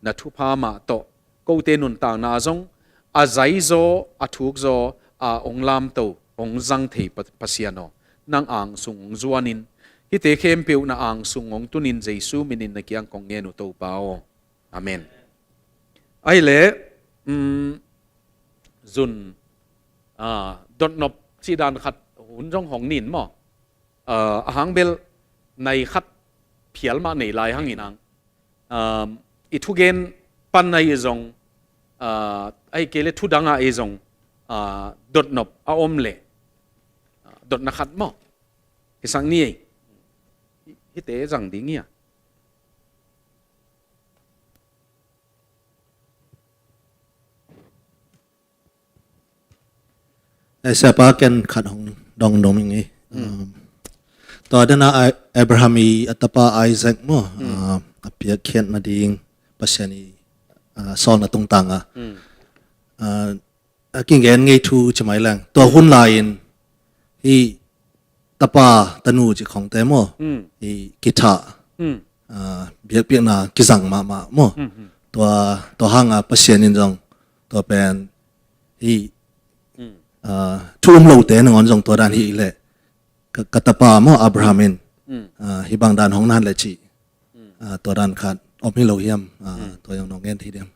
Na thupha mah tawh kote nuntakna zong a zaizaw, a thukzaw, a hong lamto, hong zang thei Pa-, Pasian aw, nang angsung hong zuanin, hihte khempeuh na angsung hong tunin Jesu minin na kiang kong ngen uh Topa aw. Amen. Ahih leh, um, zun, aa, dotnop cih dan khat hun zong hong nin maw? Aa, a hang bel nai khat phial mah nei lai hang inang. Aa, i thugen pan ahi zong, aa, ahi kei leh thudang ahi zong, aa, dotnop a om leh, aa, dotna khat maw? Hisak ni ei. Hihte zang ding hi a. Ai, siapa ken khat hong dong dong ing ei. Mm. Um, tua dena Ai-, Abraham i a tapa Isaac maw, mm, uh, a piakkhiat nading Pasian i, uh, sawlna tungtang a. Mm. Uh, a kigen ngei thu ci mai leng. Tua hun lai-in hih tapa tanu cih khongte maw? Mm. Hih kithah. Mm. Ah, biakpiakna kizang mahmah maw? Mm, mm. Tua, tua hanga Pasian in zong tua pen hih, mm, ah, thu um lote nangawn zong tua dan hih leh ka, ka tapa maw Abraham in, mm, ah, hih bang dan hong na leh cih. Mm. Ah, tua dan khat om hi lo hiam? Ah, mm, tua zong nong gen thei diam?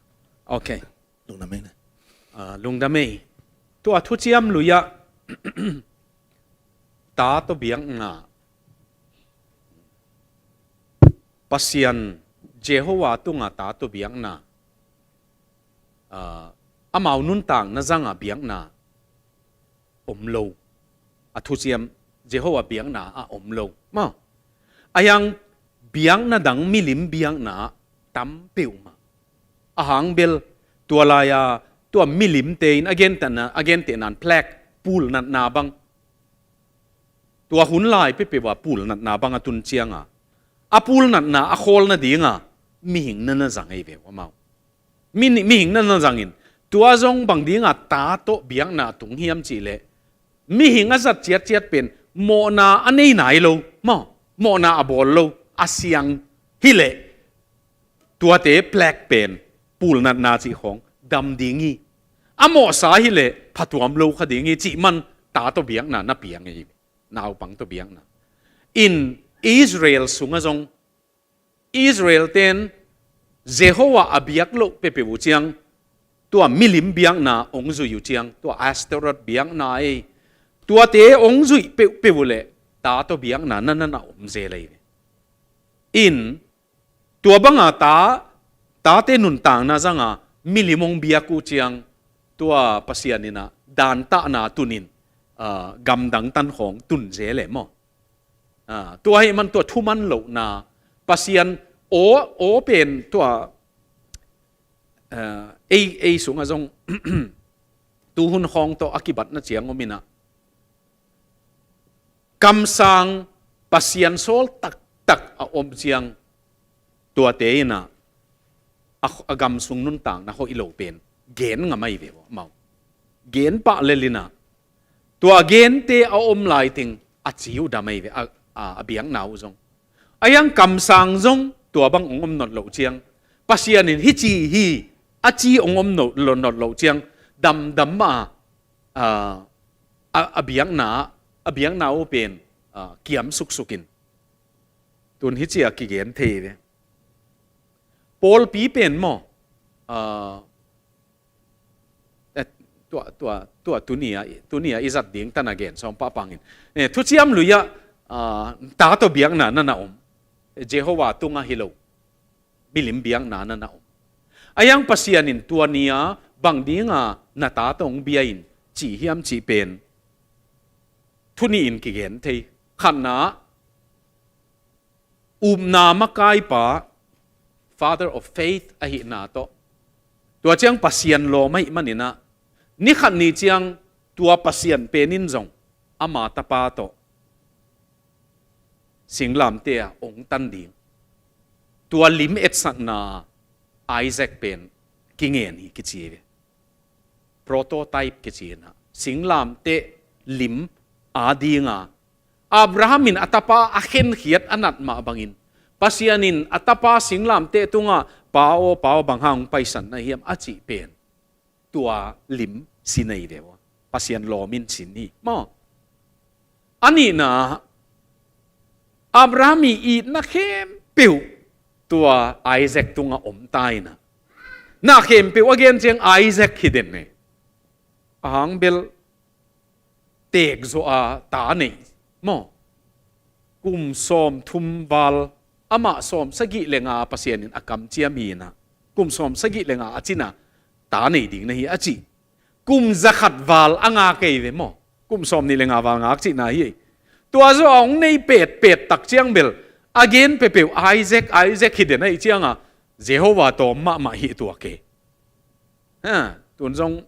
Okay. Lungdam ei na. Ah, lungdam ei. Tua thuciam lui-ah ta tawh biakna, Pasian Jehovah tunga ta tawh biakna, ah, amau nuntakna zanga biakna om lo. A thuciam Jehovah biakna ah om lo. Maw. A hiang biakna dang milim biakna ah tam peuhmah. A hang bel tua lai-a tua milimte in a gentehna, a gentehna in plague pulnatna bang. Tua hun lai peuhpeuh ah pulnatna bang a tun cianga a pulnatna a khawl nadinga mihing na na zang ei ve uh amau. Mi, mihing na na zangin, tua zong bang dinga ta tawh biakna tung hiam cih leh, mihing a zat ciatciat pen mawhna a nei nai lo maw, mawhna a bawl lo, a siang hi leh, tuate plague pen pulnatna cih khawng dam ding hi. A mawhsa hi leh phatuam lo kha ding hi cih man ta tawh biakna na piang hi. Naupang tawh biakna. In Israel sungah zong Israel ten Jehovah a biak loh peuhpeuh uh ciang, tua milim biakna hong zuih uh ciang, tua Ashtoreth biakna ei, tuate hong zuih peuhpeuh uh leh ta tawh biakna na na na om zel ei. In tua banga ta, tate nuntakna zanga milim hong biak uh ciang, tua Pasian inah dantahna tunin, ah, gamdang tan khawng tun zel e maw. Ah, tua ahih man tua thuman lohna, Pasian aw, aw pen tua, ah, ei, ei sungah zong tuhun khawng tawh a kibatna ciang om inah, kamsang Pasian sawl taktak a om ciang, tuate inah a, a gam sung nuntakna hoih lo pen gen ngam ahi ve uh amau. Gen pah lel inah tua gente a om lai teng a ci uh dam ahi ve, a, a, a biakna uh zong. A hiang kamsang zong tua bang hong om nawn loh ciang, Pasian in hih ci hi a ci hong om nawn, nawn loh ciang, damdam mah a, a, a biakna, a biakna uh pen, a, kiam suksukin. Tun hih ci a kigen thei ve. pawlpi pen maw, ah, eh, tua, tua, tua tunia, tunia i zat ding tana gen sawm pahpangin, eh, thuciam lui-ah, ah, ta tawh biakna na na om, Jehovah tungah hi lo, milim biakna na na om. A hiang Pasian in tua ni-a bang dinga na ta tawh hong bia in ci hiam cih pen thu nih in kigen thei. Khatna, upna makaipa, father of faith ahihna tawh, tua ciang Pasian lawm ahih maninah, ni khat ni ciang tua Pasian pen in zong ama tapa tawh singlamteh ah hong tan ding. Tua lim etsakna Isaac pen kingen hi kici ve. Prototype kici inah, singlamteh lim a dinga Abraham in a tapa a khenkhiat a nat mah bangin, Pasian in a tapa singlamteh tungah, "Pa aw, pa aw, bang hang hong paisan na hiam?" a cih pen tua lim sin ahi ve ua. Pasian lawm in sin hi maw. A nihna, Abraham i itna khempeuh tua Isaac tungah om ta inah, na khempeuh a gen ciang Isaac hi den e. A hang bel teek zawh a ta nei maw. Kum sawm thum val, amah sawm sagih le nga Pasian in a kamciam hi inah, kum sawm sagih le nga a cinah ta nei ding na hi a cih. Kum zakhat val a ngak ei ve maw. Kum sawm nih le nga val ngak cihna hi ei. Tua zawh a hong nei petpet tak ciang bel a gen peuhpeuh Isaac, Isaac hi den ahih cianga Jehovah tawm mahmah hi tuak e. Ha, tun zong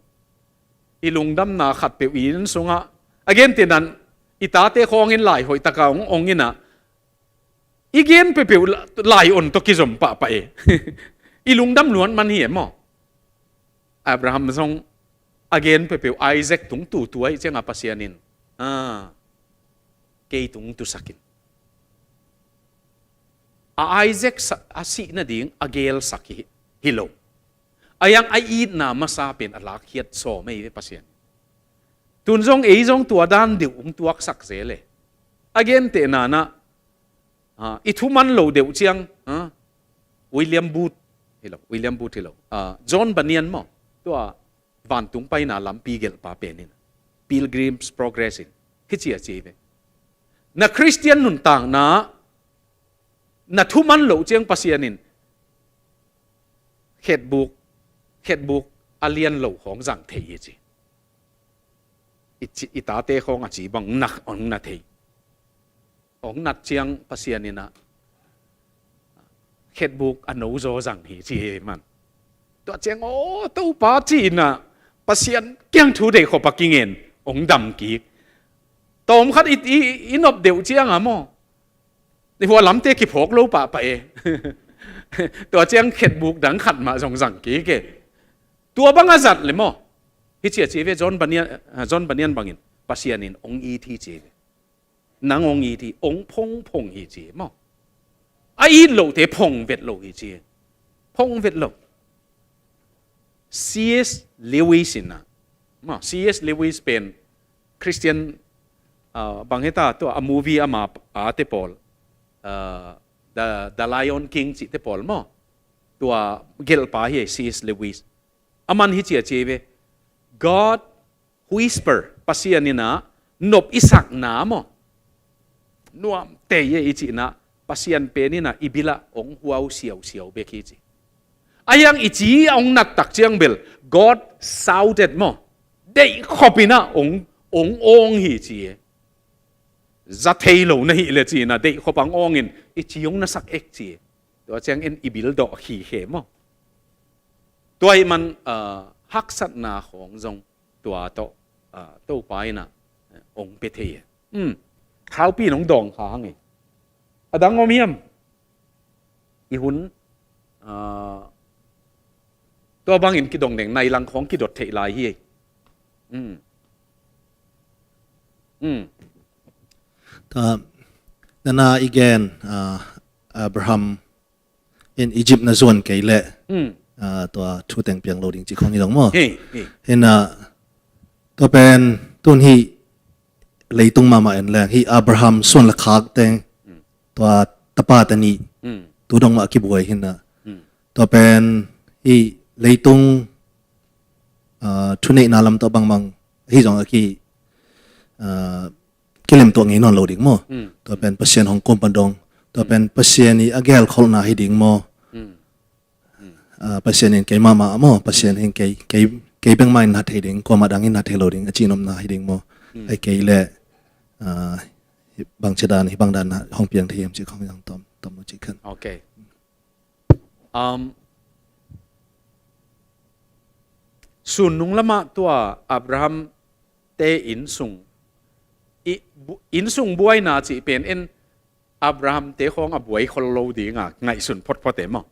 i lungdamna khatpeuh i inn sungah, a gen tinan i tate khawngin lai hoihtaka hong ong inah, i gen peuhpeuh la-, lai on tawh kizom pahpah e. I lungdam luat man hi e maw. Abraham zong a gen peuhpeuh Isaac tung tutu ahih cianga Pasian in, ah, kei tung tusak in. A Isaac sa-, a sih nading a gelsak hi, hi lo. A hiang a itna masa pen a lakkhiat sawm ei ve Pasian. Tun zong ei zong tua dan deuh hong tuaksak zel e. A genteh nanah, ah, i thuman lo deuh ciang, ah, William Booth hi lo, William Booth hi lo. Ah, John Bunyan maw. Tua vantung paina lampi gelhpa pen in, Pilgrim's Progress in, hici a ci ve. Na Khristian nuntakna, na thuman loh ciang Pasian in khetbuk, khetbuk a lian lo khawng zang thei hi ci. I ci, i tate khawng a ci bang nak hong na thei. Hong nat ciang Pasian inah khetbuk a no zaw zang hi ci hi man. Tua ciang, "Aw, Topa," ci inah Pasian kiang thu deih khop a kingen hong dam kik. Tawm khat i, i, i nop deuh cianga maw, i hua lamte kiphawk lo pahpah e. Tua ciang khetbuk dang khat mah zong zang kik e. Tua bang a zat le maw, hici a ci ve, John Bunyan, John Bunyan bangin, Pasian in hong it hi ci ve. Nang hong it hi, hong phongphong hi ci maw. A it lohte phong vet lo hi ci. Phong vet lo. C S Lewis in a, maw, C S Lewis pen Christian, ah, bang heta tua a movie ama a te pawl, ah, The, The Lion King cih te pawl maw. Tua gelhpa hi C S Lewis. Aman hici a ci ve. God whisper, Pasian in a nop i sakna maw, nuamtei e i cihna, Pasian pen in a i bilah hong huau siausiau bek hi ci. A hiang i ci a hong nat tak ciang bel, God shouted maw, deih khop in a hong, hong awng hi ci e. Za thei lo na hih le ci in a deih khop a hong awng in i ci hong na sak ek ci e. Tua ciang in i bil dawh hi khe maw. Tua ahih man, ah, haksatna khawng zong tua tawh, ah, Topa in a, eh, hong pia thei e. Um, khaupi in hong dawng kha hang e. A dang om hiam? I hun, ah, tua bangin kidong deng, nai lang khawng kidot theih lai hi e. Um. Um. Tua, nana i gen, ah, Abraham in Egypt na zuan kei leh, hmm, ah, tua thu teng piang lo ding ci khong hi dong maw. Hi, hi. Hi na, tua pen tun hi leitung mahmah en leng, hi Abraham suan le khak teng, hmm, tua tapa ta nih, hmm, tu dong mah kibuai hi na. Hmm. Tua pen hih leitung, ah, thuneihna lam tawh bangbang ahi zong a ki, ah, kilemtuah ngei nawn lo ding maw? Mm. Tua pen Pasian hong kum pan dong. Tua pen Pasian i a gelkholhna hi ding maw? Mm. Ah, Pasian in kei mahmah maw? Pasian in kei, kei, kei bek mah in na thei ding, kuamah dang in na thei lo ding, a cihnopna hi ding maw? Mm. Ai kei leh, ah, bangci dan, hih bang dan na hong piang thei hiam cih khong zong tom, tom lo cih khan. Okay. Um, sun nung lamah tua Abraham te innsung, i, bu-, innsung buaina cih pen in Abraham te khawng a buai khol lo dinga ngaihsun photphot e maw?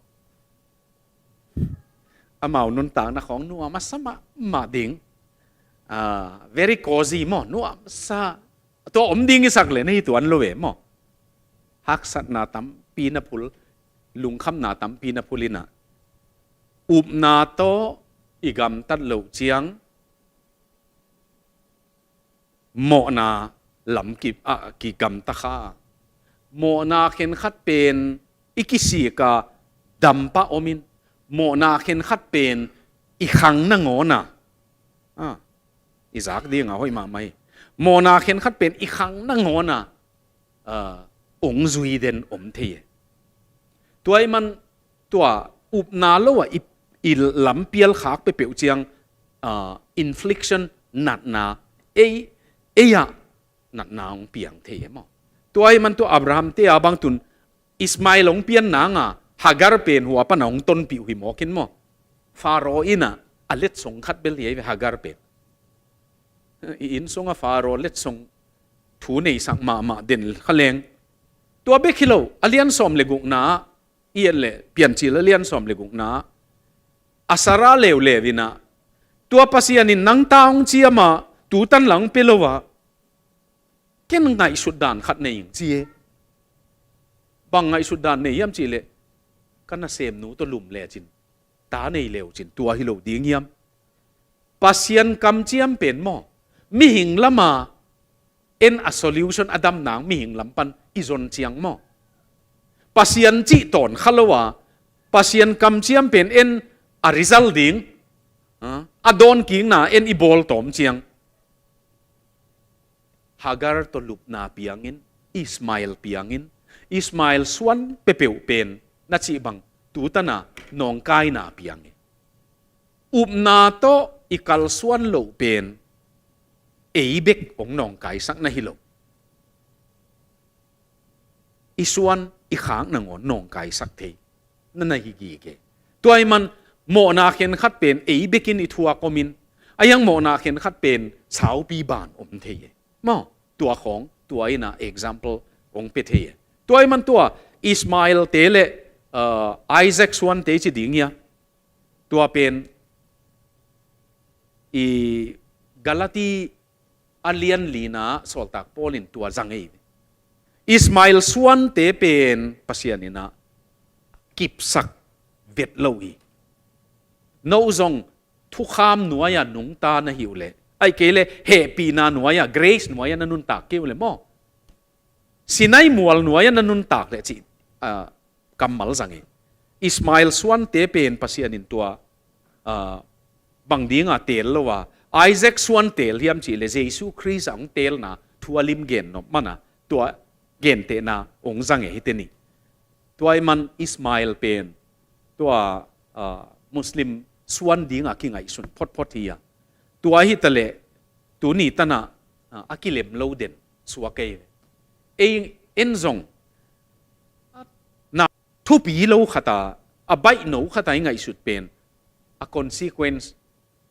Amau nuntakna khawng nuam a sa mahmah ding. Ah, very cozy maw, nuam sa. Tua om ding i sak le na hi tuan lo e maw? Haksatna tampi na phul, lungkhamna tampi na phul inah, upna tawh i gamtat loh ciang mawhna lam ki, ah, kigamta kha. Mawhna khenkhat pen i kisik a dampah om in, mawhna khenkhat pen i khang nangawn a, ah, i zak dinga hoih mahmah hi. Mawhna khenkhat pen i khang nangawn a, ah, ong zui den om thei e. Tua ahih man tua upna lo a i, i lam pial khak peuhpeuh ciang, ah, infliction, natna, ei, ei ah natna ong piang thei e maw? Tua ahih man tua Abraham te a bang tun Ismail ong pian nanga Hagar pen hua pana ong tonpih uh hi mawk in maw? Faro inah a letsong khat bel hi ei ve Hagar pen. I innsung a Faro letsong thu neisak mahmah den kha leng. Tua bek hi lo, a lian sawm le gukna ah i et leh Piancil a lian sawm le gukna ah a Sara leuleu inah, tua Pasian in nang ta ong ciam a, tutan la ong pia lo a, ken ngaihsut dan khat nei ing ci e. Bang ngaihsut dan nei hiam cih leh, ka nasemnu tawh lum lecin, ta nei leucin tua hi lo ding hiam? Pasian kamciam pen maw, mihing lama en a solution a dam nang mihing lam pan i zon ciang maw, Pasian cih tawn kha lo a, Pasian kamciam pen en a result ding, ah, a dawnkikna en i bawl tawm ciang, Hagar tawh lupna piangin, Ismail piangin, Ismail suan peuhpeuh pen na cih bang tutana nawngkaina piang hi. Upna tawh i kalsuan loh pen ei bek hong nawngkaisak na hi lo. I suan i khak nangawn nawngkaisak thei na na hi gige. Tua ahih man mawhna khenkhat pen ei bekin i thuak om in, a hiang mawhna khenkhat pen saupi ban om thei e. Maw, tua khawng, tua inah example hong pia thei e. Tua ahih man tua Ismail te le, uh, Isaac suante ci ding hia? Tua pen i Galati a lian lina sawltak Paul in tua zang ei. Ismail suante pen Pasian inah kipsak vet lo hi. No zong thukham nuai-a nungta na hi uh leh, ahih kei leh hehpihna nuai-a, grace nuai-a na nuntak kei uh leh maw, Sinai mual nuai-a na nuntak leh cih, ah, kammal zang hi. Ismail suante pen Pasian in tua, ah, bang dinga teel lo a, Isaac suan teel hiam cih leh Jesu Khrist a hong teelna thu a lim gen nop mana tua gentehna hong zang hi teni. Tua ahih man Ismail pen tua, ah, Muslim suan dinga kingaihsun photphot hi a. Tua hi ta leh tuni tanah, ah, a kilem lo den suak ei. Ei en zong na thupi lo khata, a baih no khata i ngaihsut pen a consequence,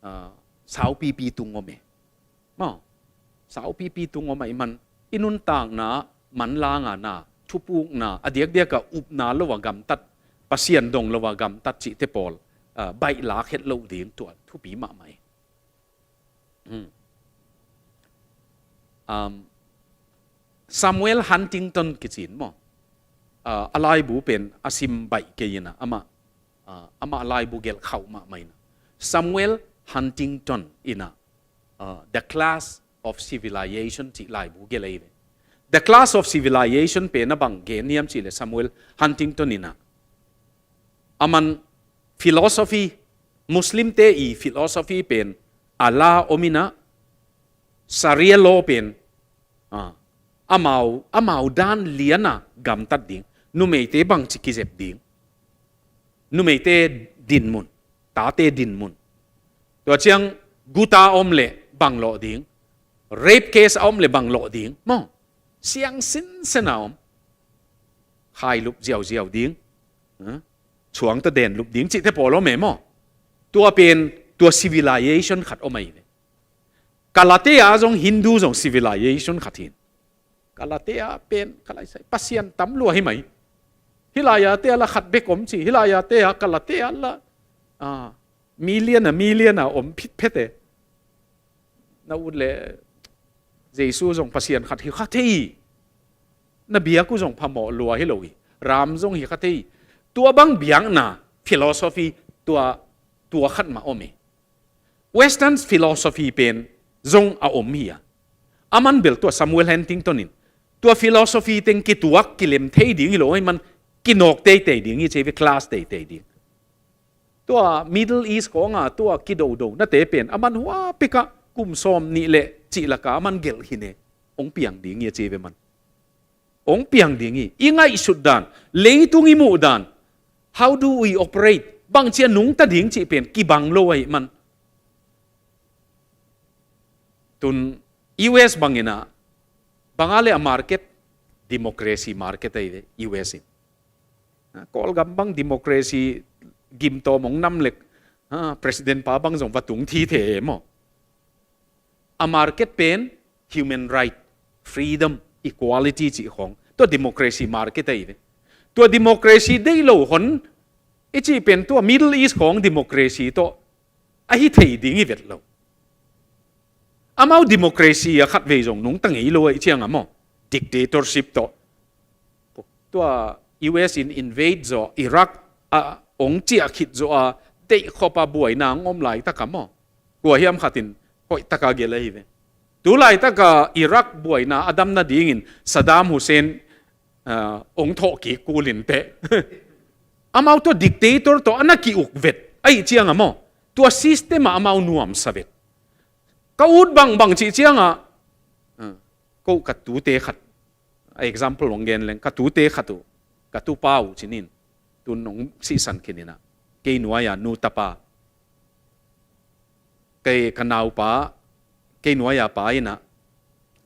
ah, saupipi tung om e. Maw, saupipi tung om ahih man i nuntakna, manlangana, thupukna, a diakdiaka upna lo a gamtat, Pasian dong lo a gamtat cihte pawl, ah, baih lak het lo ding tua thupi mahmah hi. Hmm. Um, Samuel Huntington kici in maw, ah, a laibu pen a sim baih kei inah, amah, ah, amah laibu gelh khauh mahmah inah. Samuel Huntington inah, ah, The Clash of Civilization cih laibu gelh ei ve. The Clash of Civilization pen a bang gen hiam cih leh Samuel Huntington inah, aman philosophy, Muslim te i philosophy pen Allah om in ah, Sharia law pen, ah, amau, amau dan lian a gamtat ding. Numeite bangci kizep ding. Numeite dinmun, tate dinmun. Tua ciang guta om leh bang lawh ding. Rape case a om leh bang lawh ding. Maw, siang sinsen a om. Khailup ziauziau ding. Ha? Chuang tawh denlup ding cihte pawl om e maw. Tua pen, tua civilization khat om ahi ve. Kalate ah zong Hindu zong civilization khat hi in. Kalate ah pen, kalai sai, pasian tam lua hi mai. Hih lai-a te ah la khat bek om ci, hih lai-a te ah Kalate ah la, ah, million a million a om phitphet e. Na ut leh Jesu zong pasian khat hi kha thei. Na biak uh zong phamawh lua hi lo hi. Ram zong hi kha thei. Tua bang biakna philosophy tua, tua khat mah om hi. Western philosophy pen zong a om hi a. Aman bel tua Samuel Huntington in tua philosophy teng kituak kilem thei ding hi lo, ahih man kinawk teitei ding hi ci ve, clash teitei ding. Tua Middle East khawng a tua kidodo nate pen aman hua pek ah kum sawm nih leh cih lak a aman gelh hi ne. Hong piang ding hi a ci ve man. Hong piang ding hi. I ngaihsut dan, leitung i muh dan, how do we operate, bangci a nungta ding cih pen kibang lo ahih man. Tun U S bang in ah, bang a leh a market, democracy market ahi ve, U S in. Ha, Kawlgam bang democracy gimtawm hong nam leh, ha, president pa bang zong va tung thi thei e maw. A market pen human right, freedom, equality cih khawng. Tua democracy market ahi ve. Tua democracy deih lo hon i cih pen tua Middle East khawng democracy tawh ahi thei ding hi vet lo. Amau democracy a khatvei zong nungta ngei lo ahih ciang a maw. Dictatorship tawh. Tua U S in invade zawh, Iraq a hong ciah khit zawh a, deih khop a buaina hong om laitak a maw. Kua hiam khat in hoih tak a gelh ahi ve. Tu laitak a Iraq buaina a dam nadingin Saddam Hussein, ah, hong thawh kik kul in teh. Amau tua dictator tawh a na ki-uk vet ahih ciang a maw. Tua system ah amau nuamsa vet. Ka ut bangbang cih ciang a, ah, ko ka tute khat, a example hong gen leng, ka tute khat uh, ka tupa uh ci-in, tun hong sihsan khin in ah, kei nuai a nu tapa, kei ka naupa, kei nuai a pa in ah,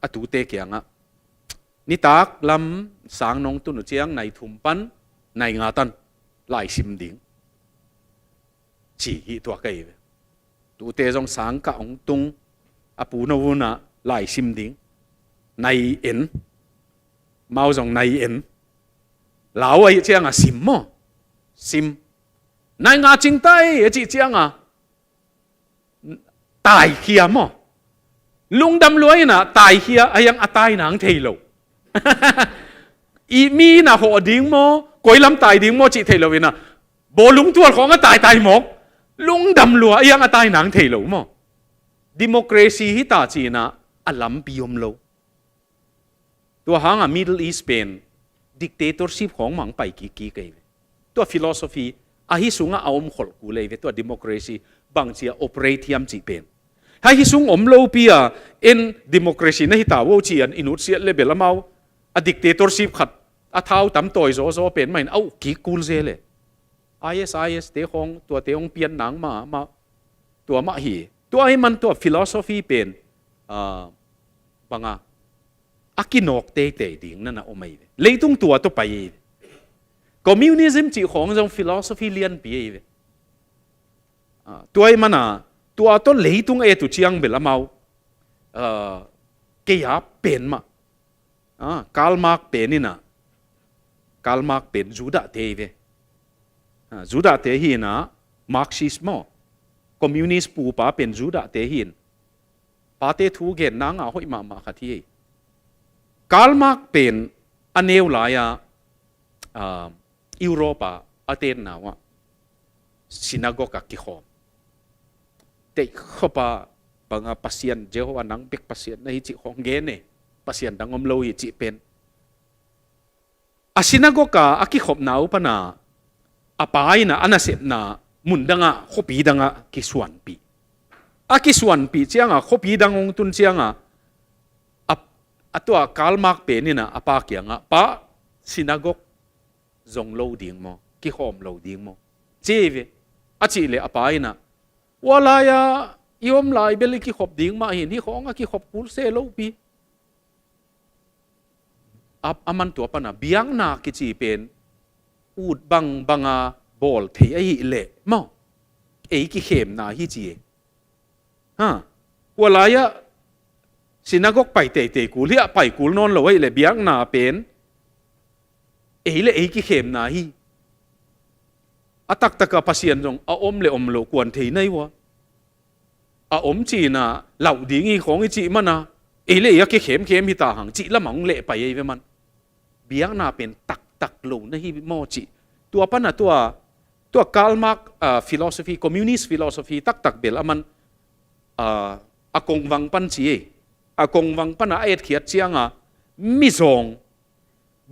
a tute kiangah, nitak lam sang nong tun uh ciang nai thum pan nai nga tan laisim ding ci hi tuak ahi ve. Tute zong sang kah hong tung, a pu no un ah laisim ding. Nai en. Mau zong nai en. Lau ahih ciang a sim maw. Sim. Nai nga cing tai a cih ciang a taikhia maw. Lungdam lua in ah taikhia, a hiang a tai nang thei lo. I mi in ah hawh ding maw, koi lam tai ding maw cih thei lo in ah, bawlung tual khawng a taitai mawk. Lungdam lua, a hiang a tai nang thei lo maw. Democracy hi ta ci-in ah a lampi om lo. Tua hang a Middle East pen dictatorship khawng mah hong pai kikkik ahi ve. Tua philosophy ahi sungah a om kholh kul ahi ve, tua democracy bangci a operate hiam cih pen. Ahi sung om lopi a, en democracy na hi ta uh ci-in i nutsiat leh bel amau a dictatorship khat a thau tam tawi zawzaw pen mah in a uk kik kul zel e. I S I S te khawng tuate hong pian nang mah, mah, tua mah hi. Tua ahih man tua philosophy pen, ah, bang a, a kinawk teitei ding na na om ahi ve. Leitung tua tawh pai ahi ve. Communism cih khawng zong philosophy lianpi ahi ve. Ah, tua ahih man a, tua tawh leitung et uh ciang bel amau, ah, kei a pen mah. Ah, Karl Marx pen in ah, Karl Marx pen Judah te hi ve. Ah, Judah te hi in ah, Marxist maw. Communist pupa pen Judah te hi in. Pate thu gen nang a hoih mahmah khat hi. Karl Marx pen a neu lai a, ah, Europe a a tenna uh ah synagogue ah kikhawm. Teih khop a bang a Pasian, Jehovah nang bek Pasian na hi cih khawng gen e. Pasian dang om lo hi cih pen. A synagogue a a kikhopna uh pan a, a pa in ah a nasepna mun dangah, khuapi dangah kisuanpih. A kisuanpih ciangah, khuapi dang hong tun ciangah, a, a tua Karl Marx pen inah a pa kiangah, "Pa, synagogue zong lo ding maw, kikhawm lo ding maw?" ci ve. A cih leh a pa inah, "Hua lai-ah i om lai bel i kikhop ding mah hi in, hih khawng a kikhop kul se lopi." A, a man tua pana biakna kici pen ut bangbanga bawl thei ahih leh maw, ei kikhemna hi ci e. Ha. Hua lai-ah synagogue pai teitei kul, hiah pai kul nawn lo ahih leh biakna pen ei le ei kikhemna hi. A taktakah Pasian zong a om le om lo kuan thei nai ua. A om cihna lauh ding hi khawng i cih mana, ei le ei a kikhemkhem hi ta hang cih lamah hong lehpai ei ve man. Biakna pen taktak lo na hi maw cih. Tua pana tua, tua Karl Marx, ah, philosophy, communist philosophy taktak bel a man, ah, a kongvang pan ci ei. A kongvang pana a etkhiat cianga mizawng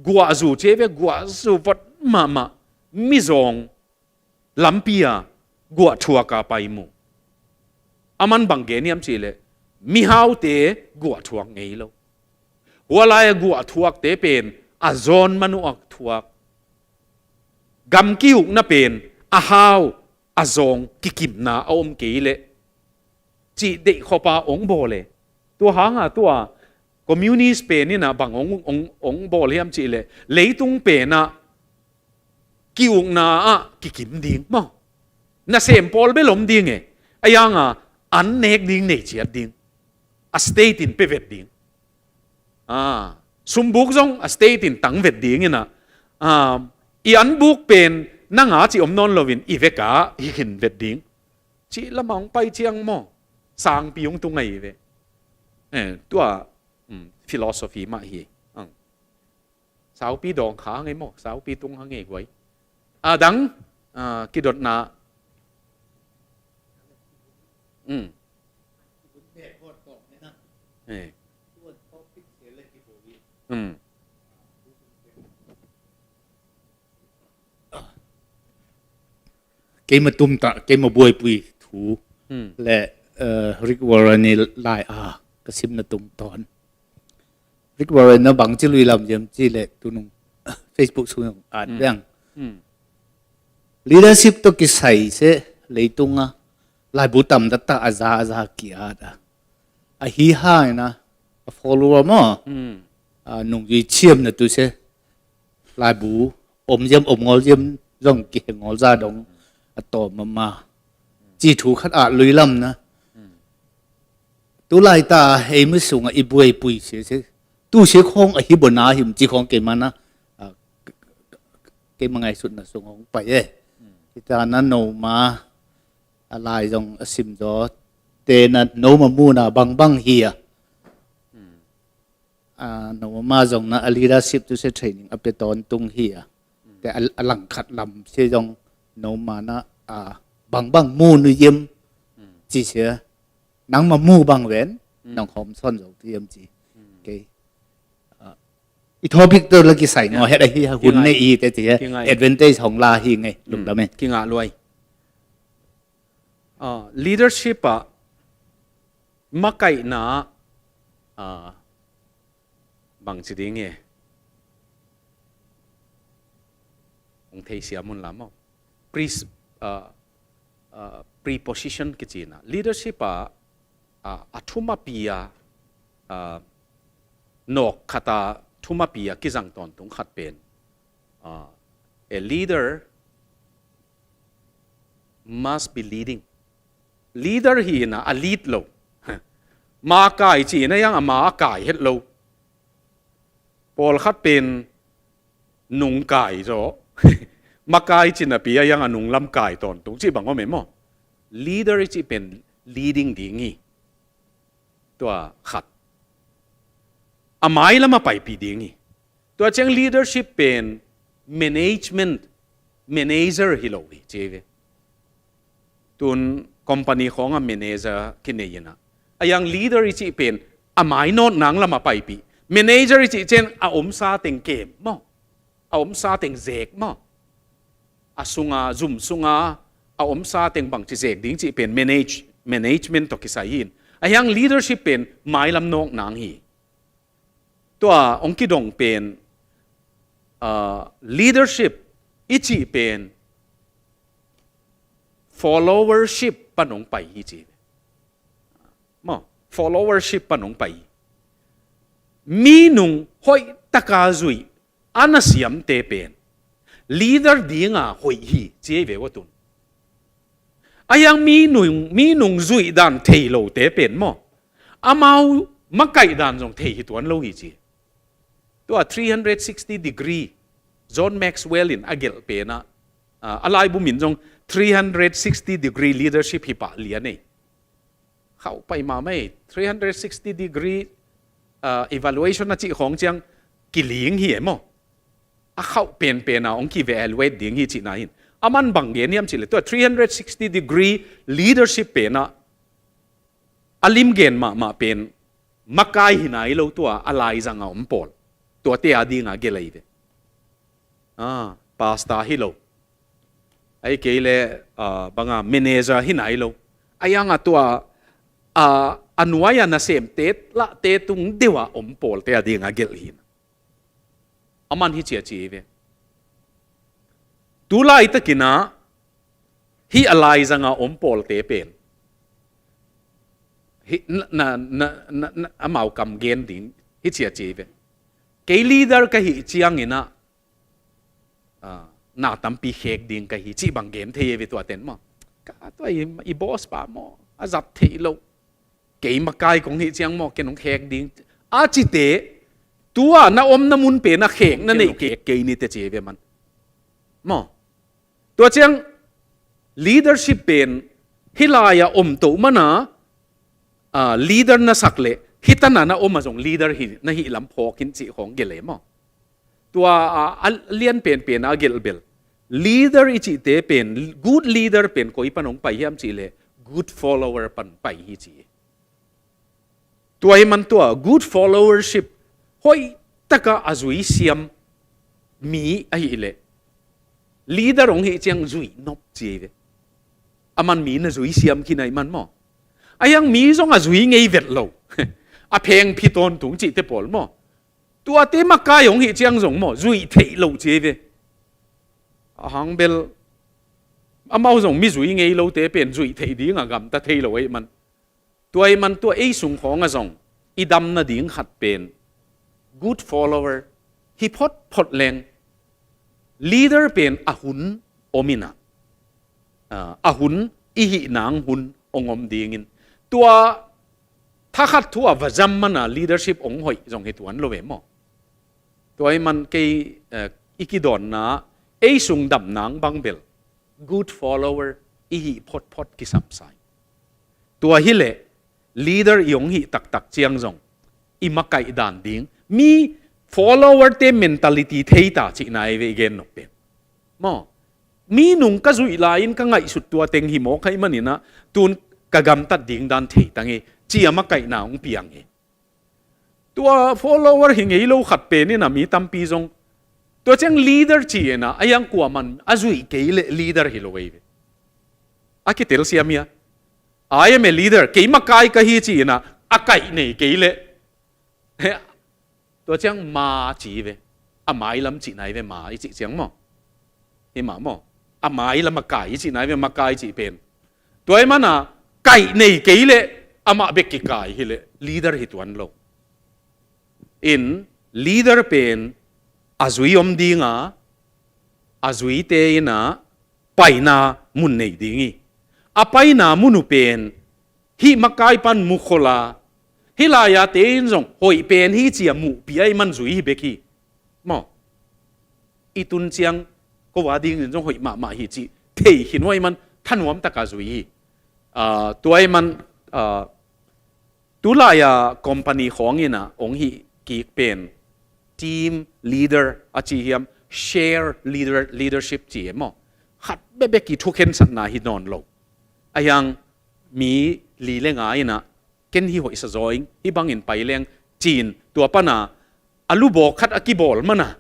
guahzu ci ei ve, guahzu vot mahmah, mizawng lampi-a guahthuaka pai mu. A man bang gen hiam cihleh, mihaute guahthuak ngei lo. Hua lai-a guahthuakte pen a zawn man uh a thuak. Gam ki-ukna pen a hau a zawng kikimna a om kei leh cih deih khawpa ong bawl e. Tua hanga tua communist pen inah bang ong, ong, ong bawl hiam cihleh, leitung penah ki-ukna ah kikim ding maw. Nasem pawl bel om ding e. A yanga an nek ding nei ciat ding. A state in pe vet ding. Ah, sumbuk zong a state in tang vet ding inah. Ah, i anbuk pen nanga cih om nawn loin i veka hi khin vet ding. Cih lamah hong pai ciang maw, sangpi hong tung ahi ve. Eh, tua, um, philosophy mah hi. Ang. Saupi dawng kha ngei maw, saupi tung ha ngei guai. A dang, ah, kidotna. Um. Eh. Um. Keima tumtah, keima buaipui thu le, eh, Rick Warren i lai a ka simna tungtawn. Rick Warren na bangci lui lam hiam cihleh tunung Facebook sung at veng. Leadership tawh kisai se leitunga laibu tamtaktah a za a za ki-at a, ahi hangin a follower maw, a nungzui ciamna tu se laibu om ziam om ngol ziam zong kihe ngol za dong a tawm mama. Ci thu khat at lui lam na. Tu laita hei mi sungah i buaipui sia sia, tu sia khawng ahi bona him ci khawng keima na, ah, keima ngaihsutna sung hong pai e. Hita na noma a lai zong a simzaw tena noma muna bangbang hi a. Ah, noma zong na a leadership tu sia training a pe tawntung hi a. Te a, a langkhat lam sia zong noma na, ah, bangbang mu nu yem ci sia. Nangma mu bang ven, nang hawm sawn zo tu yem ci. Kei, ah, i topic tawh la kisai ngaw het ahi, hun nei i te ci he. Advantage hong la hi ngei, lungdam e. Kingah luai. Ah, leadership ah makaihna, ah, bangci ding e. Hong theisiam un la maw. Pre-, ah, ah, preposition kicina. Leadership ah, ah, a thumapi a, ah, nawk khata thumapi a kizang tawntung khat pen. Ah, a leader must be leading. Leader hi ina a lead lo. Ma kai ci ina yang a ma a kai het lo. Pawlkhat pen nung kai zaw. Ma kai ci napi a yang a nung lam kai tawntung ci bang om e maw. Leader i ci pen leading ding hi. Tua khat. A mai lam a paipih ding hi. Tua ciang leadership pen management, manager hi lo hi ci ve. Tun company khawng a manager kinei ina. A yang leader i ci pen a mai nawt nang lam a paipih. Manager i ci ciang a omsa teng kem maw. A omsa teng zek maw. A sunga, zum sunga, a omsa teng bangci zek ding cih pen manage, management tawh kisai hi in. Ahi hang leadership pen mailam nawk nang hi. Tua hong kidong pen, ah, leadership i cih pen followership pan hong pai hi ci. Maw, followership pan hong pai hi. Mi nung hoih taka zuih a na siamte pen leader dinga hoih hi ci ei ve ua tun. Ahi hang mi nung, mi nung zuih dan thei lote pen maw, amau makaih dan zong thei hi tuan lo hi ci. Tua three hundred sixty degree, John Maxwell in a gelh pen ah, ah, a laibu min zong three hundred sixty degree leadership hi pah lian ei. Khauh pai mahmah ei. Three hundred sixty degree, ah, evaluation a cih khawng ciang kiling hi e maw. A khauh penpen a hong ki-evaluate ding hi cihna hin. A man bang gen hiam cih leh tua three hundred sixty degree leadership pen ah a lim gen mahmah pen makai hi nai lo tua a laizang a om pawl. Tuate a dinga gelh ei ve. Ah, pastor hi lo. Ahih kei leh, ah, banga manager hi nai lo. Ahi hang a tua, ah, a nuai a nasemte lahte tung deuh a om pawlte a dinga gelh hi na. A man hi ci a ci ei ve. Tu laitakin ah hih a laizang a om pawlte pen hi, na, na, na, na, na, amau kam gen ding hi ci a ci ei ve. Kei leader ka hih ciangin ah, ah, na tampi khek ding ka hi cih bang gen thei ei ve tuaten maw. Ka tua i, i boss pa maw, a zat theih loh. Kei makai kong hih ciang maw, ken hong khek ding. A cite, tua na omna mun pen a khekna neih kei, kei ni te ci ei ve man. Maw. Tua ciang leadership pen hih lai-a om toh mana, ah, leader na sak leh hih tana na om a zong leader hi, na hih lam phawk in cih khawng gelh ei maw. Tua, ah, a lian penpen a gelh bel leader i cihte pen, good leader pen koi pan hong pai hiam cih leh good follower pan pai hi ci. Tua hi man tua good followership, hoih taka a zui siam mi ahih leh leader hong hih ciang zui nop ci ei ve. A man mi na zui siam khin ahih man maw. Ahi hang mi zong a zui ngei vet lo. A phengphi tawntung cihte pawl maw. Tuate makai hong hih ciang zong maw, zui theih lo ci ei ve. A hang bel amau zong mi zui ngei lote pen zui theih dinga gamta thei lo ahih man. Tua ahih man tua ei sung khawng a zong i dam nading khat pen good follower hi photphot leng leader pen a hun om in ah, ah, a hun i hih nang hun hong om dingin tua thakhat thu a va zam mana leadership hong hoih zong hi tuan lo ve maw. Tua ahih man kei, eh, i kidawnna ei sung dam nang bang bel good follower i hih photphot kisam sa hi. Tua hi leh leader i hong hih taktak ciang zong i makaih dan ding, mi followerte mentality thei ta cihna ei ve i gen nop pen. Maw, mi nung ka zuih lai-in ka ngaihsut tua teng hi mawk ahih manin ah tun ka gamtat ding dan thei ta ngei ci a makaihna hong piang hi. Tua follower hi ngei lo khat pen in ah mi tampi zong tua ciang leader ci in ah, ahi hang kuaman a zuih kei leh leader hi lo ei ve. A kitel siam hi a. I am a leader, kei makai ka hi ci in ah a kaih nei kei leh. He, tua ciang ma ci ve. A mailam cihna ei ve ma i cih ciang maw. Hi mah maw. A mailam a kai i cihna ei ve makai cih pen. Tua ahih mana kaih nei kei leh amah bek kikai hi leh leader hi tuan lo. In leader pen a zui om dinga, a zuite in ah paina mun nei ding hi. A paina mun uh pen hih makai pan mukhol a, hih lai-ate in zong hoih pen hi ci a muhpih ahih man zui hi bek hi. Maw. I tun ciang ko a dingin zong hoih mahmah hi cih thei khin uh ahih man thanuam taka zui hi. Ah, tua ahih man, ah, tulai-a company khawng in ah hong hih kik pen team leader a ci hiam, share leader, leadership ci e maw. Khat bekbek i thukhensatna hi nawn lo. Ahi hang mi li le nga in ah ken hi hoihsa zaw ing, hih bangin pai leng ci-in tua pana a lubawk khat a kibawl mana,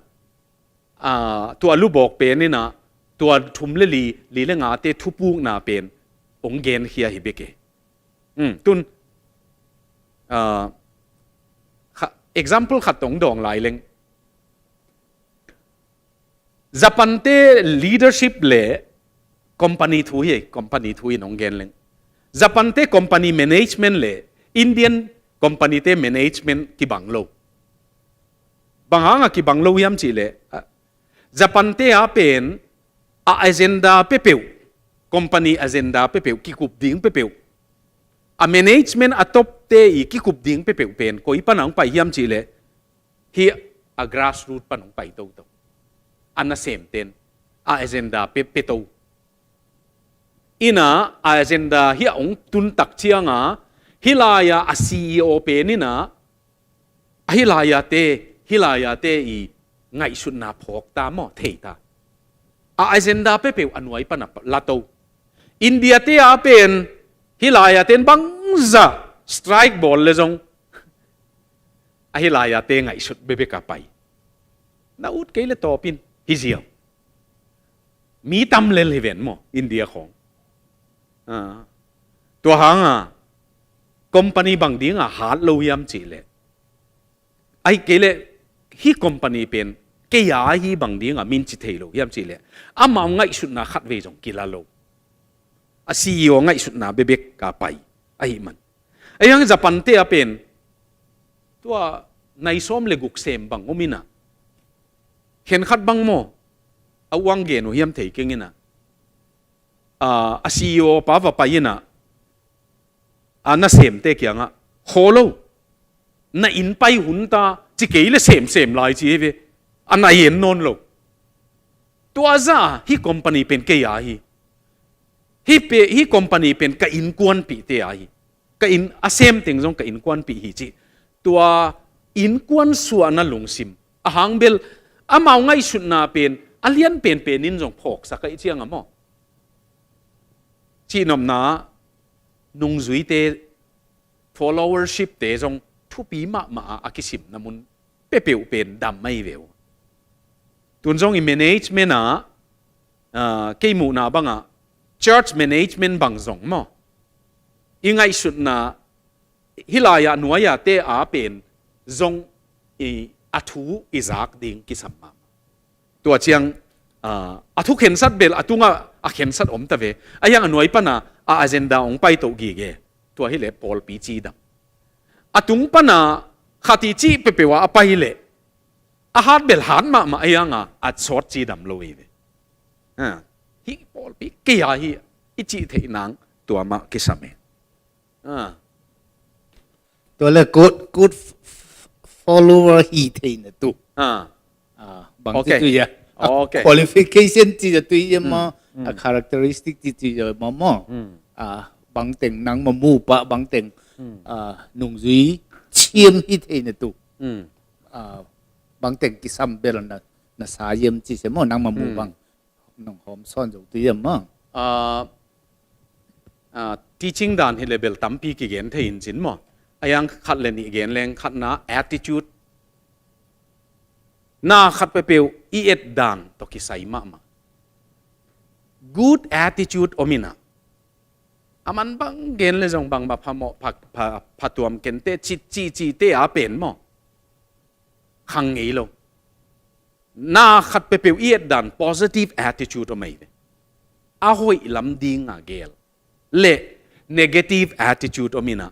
ah, tua lubawk pen in ah tua thum le li, li le ngate thupukna pen ong genkhia hi bek e. Hmm, tun, ah, kha-, example khat tong dawng lai leng. Japan te leadership le company thu hi, company thu in ong gen leng. Japan te company management le Indian company te management kibang lo. Bang hanga kibang lo hiam cih leh, ah, Japan te a pen a agenda pepeuh, company agenda pepeuh, kikup ding pepeuh, a management a top te i kikup ding pepeuh pen koi pana ong pai hiam cih leh, hi a grassroot pana ong pai toto. A nasem ten a agenda pe, pe to. Ina a agenda hi a ong tun tak cianga, hi lai-a a C E O pen ina, a hi lai-a te, hi lai-a te i ngaihsutna phawk ta maw, thei ta. A agenda pepeuh a nuai pana la to. India te a pen hi lai-a ten bangzah strike bawl le zong a hi lai-a te ngaihsut bebek a pai. Na ut kei le tawpin hi ziau. Mi tam lel hi ven maw, India khawng. Ah. Tua hanga company bang dinga hat lo hiam cih leh, ahi kei leh hi company pen kei a hi bang dinga min ci thei lo hiam cih leh, amau ngaihsutna khatvei zong kila lo. A C E O ngaihsutna bebek a pai ahi man. Ahi hang Japan te a pen tua nai sawm le guk sem bang om ina, khenkhat bang maw, a uang gen uh hiam thei keng ina, a, a C E O pa va pai ina, a nasemte kiangah, khaw lo, na inn pai hun ta, ci kei le semsem lai ci hi ve, a na en nawn lo. Tua zah hi company pen kei a hi. Hi pe, hi company pen ka innkuanpihte a hi. Ka inn, a sem teng zong ka innkuanpih hi ci. Tua innkuan suahna lungsim. A hang bel, amau ngaihsutna pen a lian penpen in zong phawksak a i cianga maw. Cihnopna, nungzuite, followership te zong thupi mahmah a, a kisimna mun pepeuh pen dam mai ve uh. Tun zong i management a, ah, kei muhna banga church management bang zong maw, i ngaihsutna hi lai-a nuai-a te a pen zong i a thu i zak ding kisam mahmah. Tua ciang, ah, a thu khensat bel a tungah a khensat om ta ve. Ahi hang a nuai pana a agenda ong paito gige. Tua hi leh pawlpi cidam. A tung pana khat i cih pepeuh a a pai hi leh, a hat bel hat mahmah ahi hanga a sawt cidam lo hi ve. Ah, hi pawlpi kei a hi i cih theih nang tua mah kisam e. Ah. Tua le good, good f-, f-, follower hi theina tu. Ah. Ah, bang okay. Ci tu ya. Ah, okay. Qualification ci tu ya ma. Mm, mm. Ah, characteristic ci tu ya ma mo. Mm. Ah, bang teng nang ma mu pa, bang teng, mm, ah, nungzui ciam hi theina tu. Mm. Ah, bang teng kisam bel na, na sa yem ci se mo, nang ma mu, mm, bang. Nong hawm sawn zo tu hiam maw? Ah, ah, teaching dan hi le bel tampi kigen thei in cin maw. Ahi hang khat le nih gen leng, khatna attitude. Na khat pepeuh i et dan tawh kisai mahmah. Good attitude om ina, a man bang gen le zong bangmah phamawh, pha, pha, phatuam kente, ci, ci, cite a pen maw, khang ngei lo. Na khat pepeuh i et dan positive attitude om ahi ve. A hoih lam dinga gel le negative attitude om ina.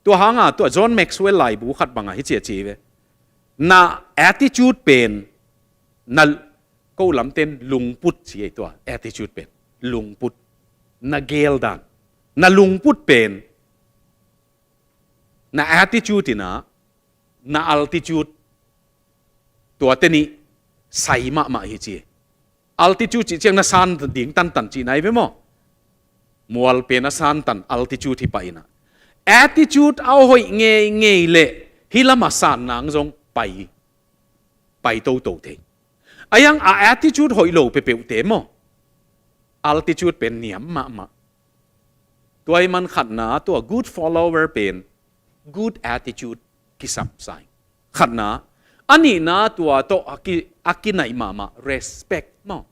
Tua hanga tua John Maxwell laibu khat banga hi ci a ci ve. Na attitude pen, na ko lamten lungput ci ei tua attitude pen. Lungput. Na gel dan. Na lungput pen, na attitude ina, na altitude, tua teni sai mahmah hi ci. Altitude cih ciang na san ding tantan cih nai ve maw? Mual pen a san tan altitude hi pah ina. Attitude a hoih ngeingei le hi lama san nang zong pai, pai toto thei. Ahi hang a attitude hoih lo pepeuhte maw, altitude pen niam mahmah. Tua hi man khatna, tua good follower pen good attitude kisam sai. Khatna, a nihna tua tawh a ki, a kinaih mahmah respect maw.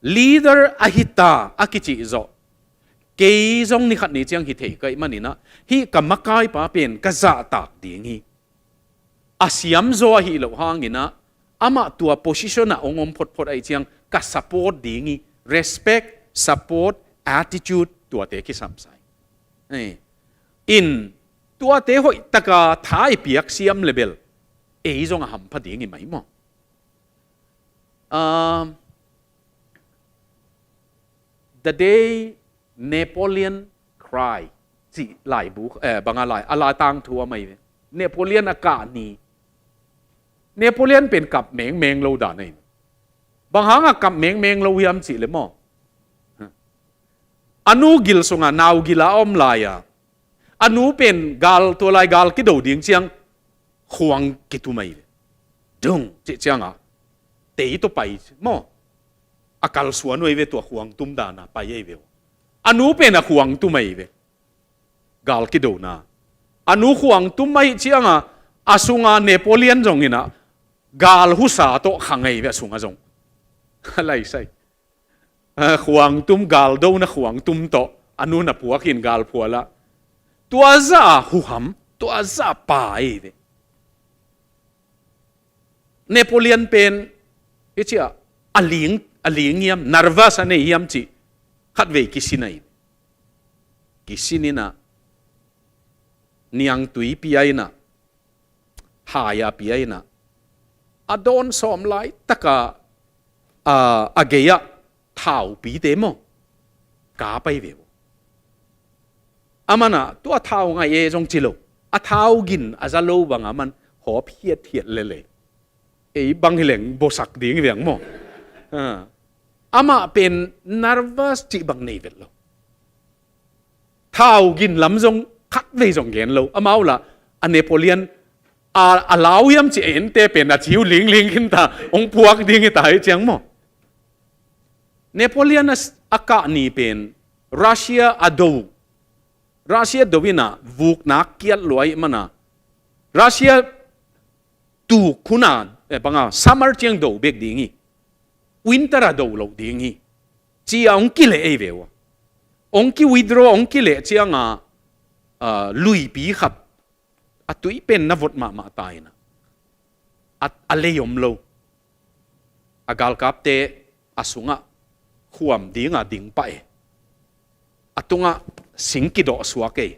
Leader a hita a kicih zawh, kei zong nikhat ni ciang hi thei ka hih maninah, hih ka makaipa pen ka zahtak ding hi. A siamzaw ahi loh hanginah, amah tua position ah hong om photphot ahih ciang ka support ding hi. Respect, support, attitude, tuate kisamsai. Eh, in, tuate hoihtaka tha i piak siam le bel, ei zong a hampha ding hi mai maw? Um, The Day Napoleon Cry cih laibu, eh, banga lai, a lai tangthu a mai ve. Napoleon a kah ni. Napoleon pen kap mengmeng lo dan ahi. Bang hanga kap mengmeng lo hiam cih le maw? A nu gil sunga nau gila a om lai-a, a nu pen gal, tua lai gal kido ding ciang khuang kitum ahi ve. Dung cih ciangah tei tawh pai maw? A kalsuan uh ahi ve, tua khuang tum dana pai ahi ve. A nu pen a khuang tum ahi ve. Gal kidona. A nu khuang tum ahih cianga, a sunga Napoleon zong inah gal husa tawh khang ahi ve a sunga zong. A laisai. Ah, khuang tum, gal dona khuang tum tawh a nu na puakin gal phualah. Tua zah a huham, tua zah a pa ahi ve. Napoleon pen, i cia, a ling, a ling hiam, nervous a nei hiam cih, khatvei kisin ahi. Kisin inah, niangtui pia inah, hai a pia inah, a dawn sawm laitaka, a, a gei-ah thaupite maw? Ka pai ve uh. A manah, tua thau ngai e zong ci lo. A thau gin a za lo banga man hawp hiathiat lele. Ei bang hileng bosak ding veng maw? Ah. Amah pen nervous cih bang nei vet lo. Thau gin lam zong khatvei zong gen lo. Amau lah, a Napoleon, a, a lau hiam cih ente pen a ciu lingling khinta, hong puak ding hita hi ciang maw? Napoleon a, a kah ni pen, Russia a do. Russia do inah, vuknak kiat luai mana. Russia tuk huna, eh, banga, summer ciang do bek ding hi. Winter a do lo ding hi. Cia hong kileh ei ve uh. Hong ki withdraw, hong kileh cianga, ah, luipi khat. A tui pen na vot mahmah ta inah. A, a lei om lo. A galkapte a sungah khuam dinga ding pah e. A tungah sing kidawh suak e.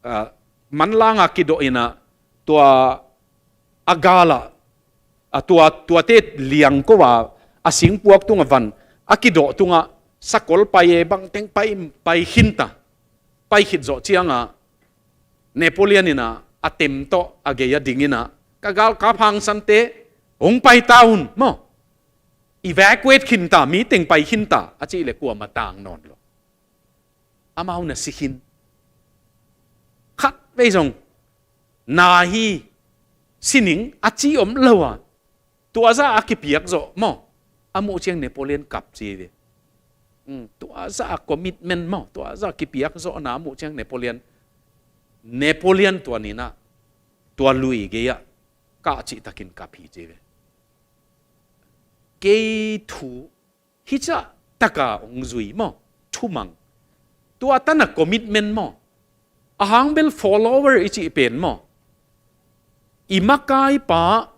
Ah, manlanga kidawh inah tua a galah, a tua, tuate liangko a, a singpuak tungah van, a kidawh tungah sakol pai e, bangteng pai, pai khinta. Pai khit zawh cianga, Napoleon inah, a tem tawh, a gei a ding inah, ka galkap hangsante, hong pai ta un, maw? Evacuate khinta, mi teng pai khinta, a cih le kuama tang nawn lo. Amau na si khin. Khatvei zong, na hi, sining, a ci om lo a. Tua zah a kipiak zawh maw? A muh ciang Napoleon kap ci ve. Hmm, tua zah a commitment maw? Tua zah a kipiak zawhna a muh ciang Napoleon, Napoleon tua ninah, tua lui gei-ah, kah cihtakin kap hi ci ve. Kei thu, hi cah taka hong zui maw? Thumang. Tua tana commitment maw? A hang bel follower i cih pen maw? I makaipa,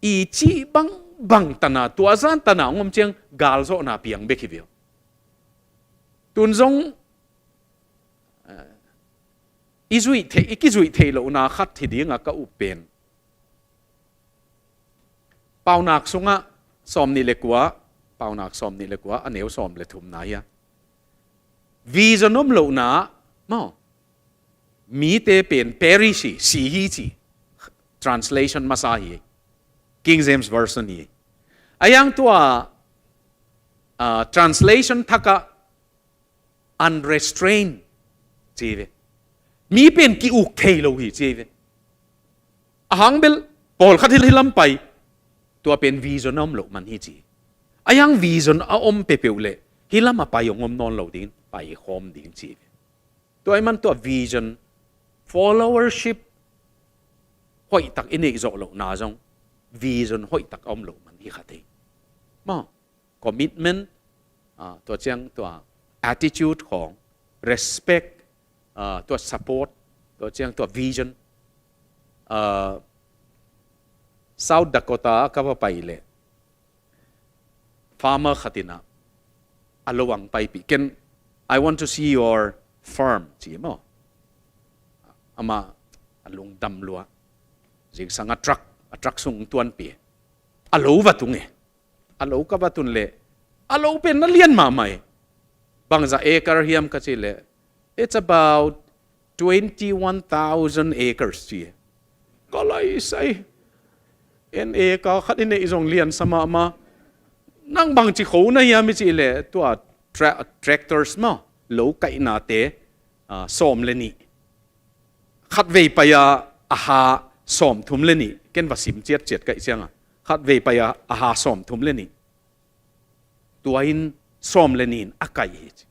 i cih bangbang tana, tua zan tana hong om ciang galzawhna piang bek hi ve uh. Tun zong, eh, i zuih theih, i kizuih theih lohna khat hi dinga ka up pen. Paunak sungah sawm nih le kua, Paunak sawm nih le kua, a neu sawm le thumna hi a. Vision om lohna, maw? Mite pen perish hi, si hi ci. Translation masa hi. King James Version hi. A yang tua, ah, translation thakah unrestrained ci ve. Mi pen ki-uk thei lo hi ci ve. A hang bel pawlkhat hi, hi lam pai. Tua pen vision a om loh man hi ci. A yang vision a om peuhpeuh le hi lam a pai hong om nawn lo dingin pai khawm ding ci ve. Tua ahih man tua vision, followership hoihtak i neih zawh lohna zong vision hoihtak a om loh man hi kha thei. Maw? commitment, ah, tua ciang tua attitude khawng, respect, ah, tua support, tua ciang tua vision. Ah, South Dakota ka va pai leh farmer khat in ah a lo ang paipih. Ken, "I want to see your farm," ci maw. Amah a lungdam lua. Zingsang a truck, a truck sung tuanpih. A lo va tung e. A lo ka va tun leh, a lo pen na lian mahmah e. "Bangzah acre hiam?" ka cih leh, "It's about twenty-one thousand acres," ci. Ka lai sai. En acre khat i neih zong lian sa mahmah. "Nang bangci kho na hiam?" i cih leh, tua tra-, tractors maw, lo kaihnate, ah, sawm le nih. Khatvei pai-a a ha sawmthum le nih. Ken va sim ciatciat ka hih ciangah, khatvei pai-a a ha sawmthum le nih. Tua in sawm le nih in a kaih hi ci.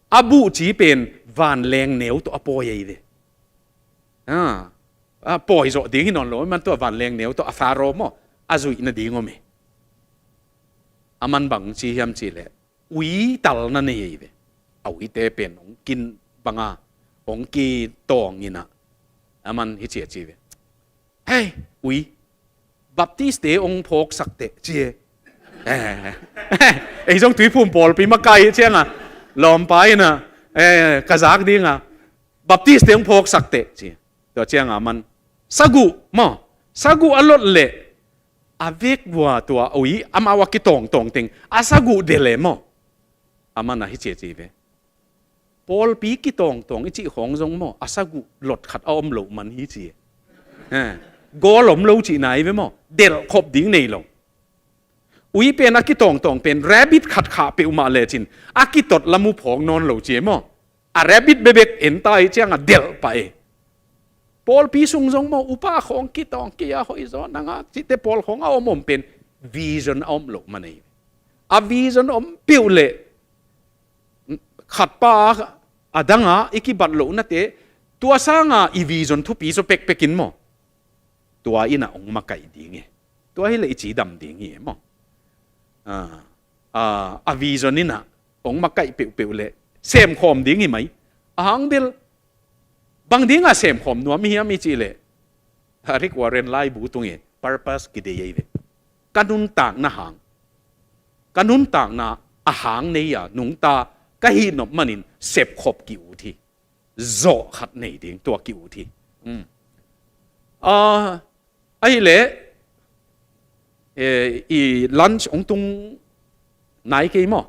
A buhci pen vanleng neu tawh a pawi ahi ve. Ah, a pawi zawh ding hi nawn lo, man tua vanleng neu tawh a Pharaoh maw, a zuih nading om hi. A man bang ci hiam cih leh, ui talna nei ahi ve. A uite pen hong kin banga, hong kitawng in ah, a man hi ci a ci ve. "Hei, ui, Baptist-te hong phawksak teh," ci e. Eh, ei zong Tuiphum pawlpi makai hi ciangah, lawmpa in ah, eh, ka zak dingah, "Baptist-te hong phawksak teh," ci. Tua ciangah a man, saguh maw, saguh a lot leh, a vekvua tua ui, amau a kitawngtawng teng a saguh delh e maw. A man a hi ci a ci ve. Pawlpi kitawngtawng i cih khawng zong maw, a saguh lot khat a om loh man hi ci e. Eh, gawl om lo cihna hi ve maw, delh khop ding nei lo. Ui pen a kitawngtawng pen rabbit khat khah peuhmah lecin a kitot lam uh phawk nawn lo ci e maw. A rabbit bekbek en ta hi ciangah delh pah e. Pawlpi sung zong maw, upa khawng kitawng kei a, hoih zaw nang a, cihte pawl khawng a om om pen vision a om loh man ahi. A vision om peuh leh, khatpa a danga i kibat lohnate, tua sanga i vision thupi zaw pekpek in maw, tua in ah hong makaih ding e. Tua hileh i cidam ding hi e maw. Ah, ah, a vision in ah hong makaih peuhpeuh leh semkhawm ding hi mai. A hang bel, bang dingah semkhawm nuam i hiam i cih leh, Rick Warren laibu tung e, purpose kidei ahi ve. Ka nuntakna hang, ka nuntakna a hang nei a nungta ka hih nop manin sepkhop ki-ut hi. Zawh khat nei ding, tua ki-ut hi. Hmm. Ah, ahih leh, eh, i lunch hong tung nai kei maw?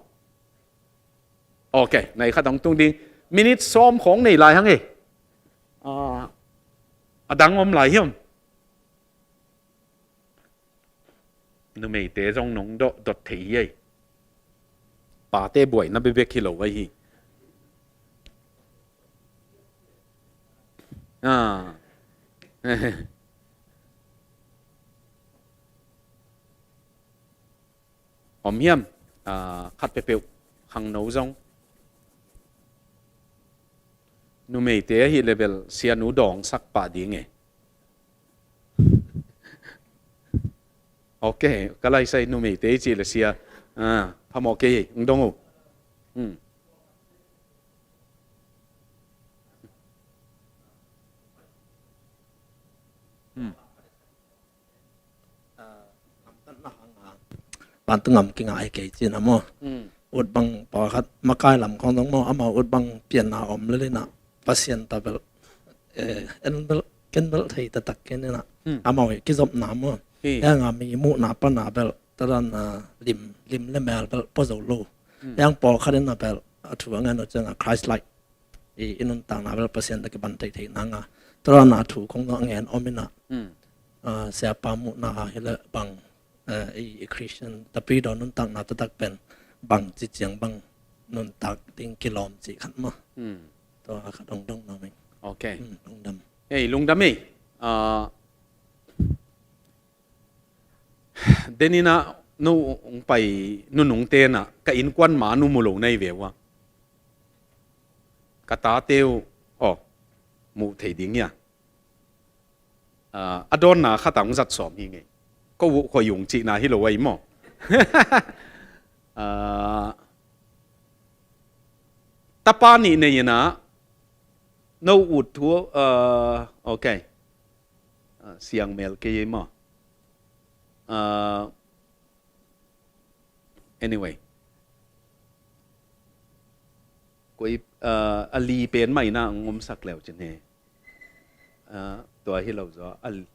Ok, nai khat hong tung ding. Minute sawm khawng nei lai hang e. Ah, a dang om lai hiam? Numeite zong nong dot, dot thei hi ei. Pate buaina bekbek hi lo ahi hi. Ah. Om hiam? Ah, khat peuhpeuh, khangno zong. Numeite ahih leh bel sianu dawngsak pah ding e. Ok, ka laisai numeite i cih leh sia. Ah, phamawh kei hi, ng dong uh. Hmm. Hmm. Vantung gam kingah hi kei cin a maw. Hmm. Ut bang pawlkhat makai lam khawng zong maw, amau ut bang pianna om lel in ah, Pasian ta bel, eh, en bel, ken bel thei taktak ken in ah. Hmm. Amau hi kizopna maw. Hi. Hang a mi muhna pana bel, tadan a lim, lim le mel bel pua zo lo. Hmm. Hang pawlkhat in ah bel, a thu a ngen uh ciang a Christ-like i, i nuntakna bel Pasian ta kiban theihtheih nang a, tua na thu khawng a ngen om in ah. Hmm. Ah, siapa muhna ah hi leh bang, eh, i, i Christian tapi dawn nuntakna taktak pen bang ci ciang bang nuntak ding kilawm cih khat maw. Hmm. Tua khat hong dong nuam ing. Ok. Hmm, lungdam. Ei, lungdam ei. Ah, den in ah no hong pai nunungte in ah ka innkuan ma nu mu lo na hi ve ua. Ka tate uh, aw, muh thei ding hia. Ah, a dawnna khat ah hong zat sawm hi ngei. Ko uh koi ung cihna hi lo ahi maw. Ah, tapa nih nei in ah, no ut thu, ah, ok. Ah, siang mel kei ei maw. Ah, anyway. Koi, ah, a li pen mah in ah ngomsak leu cin he. Ah, tua hi lo zaw. A li-,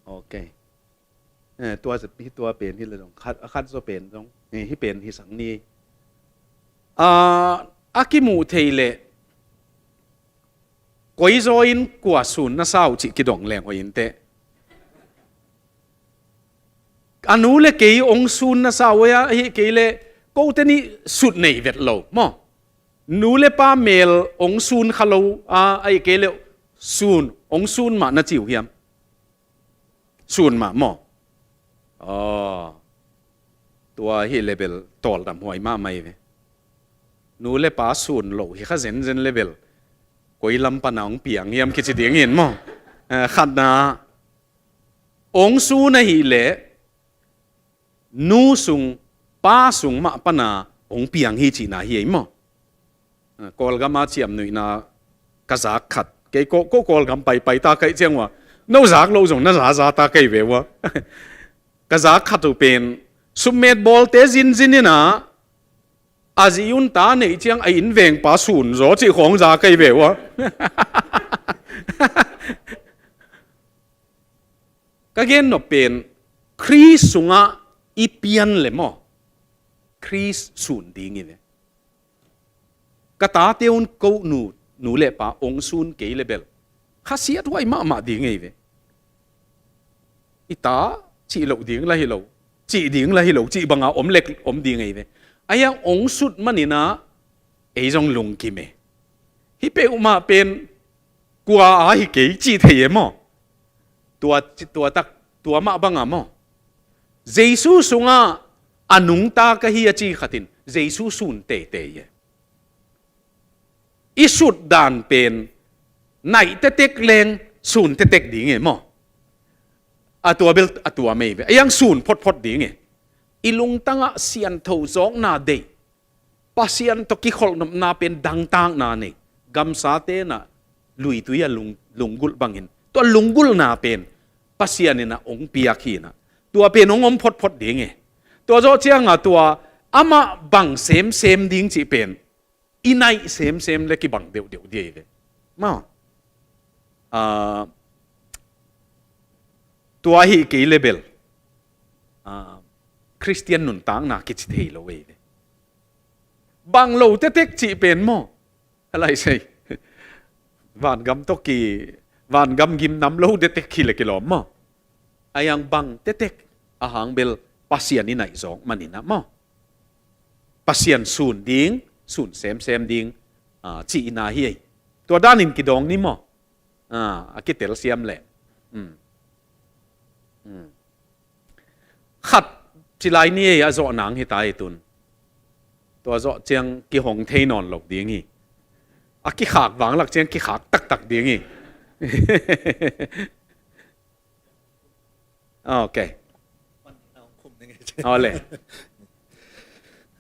ok. Eh, tua zep hi tua pen hi le zong. Khat, a khat zaw pen zong. Eh, hi pen hi sang ni. Ah, a kimuh thei leh koi zaw in kua sun na sa uh cih kidong leng hoih in teh. A nu le kei ong sun na sa uh a, ahi kei leh kote nih sut nei vet lo maw. Nu le pa mel ong sun kha lo a, ahi kei leh sun, ong sun mah na ci uh hiam? Sun mah maw. Aw. Tua hi le bel tawldam huai mahmah hi ve. Nu le pa sun lo hi kha zenzen le bel koi lam pana ong piang hiam kici ding in maw. Eh, khatna, ong sun ahih leh nu sung, pa sung mah pana ong piang hi cihna hi ei maw. Ah, Kawlgam a ciamnuihna ka zak khat. Kei ko, ko Kawlgam paipai ta kaih ciang ua, no zak lo zong na zaza ta kaih ve ua. Ka zak khat uh pen, supmet bawlte zinzin in ah, a zi un ta neih ciang a inn vengpa sun zaw cih khawng za kaih ve ua. Ka gen nop pen, Khrist sungah i pian le maw, Khrist sun ding hi ve. Ka tate un ko nu, nu le pa ong sun kei le bel khasiat huai mahmah ding hi ve. I ta cih loh ding la hi lo, cih ding la hi lo, cih banga om lek om ding hi ve. Ahi hang ong sut manin ah ei zong lungkim e. Hi peuhmah pen kua a hi kei cih thei e maw. Tua, tua tak, tua mah banga maw. Jesu sungah a nungta ka hi a ci khatin Jesu sun teitei e. I sut dan pen naih tetek leng sun tetek ding e maw. A tua bel a tua mei ve. A yang sun photphot ding e. I lungtangah siantho zawkna deih, Pasian tawh kikholhnopna pen dangtakna nei. Gamsate na luitui a lung, lunggulh bangin tua lunggulhna pen Pasian in ah ong piak hi in ah, tua pen ong om photphot ding e. Tua zawh cianga tua amah bang semsem ding cih pen i naih semsem le kibang deuhdeuh ding hi ve. Maw. Ah, tua hi kei le bel, ah, Khristian nuntakna kici thei lo hi ve. Bang lo tetek cih pen maw. A lai sei. Vangam tawh ki, vangam gim nam lo tetek hi le kilawm maw. A yang bang tetek a hang bel Pasian i naih zawk manin ah maw. Pasian sun ding, sun semsem ding, ah, cihna hi ei. Tua danin kidawng ni maw. Ah, a kitel siam leh. Hmm. Hmm. Khat ci lai ni ei a zawh nang hi ta ei tun. Tua zawh ciang kihong thei nawn lo ding hi. A kikhak vanglak ciang kikhak taktak ding hi. Ok. Aw le.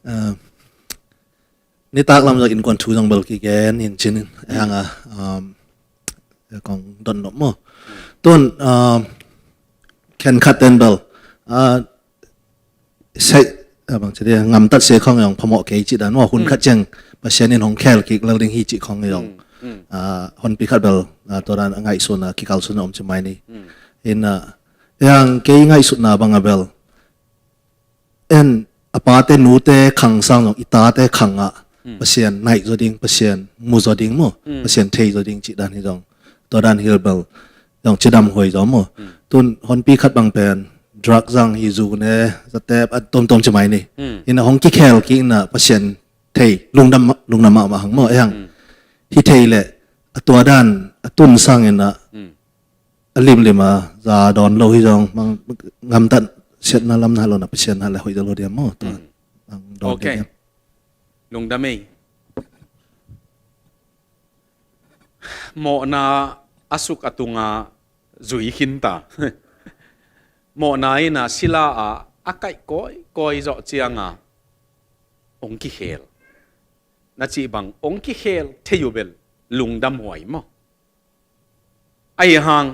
Ah, nitak lam zong innkuan thu zong bel kigen in cin in. Hang a, um, kong don nop maw. Tun, um, khen khat ten bel. Ah, Sai, ah, bang ci dia, ngamtat se khong zong phamawh kei cih dan maw, hun khat ciang Pasian in hong khel kik lel ding hi cih khong zong. Mm, mm. Ah, honpi khat bel, ah, tua dan a ngaihsun a, kikalsun a om ci mai ni. Mm. In, ah, yang kei ngaihsutna bang a bel. En, a pate nute khang sang zong, i tate khang ah, Pasian naih zaw ding, Pasian mu zaw ding maw, Pasian thei zaw ding cih dan hi zong. Tua dan hi bel, zong cidam huai zaw maw. Tun honpi khat bang pen, drug zang hi, zu ne, zatep, a tomtom ci mai ni. Ina hong kikhel kik ina Pasian thei, lungdam, lungdam mahmah hang maw, e hang. Hi thei le, a tua dan, a tun sang ina, a limlim a, za dawn lo hi zong, mang, ngamtat siatna lam na lo na Pasian na le hoih zaw lo diam maw, tua. Ang dawn diam. Lungdam ei. Mawhna a suk a tunga zui khin ta. Mawhna in a sila ah a kaih kawikawi zawh cianga hong kikhel. Na cih bang hong kikhel thei uh bel lungdam huai maw? Ahi hang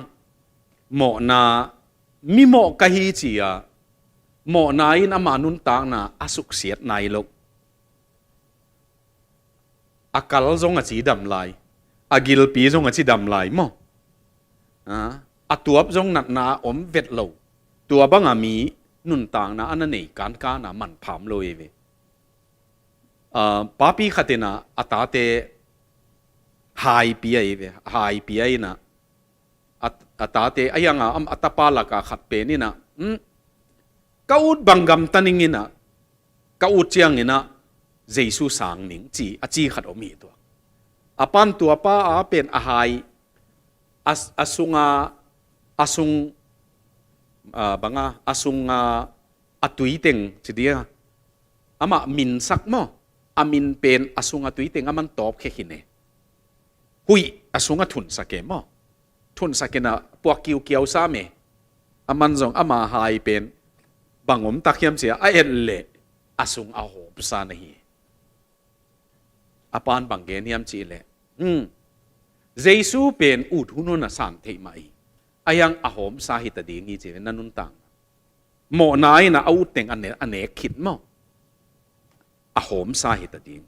mawhna, mimawh ka hi ci-a mawhna in ama nuntakna a suksiat nai lo. A kal zong a cidam lai, a gilpi zong a cidam lai maw? A, a tuap zong natna a om vet lo. Tua banga mi nuntakna a na nei kankana manpha om lo hi ve. A, papi khat in a, a tate haipi ahi ve, haipi ahi in a, a, a tate, a hianga am a tapa laka khat pen in a, "Hmm, ka ut bang gamta ning in a, ka ut ciangin a Jesu sang ning," ci, a ci khat om hi tua. A pan tua pa a pen a hai, a, a sunga, a sung, a, banga, a sunga, a tuiteng ci dia. Amah minsak maw? A min pen a sunga tuiteng aman tawp khekhin e. Huih a sunga thunsak e maw? Thunsak in a puak kiukiau sam e. Aman zong ama hai pen bang om tak hiam cia a et leh a sung a hawmsa na hi. A pan bang gen hiam cih leh, "Hmm, Jesu pen ut hun hun a sang theih mah hi. A hiang a hawmsa hi ta ding hi," ci ve, na nuntak. Mawhna in a ut teng a ne-, a nek khit maw? A hawmsa hi ta ding.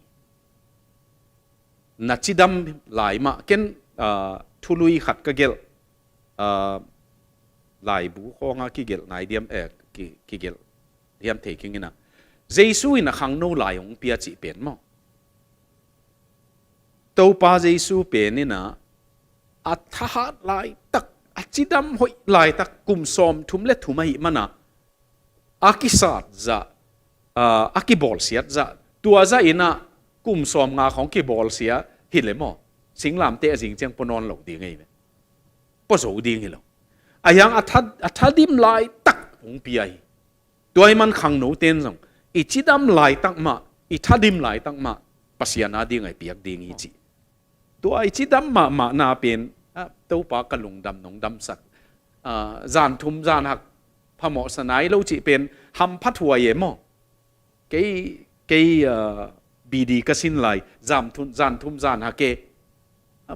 Na cidam lai mah, ken, ah, thului khat ka gelh, ah, laibu khawnga kigelh nai diam, eh, ki, kigelh diam thei keng in a. Jesu in a khangno lai hong pia cih pen maw? Topa Jesu pen in a, a thahat laitak, a cidam hoih laitak, kum sawmthum le thum ahih mana, a kisat zah, a, a kibawlsiat zah, tua zah in a kum sawmnga khawng kibawlsia hi le maw? Singlamteh a zing ciang pua nawn lo ding ahi ve. Pua zo ding hi lo. A hiang a tha, a thadim laitak hong pia hi. Tua ahih man khangno ten zong i cidam laitak mah, i thadim laitak mah Pasian a ding a i piak ding hi ci. Tua i cidam mahmah na pen, ah, Topa ka lungdam nong damsak. Ah, zan thum zan hak phamawhsa nai lo cih pen hamphat huai e maw? Kei, kei, ah, B D ka sin lai, zan thum, zan thum zan hak e.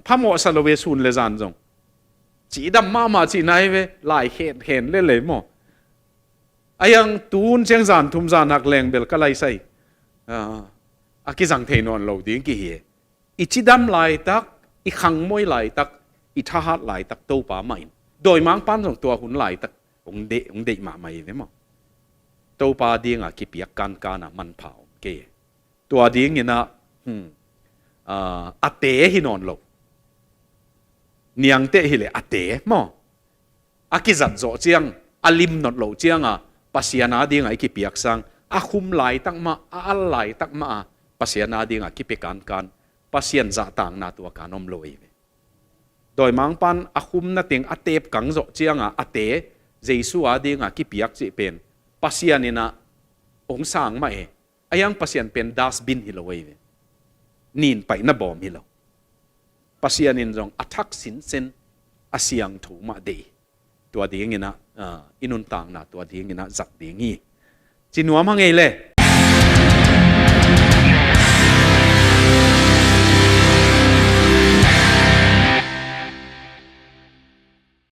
Phamawhsa lo ve sun le zan zong. Cidam mahmah cih nai ve, lai khen, khen le le maw? A hiang tun ciang zan thum zan hak leng bel ka lai sai. Ah, a kizang thei nawn lo ding kihi e. I cidam laitak, i khangmoi laitak, i thahat laitak Topa mah in. Dawimangpan zong tua hun laitak hong deih, hong deih mahmah hi ve maw? Topa dinga kipiak kankana manpha om kei. Tua dingin a, hmm, ah, a te hi nawn lo. Niangteh hileh a te maw? A kizat zawh ciang, a limnot loh cianga Pasian a dinga i kipiak sang, a khum laitak mah, a al laitak mah a Pasian a dinga kipia kankan, Pasian zahtakna tua kan om lo hi ve. Dawimangpan a khumna teng a tep kang zawh cianga a te Jesu a dinga kipiak cih pen Pasian in a hong sang mah e. A hiang Pasian pen dustbin hi lo ahi ve. Nin paihna bawm hi lo. Pasian in zong a thak sinsen a siangtho mah deih. Tua dingin a, ah, i nuntakna tua dingin a zat ding hi. Ci nuam hang ei le,